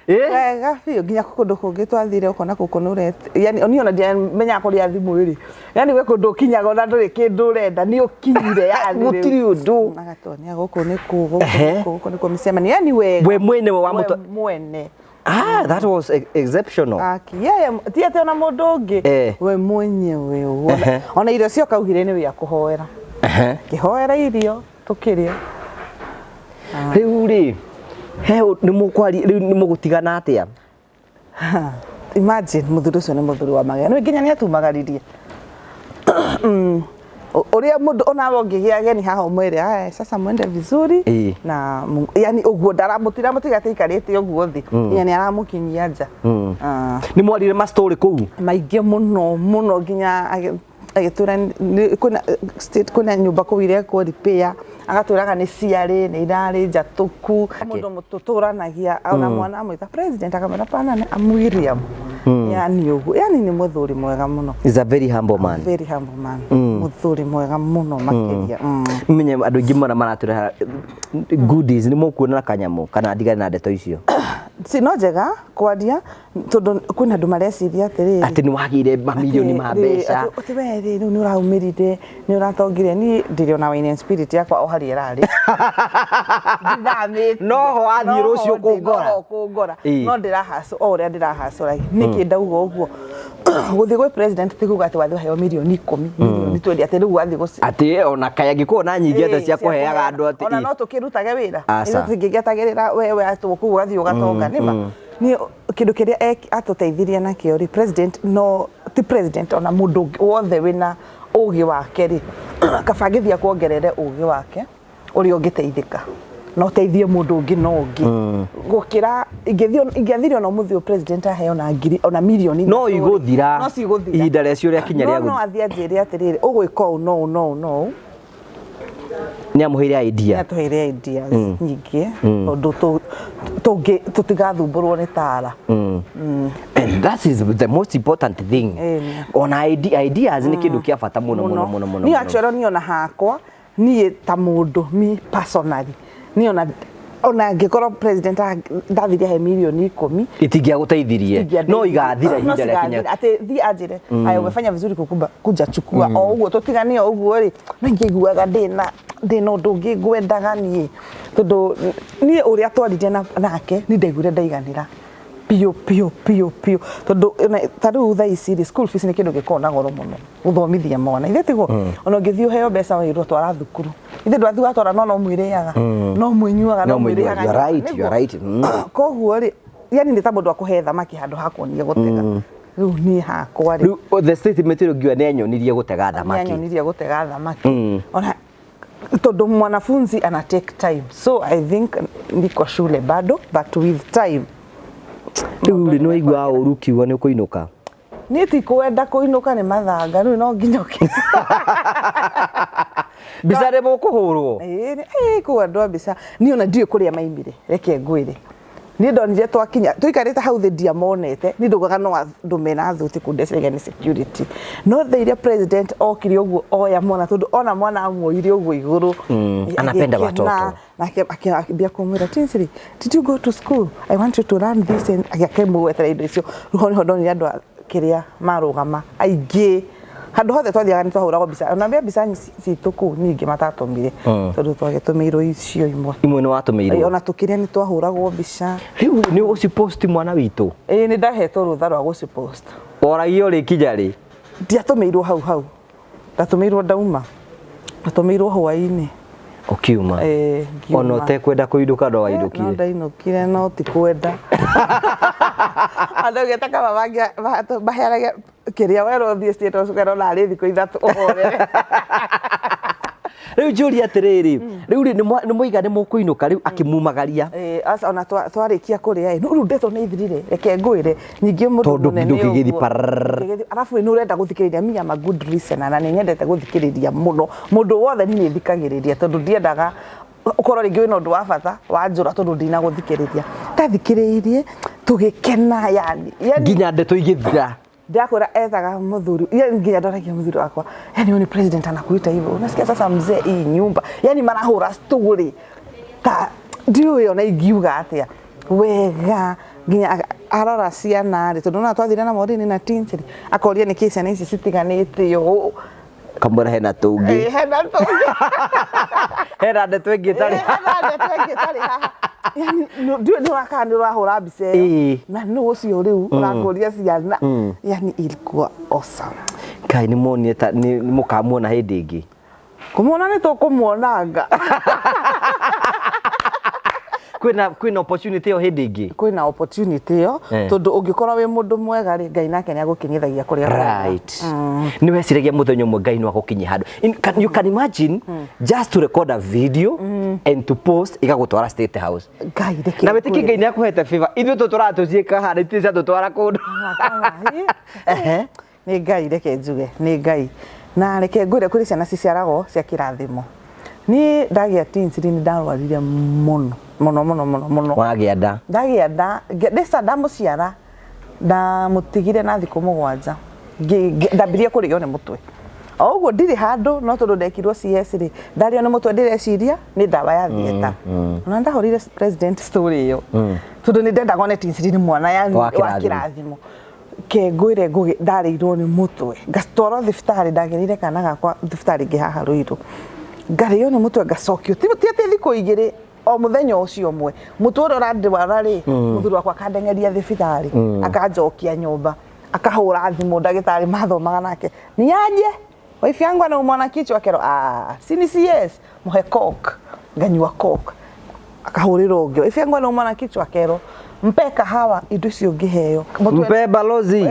Eh? Wega biũ, nginya kũndũ kũngĩ twathire ũkona gũkũ nĩ ũret, yani niĩ ona ndiamenyaga kũrĩa thimũ ĩrĩ, yani gwĩ kũndũ ũkinyaga ona ndũrĩ kĩndũ ũrenda, nĩ ũkinyire yani rĩu. Gũtirĩ ũndũ. Agatuonia gũkũ nĩ kũ, gũkũ nĩ kũ, gũkũ nĩ kũ mĩcemanio, yani wega. We mwene we We wamũtwa mwene. Ah, that was exceptional. Aki, yeye ti atĩ ona mũndũ ũngĩ, Eh. we mwenyewe ũguo. Ona irio cio kaugire nĩ wĩa kũhoera. Kĩhoera irio tũkĩrĩa. Rĩu rĩ, he nĩ mũkwari rĩu nĩ mũgũtigana atĩa? Imagine mũthuri ũcio nĩ mũthuri wa magegania, nĩ nginya nĩ atumagaririe. Ũrĩa mũndũ onawe ũngĩgĩa ageni haha ũmwĩre, "Aya, sasa mwende vizuri." Ĩĩ. Na yani ũguo ndaramũtira mũtiga atĩ aikarĩte ũguo thĩ, yani aramũkinyia nja. Ah. Nĩ mwarire ma story kũu? Maingĩ mũno mũno, nginya agĩtwĩra kwĩna state, kwĩna nyũmba kũu irekwo repair, agatwĩraga nĩ ciarĩ nĩ irarĩ njatũku, mũndũ tũtũranagia ona mwana amwĩta president, akamwĩra pana nĩ am William, yani ũguo, yani nĩ mũthuri mwega mũno. Is a very humble man. Very humble man, mũthuri mwega mũno makĩria. Menye andũ aingĩ mũno maratũreha goodies, nĩ mũkuona na kanyamũ kana ndigane na ndeto icio? Si no njega kwaria, tondũ kwĩna andũ mareciria atĩrĩrĩ, atĩ nĩ wagĩire mamirioni ma mbeca. Atĩ we rĩ, rĩu nĩ ũraumĩrire, nĩ ũratongire. Niĩ ndĩrĩ ona wine and spirit yakwa o harĩa ĩrarĩ. Ndithamĩtie. Noho wathiĩ Noho rũciũ ndĩ, kũngora. noho kũngora. Ĩĩ. No ndĩrahacũ o ũrĩa ndĩrahacũra. Nĩkĩ ndauga ũguo? Gũthiĩ gwĩ president ti kuga atĩ wathiĩ waheo mirioni 10, mirioni 20, atĩ rĩu wathiĩ gũci Atĩ ona kaĩ angĩkorwo na nyingĩ atĩa Ĩĩ, cia kũheaga andũ atĩ ona no tũkĩrutage wĩra. Aca. Ithuĩ tũtingĩgĩetagĩrĩra wewe atĩ kũu ũgathiĩ ũgatonga nĩma. Niĩ kĩndũ kĩrĩa atũteithirie nakĩo rĩ, president, no ti president, ona mũndũ ũngĩ wothe wĩna ũgĩ wake rĩ, kaba angĩthiĩ akuongerere ũgĩ wake ũrĩa ũngĩteithĩka na ũteithie mũndũ ũngĩ no ũngĩ, gũkĩra ingĩathire ona ũmũthĩ ũyũ president aheo ona ngiri ona mirioni No 3 rĩ, igũthira. no cigũthira Ihinda rĩacio rĩakinya no rĩa no athiĩ anjĩre atĩrĩrĩ, ũgwĩka ũũ no ũũ no ũũ no ũũ. Nĩ amũheire idea. Nĩatũheire ideas nyingĩ, tondũ tũtigathumbũrwo nĩ tara. And that is the most important thing. Ĩni. Ona ideas nĩ kĩndũ kĩa bata mũno mũno mũno mũno. Niĩ actually niĩ ona hakwa, niĩ ta mũndũ, me personally, niĩ ona angĩkorwo president ndathire he mirioni 10, Itingĩagũteithirie, no igathira No ihinda rĩakinya. cigathira. Atĩ thiĩ anjĩre, "Aya, umefanya vizuri kukumba, kuja chukua," o ũguo tũtigane o ũguo rĩ, no ingĩiguaga ndĩna ũndũ ũngĩ ngwendaga niĩ, tondũ niĩ ũrĩa twaririe nake niĩ ndaiguire ndaiganĩra biũ biũ biũ biũ, tondũ ta rĩu thaa ici rĩ, school fees nĩ kĩndũ gĩkoragwo na goro mũno gũthomithia mwana, ithe tiguo? Ona ũngĩthiĩ ũheo mbeca wĩrwo twara thukuru, ithe ndwathiĩ watwara, no no mwĩrĩaga, no mwĩnyuaga, no No mwĩnyuaga. mwĩrĩaga. You are right, you are right. Koguo rĩ, yani nĩ ta mũndũ akũhe thamaki handũ ha kuonia gũtega. Rĩu niĩ hakwa rĩ, Rĩu the statement ĩrĩa ũngiuga nĩ anyonirie gũtega thamaki. Nĩanyonirie gũtega thamaki, ona tondũ mwanafunzi ana take time, so I think niko shule bado, but with time. Rĩu rĩ, nĩ waiguaga ũru ũkiuga nĩ ũkũinũka? Niĩ ti kwenda kũinũka, nĩ mathanga rĩu no nginya Mbica nĩ mũkũhũrwo? Ĩĩ, ĩĩ, kũu andũ a mbica niĩ ona ndiũĩ kũrĩa maimire, reke ngwĩre, niĩ ndonire twakinya tũikarĩte hau thĩ, ndiamonete, niĩ ndaugaga no andũ mena thuti kũu, ndeciragia nĩ security, no thaa iria president okire ũguo oya mwana, tondũ ona mwana amuoire ũguo igũrũ, Anapenda agĩkena, watoto. Nake akĩambia kũmwĩra, "Tinsley, did you go to school? I want you to learn this," and agĩakĩmũgwetera indo icio. Rĩu hau nĩho ndonire andũ a kĩrĩa marũgama aingĩ, handũ hothe twathiaga nĩ twahũragwo mbica, ona mbia mbica citũ kũu nyingĩ matatũmire, tondũ twagĩtũmĩirwo icio imwe. Imwe nĩ watũmĩirwo. Ona tũkĩrĩa nĩ twahũragwo mbica. Rĩu nĩ ũgũcipost mwana witũ? Ĩĩ, nĩ ndahetwo rũtha rwa gũcipost. Woragio rĩkinya rĩ? Ndiatũmĩirwo hau hau, ndatũmĩirwo ndauma, ndatũmĩirwo hwaĩ-inĩ. Ũkiuma? Ĩĩ, ngiuma. Ona ũtekwenda kũinũka no No wainũkire? Ndainũkire, no ti kwenda. Andũ gĩta kama maheanaga kĩrĩa werwo thiĩ State House, ũkerwo narĩ thikũ 3 ũhorere. Rĩu njũria atĩrĩrĩ, rĩu rĩ, nĩ mwaiga nĩ mũkũinũka, rĩu akĩmumagaria? Ĩĩ, aca, ona twarĩkia kũrĩa ĩ, rĩu ndeto nĩ ithirire, reke ngwĩre ningĩ mũndũ Tondũ mũnene ndũngĩgĩthiĩ ũguo, pararara. ndũngĩgĩthiĩ, arabu nĩ ũrenda gũthikĩrĩria, me am a good listener, na nĩ nyendete gũthikĩrĩria mũno mũndũ wothe, niĩ nĩ thikagĩrĩria, tondũ ndiendaga ũkorwo rĩngĩ wĩna ũndũ wa bata wanjũra tondũ ndinagũthikĩrĩria, ndathikĩrĩirie tũgĩkena, yani Nginya ndeto igĩthira. Ndirakwĩra ethaga mũthuri, yani nginya ndoragia mũthuri wakwa, yani huyu ni president anakuita hivyo, unasikia sasa mzee, hii nyumba, yani marahũra story ta ndiũĩ ona ingiuga atĩa wega. Nginya arora ciana rĩ, tondũ nona twathire na Maureen na teens rĩ, akoria nĩkĩ ciana ici citiganĩte ũũ. Kamwĩra hena tũngĩ. Ĩ, hena tũngĩ. Hena ndeto ĩngĩ ĩtarĩ. Hena ndeto ĩngĩ ĩtarĩ haha. Yani ndiũĩ nĩ ũrakaga nĩ ũrahũra mbica ĩyo. Na nũ ũcio rĩu ũrakũria ciana. Yani ilikuwa awesome. Kai nĩ muonire ta nĩ mũkamuona hĩndĩ ĩngĩ? Kũmuona nĩ tũkũmuonanga. Kwĩna opportunity ĩyo hĩndĩ ĩngĩ? Kwĩna opportunity ĩyo, tondũ ũngĩkorwo wĩ mũndũ mwega rĩ, Ngai nake nĩ agũkinyithagia kũrĩa kwega. Right. Nĩ weciragia mũthenya ũmwe Ngai no agũkinyie handũ? You can imagine, just to record a video and to post igagũtwara State House. Ngai reke Na wĩtĩkie ngwĩre. Ngai nĩ akũhete favor. Ithuĩ tũtũraga tũciĩka haha itirĩ ciatũtwara kũndũ. Ehe. Nĩ Ngai, reke njuge nĩ Ngai. Na reke ngwĩre, kũrĩ ciana ciciaragwo cia kĩrathimo. Niĩ ndagĩa teens rĩ, nĩ ndarwarire mũno mũno mũno mũno mũno. Wagĩa nda? Ndagĩa nda, ndĩca ndamũciara, ndamũtigire na thikũ 7. Ndambirie kũrĩo nĩ mũtwe o ũguo ndirĩ handũ, no tondũ ndekirwo CS rĩ, ndarĩo nĩ mũtwe, ndĩreciria nĩ ndawa ya theatre. Ona ndahũrire president story ĩyo, tondũ nĩ ndendaga one teens rĩ, nĩ mwana yani Wa wa kĩrathimo. kĩrathimo. Ke ngwĩre ngũgĩ, ndarĩirwo nĩ mũtwe ngatwarwo thibitarĩ. Ndagĩrĩire kana gakwa thibitarĩ ĩngĩ haha Ruiru, ngarĩo nĩ mũtwe, ngacokio. Ti atĩ thikũ 2, o mũthenya ũcio ũmwe mũtwe ũrĩa ũrandwara rĩ, mũthuri wakwa akandengeria thibitarĩ, akanjokia nyũmba, akahũra thimũ ndagĩtarĩ mathomaga nake, niaje, wife yangu anaumwa na kichwa. Kero, ah, si ni CS, muhe coke. Nganyua coke. Akahũrĩrwo ũngĩ, wife yangu anaumwa na kichwa, kero, mpe kahawa. Indo icio ngĩheo mũtwe. Mpe balozi.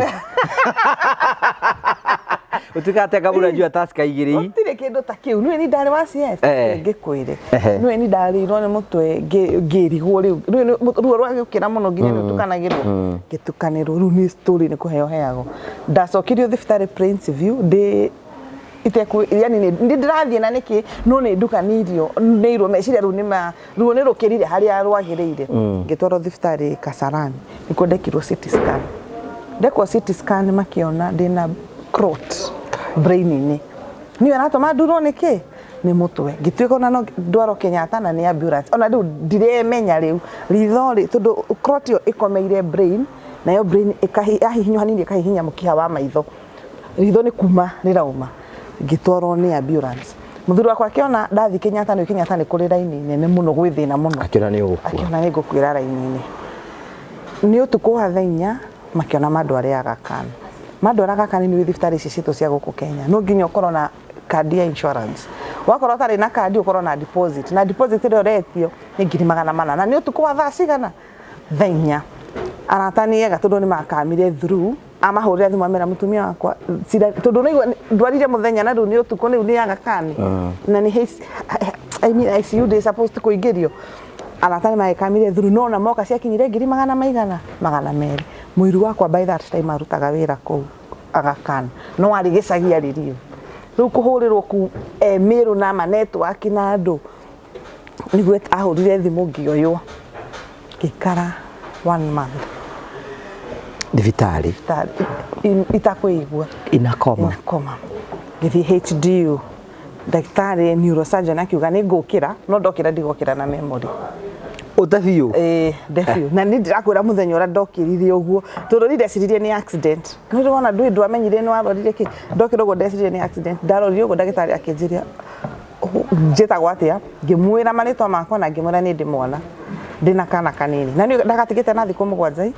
Ũtuĩkaga atĩ anga mũranyua Tusker igĩrĩ. Gũtirĩ kĩndũ ta kĩu. Nĩwe ni ndarĩ wa CS. Ngĩkwĩre, nĩwe ni ndarĩirwo nĩ mũtwe, ngĩrigwo rĩu. Nĩwe ruo rwagĩũkĩra mũno nginya nĩ ũtukanagĩrwo, ngĩtukanĩrwo. Rĩu nĩ story nĩ kũheo heagwo. Ndacokirio thibitarĩ Prince View ndĩ itekũ, yani nĩ ndĩrathiĩ na nĩkĩ, no nĩ ndukanĩirio nĩ irwo meciria. Rĩu nĩ ma ruo nĩ rũkĩrire harĩa rwagĩrĩire. Ngĩtwarwo thibitarĩ Kasarani, nĩkuo ndekirwo CT scan. Ndekwo CT scan, makĩona ndĩna clot brain-inĩ, nĩyo ĩratũma ndurwo nĩ kĩ, nĩ mũtwe. Ngĩtuĩka ona no ndwarwo Kenyatta na nĩ ambulance. Ona rĩu ndiremenya rĩu ritho rĩ, tondũ clot ĩyo ĩkomeire brain, nayo brain yahihinywo hanini ĩkahihinya mũkiha wa maitho, ritho nĩ kuma rĩrauma. Ngĩtwarwo nĩ ambulance. Mũthuri wakwa akĩona ndathiĩ Kenyatta, nĩ Kenyatta nĩ kũrĩ raini nene mũno, gwĩ thĩna mũno. Akĩona nĩ ũgũkua. Akĩona nĩ ngũkuĩra raini-inĩ. Nĩ ũtukũ wa thaa 4 makĩona mandware Aga Khan. Mandwara Aga Khan, nĩ thibitarĩ ici citũ cia gũkũ Kenya, no nginya ũkorwo na kandi ya insurance. Wakorwo ũtarĩ na kandi, ũkorwo na deposit, na deposit ĩrĩa ũretio nĩ 400,000. Na nĩ ũtukũ wa thaa cigana? Thaa 4. Arata nĩ ega, tondũ nĩ makamire through, amahũrĩra thimũ, amera mũtumia wakwa tondũ nĩigua ndwarire mũthenya na rĩu nĩ ũtukũ, rĩu nĩ Aga Khan na nĩ I mean ICU ndĩ supposed kũingĩrio. Arata nĩ magĩkamire through, no ona moka ciakinyire ngiri magana maigana 200. Mũiru wakwa by that time arutaga wĩra kũu Aga Khan, no arĩ gĩcagi, arĩ Riu. Rĩu kũhũrĩrwo ku Meru na ma network na andũ, nĩguo ahũrire thimũ, ngĩoywo, ngĩikara one month. Thibitarĩ? Thibitarĩ itakwĩigua. Inakoma. Inakoma. Ngĩthiĩ HDU, ndagĩtarĩ neurosurgeon akiuga nĩ ngũkĩra, no ndokĩra ndigokĩra na memory. Ũte biũ? Ĩĩ, nde biũ. Na nĩ ndĩrakwĩra mũthenya ũrĩa ndokĩrire ũguo, tondũ niĩ ndeciririe nĩ accident. Nĩ wona ndũĩ, ndwamenyire nĩ warwarire kĩ. Ndokĩra ũguo ndeciririe nĩ accident. Ndarorire ũguo, ndagĩtarĩ akĩnjĩria njĩtagwo atĩa, ngĩmwĩra marĩtwa makwa na ngĩmwĩra nĩ ndĩ mwana, ndĩna kana kanini na nĩ ndagatigĩte na thikũ 7.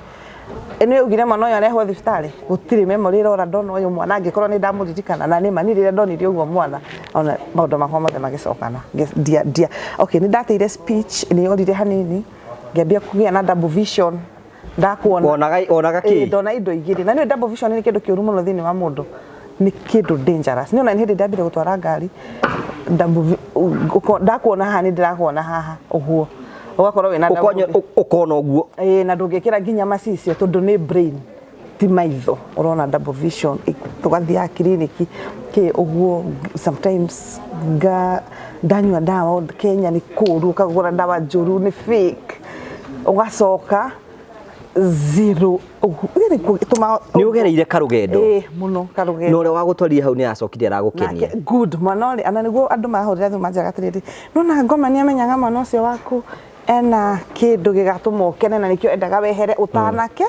Nĩ augire mwana ũyũ arehwo thibitarĩ, gũtirĩ memory ĩrora. Ndona ũyũ mwana, angĩkorwo nĩ ndamũririkana, na nĩ ma niĩ rĩrĩa ndonire ũguo mwana, ona maũndũ makwa mothe magĩcokana. Ndia ndia okay, nĩ ndateire speech, nĩ yorire hanini, ngĩambia kũgĩa na double vision, ndakuona. Wonaga Ĩĩ, kĩ? ndona indo igĩrĩ. Na nĩ double vision nĩ kĩndũ kĩũru mũno thĩinĩ wa mũndũ, nĩ kĩndũ dangerous. Nĩ ona nĩ hĩndĩ ndambire gũtwara ngari, ndakuona haha, nĩ ndĩrakuona haha ũguo, ũgakorwo wĩna double Ũkona ũguo? Ĩĩ, na ndũngĩkĩra nginya macicio, tondũ nĩ brain ti maitho ũrona double vision. Tũgathiaga kiriniki kĩ ũguo, sometimes nga ndanyua ndawa. Kenya nĩ kũũru, ũkagũra ndawa njũru, nĩ fake, ũgacoka zero ũguo. Yaani Nĩ ũgereire karũgendo. Ĩĩ, mũno karũgendo. Na ũrĩa wagũtwarire hau nĩ acokire aragũkenia? Nake good, mwana ũrĩa ana nĩguo andũ mahũrĩra thimũ manjĩraga atĩrĩrĩ, nona ngoma nĩ amenyaga mwana ũcio waku. Ena kĩndũ gĩgatũma ũkene na nĩkĩo endaga wehere ũtanake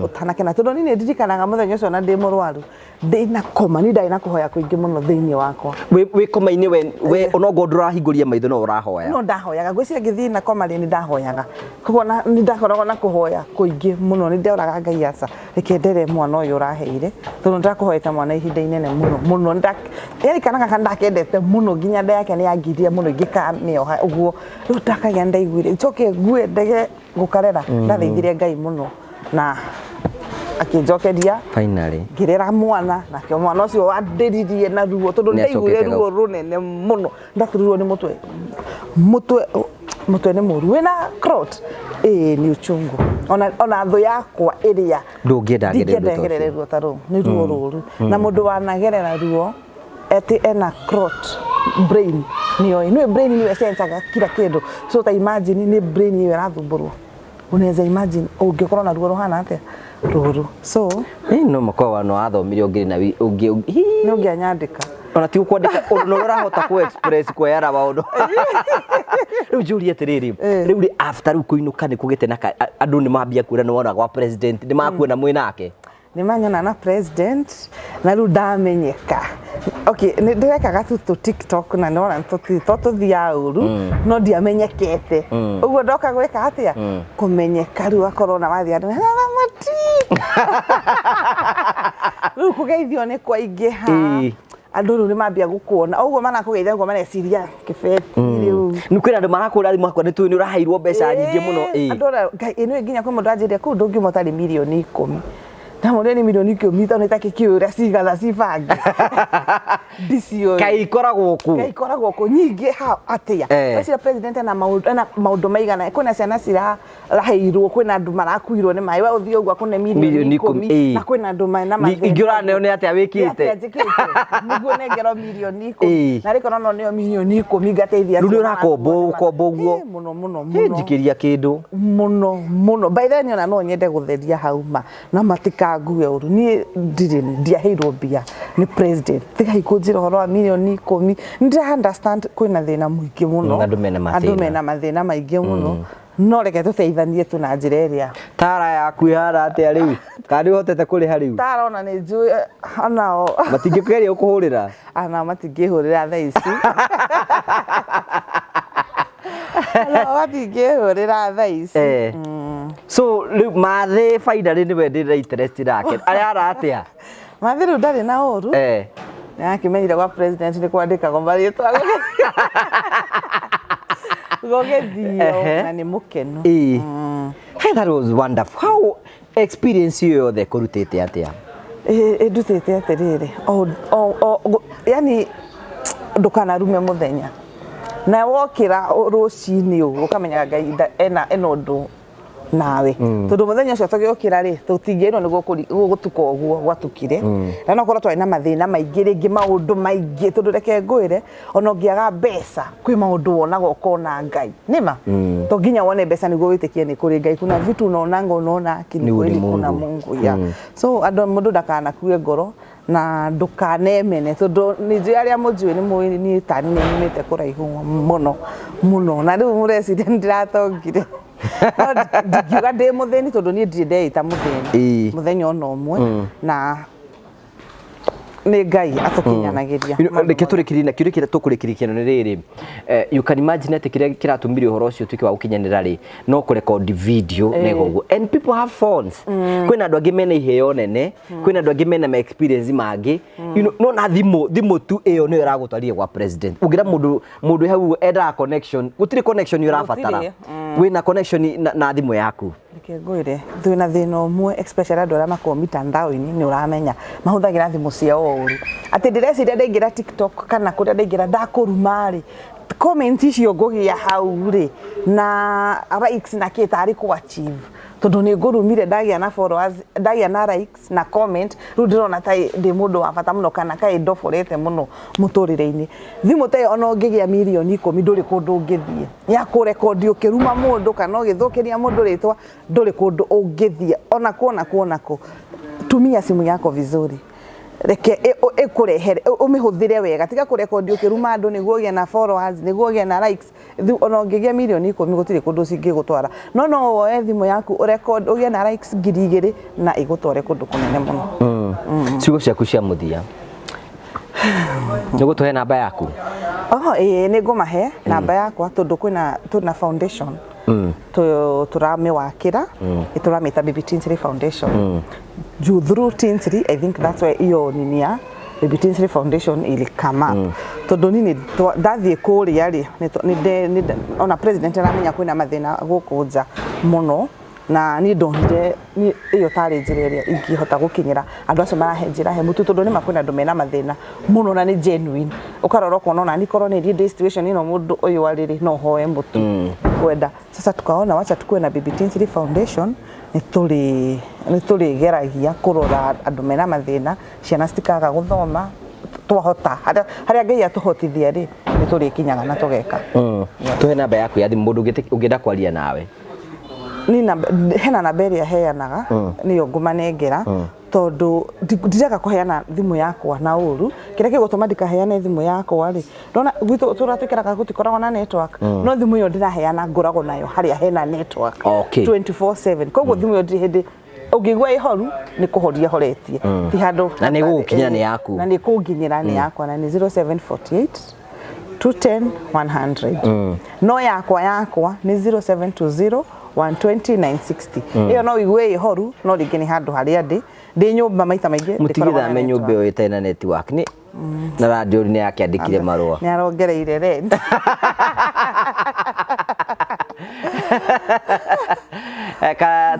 ũtanake. Na tondũ niĩ nĩ ndirikanaga mũthenya ũcio na ndĩ mũrwaru, ndĩna koma, niĩ ndarĩ na kũhoya kũingĩ mũno thĩinĩ wakwa. Wĩ koma-inĩ we onokorwo ndũrahingũria maitho no ũrahoya? No ndahoyaga, ngwĩciria ngĩthiĩ na koma rĩ, nĩ ndahoyaga. Koguo nĩ ndakoragwo na kũhoya kũingĩ mũno, nĩ ndoraga Ngai, aca, reke ndere mwana ũyũ ũraheire, tondũ ndakũhoete mwana ihinda inene mũno mũno. Yani kana gaka ndakendete mũno, nginya nda yake nĩ yangirie mũno ingĩkamĩoha ũguo. Rĩu ndakagĩa, ndaiguire njoke ngue ndege gũkarera. Ndathaithire Ngai mũno na akĩnjokeria. Finally. Ngĩrera mwana, nakĩo mwana ũcio wandĩririe na ruo, tondũ Nĩ ndaiguire acokete ruo rũnene mũno. Ndaturirwo nĩ mũtwe, mũtwe, mũtwe nĩ mũru wĩna clot, ĩĩ, nĩ uchungu. Ona thũ yakwa ĩrĩa Ndũngĩenda agerere ruo ndingĩenda ta egerere ũcio. Ruo ta rũu nĩ ruo rũru, na mũndũ wanagerera ruo atĩ ena clot, brain nĩoĩ, nĩwe brain nĩwe sensaga kila kĩndũ. So ta imagine nĩ brain ĩyo ĩrathumbũrwo, unaweza imagine ũngĩkorwo na ruo rũhana atĩa rũru. So No makorwo wano wathomire ũngĩrĩ na ũngĩ nĩ ũngĩanyandĩka. Ona ti gũkwandĩka ũndũ na ũrĩa ũrahota kũ express kweyara maũndũ. Rĩu njũrie atĩrĩrĩ, rĩu rĩ, after rĩu kũinũka nĩ kũgĩte na andũ nĩ mambia kwĩra nĩ wona gwa president, nĩ makuona mwĩ nake? Nĩ manyona na president, na rĩu ndamenyeka. Okay, nĩ ndĩrekaga tu tũ TikTok na nĩwona to tũthiaga ũru, no ndiamenyekete ũguo. Ndoka gwĩka atĩa, kũmenyeka rĩu akorwo na wathiĩ andũ mati rĩu kũgeithio nĩ kwaingĩha. Andũ rĩu nĩ mambia gũkuona ũguo, marakũgeithia ũguo mareciria kĩbeti rĩu. Nĩ kwĩna andũ marakũra thimũ akwa nĩ tũĩ nĩ ũraheirwo mbeca nyingĩ mũno. Andũ ona Ngai ĩno nginya kwĩ mũndũ anjĩrire kũu ndũngiuma ũtarĩ 10,000,000. Ndamũria nĩ 10,000 tondũ nĩ ta kĩkĩũĩ ũrĩa cigana cibange, ndiciũĩ. Kaĩ ikoragwo kũ? Kaĩ ikoragwo kũ nyingĩ ha atĩa? Weciria president ena maũndũ, ena maũndũ maigana, kwĩna ciana ciraheirwo, kwĩna andũ marakuirwo nĩ maĩ, we ũthiĩ ũguo akũne milioni milioni ikũmi, ikũmi. Na kwĩna andũ mena mathĩna. Ingĩ ũraneo nĩ atĩa wĩkĩte? Nĩ atĩa njĩkĩte nĩguo nengerwo 10,000,000? Na rĩkorwo no nĩo 10,000,000 ngateithia Rĩu nĩ acio ũrakombo marakuo nĩ ũkombo ũguo? Mũno mũno Hĩ, mũno. Njikĩria kĩndũ. Mũno mũno. By the way, ona no nyende gũtheria hau ma na matikangue ũru, niĩ ndirĩ ndiaheirwo mbia nĩ president. Tigai kũnjĩra ũhoro wa 10,000,000. Nĩ ndĩra understand kwĩna thĩna mũingĩ mũno. Andũ mena mathĩna. Andũ mena mathĩna maingĩ mũno, no reke tũteithanie tu na njĩra ĩrĩa. Tara yaku ĩhana atĩa rĩu? Kana nĩ ũhotete kũrĩha rĩu? Tara ona nĩ njũĩ onao. Matingĩkũgeria gũkũhũrĩra? Ana matingĩhũrĩra thaa ici, onao matingĩhũrĩra thaa ici. So rĩu mathĩ finally nĩwe ndĩna interest nake, arara atĩa? Mathĩ rĩu ndarĩ na ũru. Nĩakĩmenyire gwa president nĩ kwandĩkagwo marĩtwa gũgĩthio na nĩ mũkenu. Hey, that was wonderful. How experience ĩyo yothe kũrutĩte atĩa? Ĩndutĩte atĩrĩrĩ, yani ndũkanarume mũthenya, na wokĩra rũcinĩ ũguo ũkamenyaga Ngai ena ũndũ nawe, tondũ mũthenya ũcio tũgĩũkĩra rĩ, tũtingĩrwo nĩ gũgũtuka ũguo gwatukire, na no korwo twarĩ na mathĩna maingĩ rĩngĩ, maũndũ maingĩ, tondũ reke ngwĩre, ona ũngĩaga mbeca kwĩ maũndũ wonaga ũkona Ngai nĩma. To nginya wone mbeca nĩguo wĩtĩkie nĩ kũrĩ Ngai. Kuna vitu unaonanga, unaona aki Ni ni kweli Mungu. Kuna Mungu ya. So andũ, mũndũ ndakanakue ngoro na ndũkanemene, tondũ nĩ njũĩ arĩa mũnjũĩ nĩ mũĩ niĩ tani nĩ nyumĩte kũraihu mũno mũno, na rĩu mũreciria nĩ ndĩratongire, no ndingiuga ndĩ mũthĩni, tondũ niĩ ndirĩ ndeĩta mũthĩni mũthenya ona ũmwe, na nĩ Ngai atũkinyanagĩria. You know, reke tũrĩkĩrie na kĩũria kĩrĩa tũkũrĩkĩria nĩ rĩrĩ, you can imagine atĩ kĩrĩa kĩratũmire ũhoro ũcio ũtuĩke wa gũkinyanĩra rĩ, no kũrekondi video na ũguo, and people have phones. Kwĩna andũ angĩ mena iheo nene, kwĩna andũ angĩ mena ma experience mangĩ, no na thimũ tu ĩyo nĩyo ĩragũtwarire gwa president. Ũngĩra mũndũ wĩ hau endaga connection, gũtirĩ connection ũrabatara. Wĩna connection na thimũ yaku. Reke ngwĩre, twĩna thĩna ũmwe, especially andũ arĩa makoragwo mitandao-inĩ. Nĩ ũramenya mahũthagĩra thimũ ciao ũru, atĩ ndĩreciria ndaingĩra TikTok kana kũrĩa ndaingĩra ndakũruma rĩ, comment icio ngũgĩa hau rĩ na likes na kĩ tarĩ kũ achieve, tondũ nĩ ngũrumire, ndagĩa na followers, ndagĩa na likes na comment, rĩu ndĩrona ta ndĩ mũndũ wa bata mũno kana kaĩ ndoborete mũno mũtũrĩre-inĩ. Thimũ ta ĩyo, ona ũngĩgĩa 10,000,000, ndũrĩ kũndũ ũngĩthiĩ ya kũrekondi ũkĩruma mũndũ kana ũgĩthũkĩria mũndũ rĩtwa, ndũrĩ kũndũ ũngĩthiĩ ona kũ ona kũ ona kũ. Tumia simu yako vizuri. Reke ĩkũrehere, ũmĩhũthĩre wega. Tiga kũrekondi ũkĩruma andũ nĩguo ũgĩe na followers, nĩguo ũgĩe na likes. Ona ũngĩgĩa 10,000,000 gũtirĩ kũndũ cingĩgũtwara. No no woe thimũ yaku ũrecord ũgĩe na likes 2000 na igũtware kũndũ kũnene mũno. Ciugo ciaku cia mũthia. Nĩ ũgũtũhe namba yaku? Oh, ĩĩ nĩ ngũmahe namba yakwa tondũ kwĩna tũna foundation tũramĩwakĩra, tũramĩta Baby Tinsley Foundation. Juu through Tinsley, I think that's why iyo nini ya Baby Tinsley Foundation ili come up. Tondũ niĩ ndathiĩ kũrĩa rĩ, ona president aramenya kwĩna mathĩna gũkũ nja mũno, na niĩ ndonire ĩyo tarĩ njĩra ĩrĩa ingĩhota gũkinyĩra andũ acio marahe njĩra he mũtu, tondũ nĩma kwĩna andũ mena mathĩna mũno na nĩ genuine. Ũkarora ũkona ona niĩ korwo nĩ niĩ ndĩ situation ĩno mũndũ ũyũ arĩ rĩ, no hoe mũtu kwenda. Sasa tukaona wacha tukuwe na Baby Tinsley Foundation, nĩ tũrĩgeragia kũrora andũ mena mathĩna, ciana citikaga gũthoma, twahota harĩa Ngai atũhotithia rĩ, nĩ tũrĩkinyaga na tũgeka. Tũhe namba yaku ya thimũ mũndũ ũngĩenda kwaria nawe. Ni namba, hena namba ĩrĩa heanaga, nĩyo ngũmanengera, tondũ ndirenda kũheana thimũ yakwa na ũru. Kĩrĩa gĩgũtũma ndikaheane thimũ yakwa rĩ, ndona gwitũ tũrĩa tũikaraga gũtikoragwo na network, no thimũ ĩyo ndĩraheana ngoragwo nayo harĩa hena network 24/7. Koguo thimũ ĩyo ndirĩ hĩndĩ ũngĩigua ĩhoru nĩ kũhoria horetie, ti handũ Na nĩ gũgũkinyĩra nĩ yaku. Na nĩ kũnginyĩra nĩ yakwa, na nĩ 0748 210 100. No yakwa yakwa nĩ 0720 120 960. Ĩyo no ũigue ĩhoru, no rĩngĩ nĩ handũ harĩa ndĩ nyũmba maita maingĩ ndikoragwo na Mũtigithame nyũmba network. ĩyo ĩtarĩ na network nĩ na radio nĩ yakĩandĩkire marũa. Nĩ arongereire rent.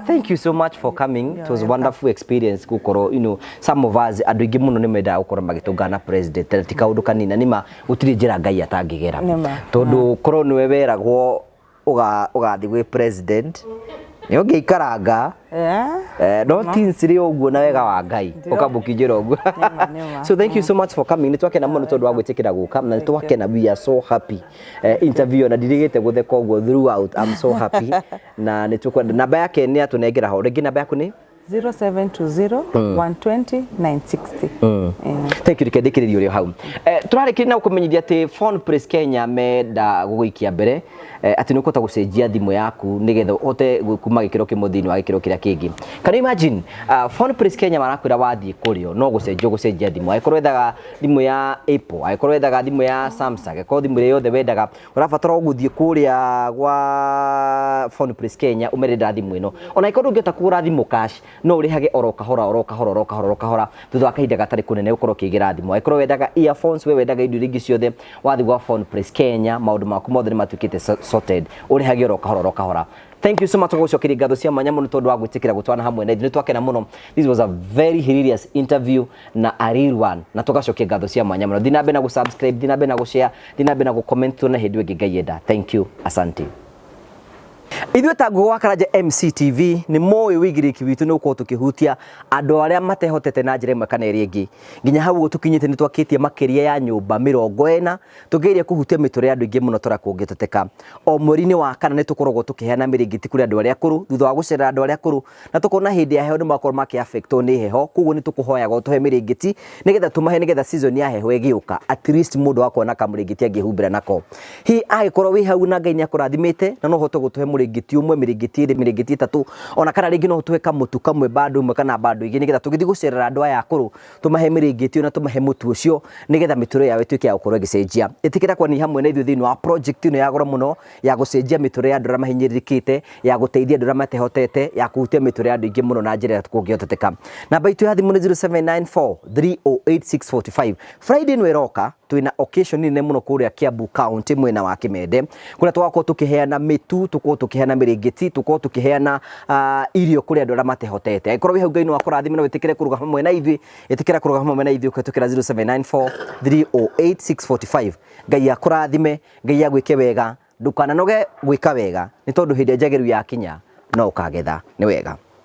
Thank you so much for coming. It was a wonderful experience gukorwo, some of us andũ aingĩ mũno nĩ mendaga gũkorwo magĩtũngana na president, na ti kaũndũ kanini, na nĩma gũtirĩ njĩra Ngai atangĩgera. Nĩma. Tondũ korwo nĩwe weragwo ũgathiĩ gwĩ president nĩ ũngĩikaranga. No Tinsley ũguo na wega wa Ngai ũkamũkinyĩra ũguo. Nĩma, nĩma. So thank you so much for coming. Nĩ twakena mũno tondũ wa gwĩtĩkĩra gũka, na nĩ twakena, we are so happy. Interview na ndirigĩte gũtheka ũguo throughout. I'm so happy. Na nĩ tũkwenda namba yake nĩ atũnengera ho. Rĩngĩ namba yaku nĩ 0720 120 960. Thank you, reke ndĩkĩrĩrie ũrĩa hau. Tũrarĩkĩria na gũkũmenyithia atĩ Phone Place Kenya menda gũgũikia mbere, atĩ nĩ ũkũhota gũcenjia thimũ yaku nĩgetha ũhote kuma gĩkĩro kĩmwe thĩinĩ wa gĩkĩro kĩrĩa kĩngĩ. Can you imagine, Phone Place Kenya marakwĩra wathiĩ kũrĩo no gũcenjia ũgũcenjia thimũ. Angĩkorwo wendaga thimũ ya Apple, angĩkorwo wendaga thimũ ya Samsung, angĩkorwo thimũ ĩrĩa yothe wendaga, ũrabatara o gũthiĩ kũrĩa gwa Phone Place Kenya ũmere ndĩrenda thimũ ĩno. Ona angĩkorwo ndũngĩhota kũgũra thimũ cash, no ũrĩhage oro kahora oro kahora oro kahora oro kahora, thutha wa kahinda gatarĩ kũnene ũkorwo ũkĩgĩra thimũ. Angĩkorwo wendaga earphones, we wendaga indo iria ingĩ ciothe, wathiĩ gwa Phone Place Kenya maũndũ maku mothe nĩ matuĩkĩte sorted, ũrĩhage oro kahora oro kahora. Thank you so much gũcokeria ngatho cia mwanya mũno tondũ wa gwĩtĩkĩra gũtwana hamwe na ithuĩ. Nĩ twakena mũno. This was a very hilarious interview na a real one, na tũgacokia ngatho cia mwanya mũno. Thiĩ na mbere na gũ-subscribe, thiĩ na mbere na gũ-share, thiĩ na mbere na gũ-comment, tuone hĩndĩ ĩngĩ Ngai enda. Thank you, asante. Ithuĩ ta Ngũgũ wa Karanja MCTV nĩ mũĩ wĩigĩrĩrĩki witũ nĩ gũkorwo tũkĩhutia andũ arĩa matehotete na njĩra ĩmwe kana ĩrĩa ĩngĩ. Nginya hau ũguo tũkinyĩte nĩ twakĩtie makĩria ya nyũmba 40, tũgeria kũhutia mĩtũrĩre ya andũ aingĩ mũno tũrĩa kũngĩteteka. O mweri-inĩ wa kana nĩ tũkoragwo tũkĩheana mĩrĩngĩti kũrĩ andũ arĩa akũrũ, thutha wa gũcerera andũ arĩa akũrũ, na tũkona hĩndĩ ya heho nĩ makorwo makĩ-affectwo nĩ heho, koguo nĩ tũkũhoyaga ũtũhe mĩrĩngĩti nĩgetha tũmahe, nĩgetha season ya heho ĩgĩũka at least mũndũ agakorwo na kamũrĩngĩti angĩhumbĩra nako. Hihi angĩkorwo wĩ hau na Ngai nĩ akũrathimĩte na no ũhote gũtũhe mũrĩngĩti ũmwe, mĩrĩngĩti ĩrĩ, mĩrĩngĩti ĩtatũ, ona kana rĩngĩ no ũtũhe kamũtu kamwe bando ĩmwe kana bando igĩrĩ, nĩgetha tũgĩthiĩ gũcerera andũ aya akũrũ tũmahe mĩrĩngĩti ĩyo na tũmahe mũtu ũcio, nĩgetha mĩtũrĩre yao ĩtuĩke ya gũkorwo ĩgĩcenjia. Ĩtĩkĩra kwaria hamwe na ithuĩ thĩinĩ wa project ĩno ya goro mũno ya gũcenjia mĩtũrĩre ya andũ arĩa mahinyĩrĩrĩkĩte, ya gũteithia andũ arĩa matehotete, ya kũhutia mĩtũrĩre ya andũ aingĩ mũno na njĩra ĩrĩa kũngĩhoteteka. Namba itũ ya thimũ nĩ 0794 308 645. Friday ĩno ĩroka twĩna occasion nene mũno kũrĩa Kiambu County mwena wa Kimende, kũrĩa tũgakorwo tũkĩheana mĩtu, tũkorwo tũkĩheana mĩrĩngĩti, tũkorwo tũkĩheana irio kũrĩ andũ arĩa matehotete. Angĩkorwo wĩ hau Ngai no akũrathime na wĩtĩkĩre kũrũgama hamwe na ithuĩ, ĩtĩkĩra kũrũgama hamwe na ithuĩ ũkĩhĩtũkĩra 0794 308 645. Ngai akũrathime, Ngai agwĩke wega, ndũkananoge gwĩka wega, nĩ tondũ hĩndĩ ĩrĩa njagĩrĩru yakinya no ũkagetha. Nĩ wega.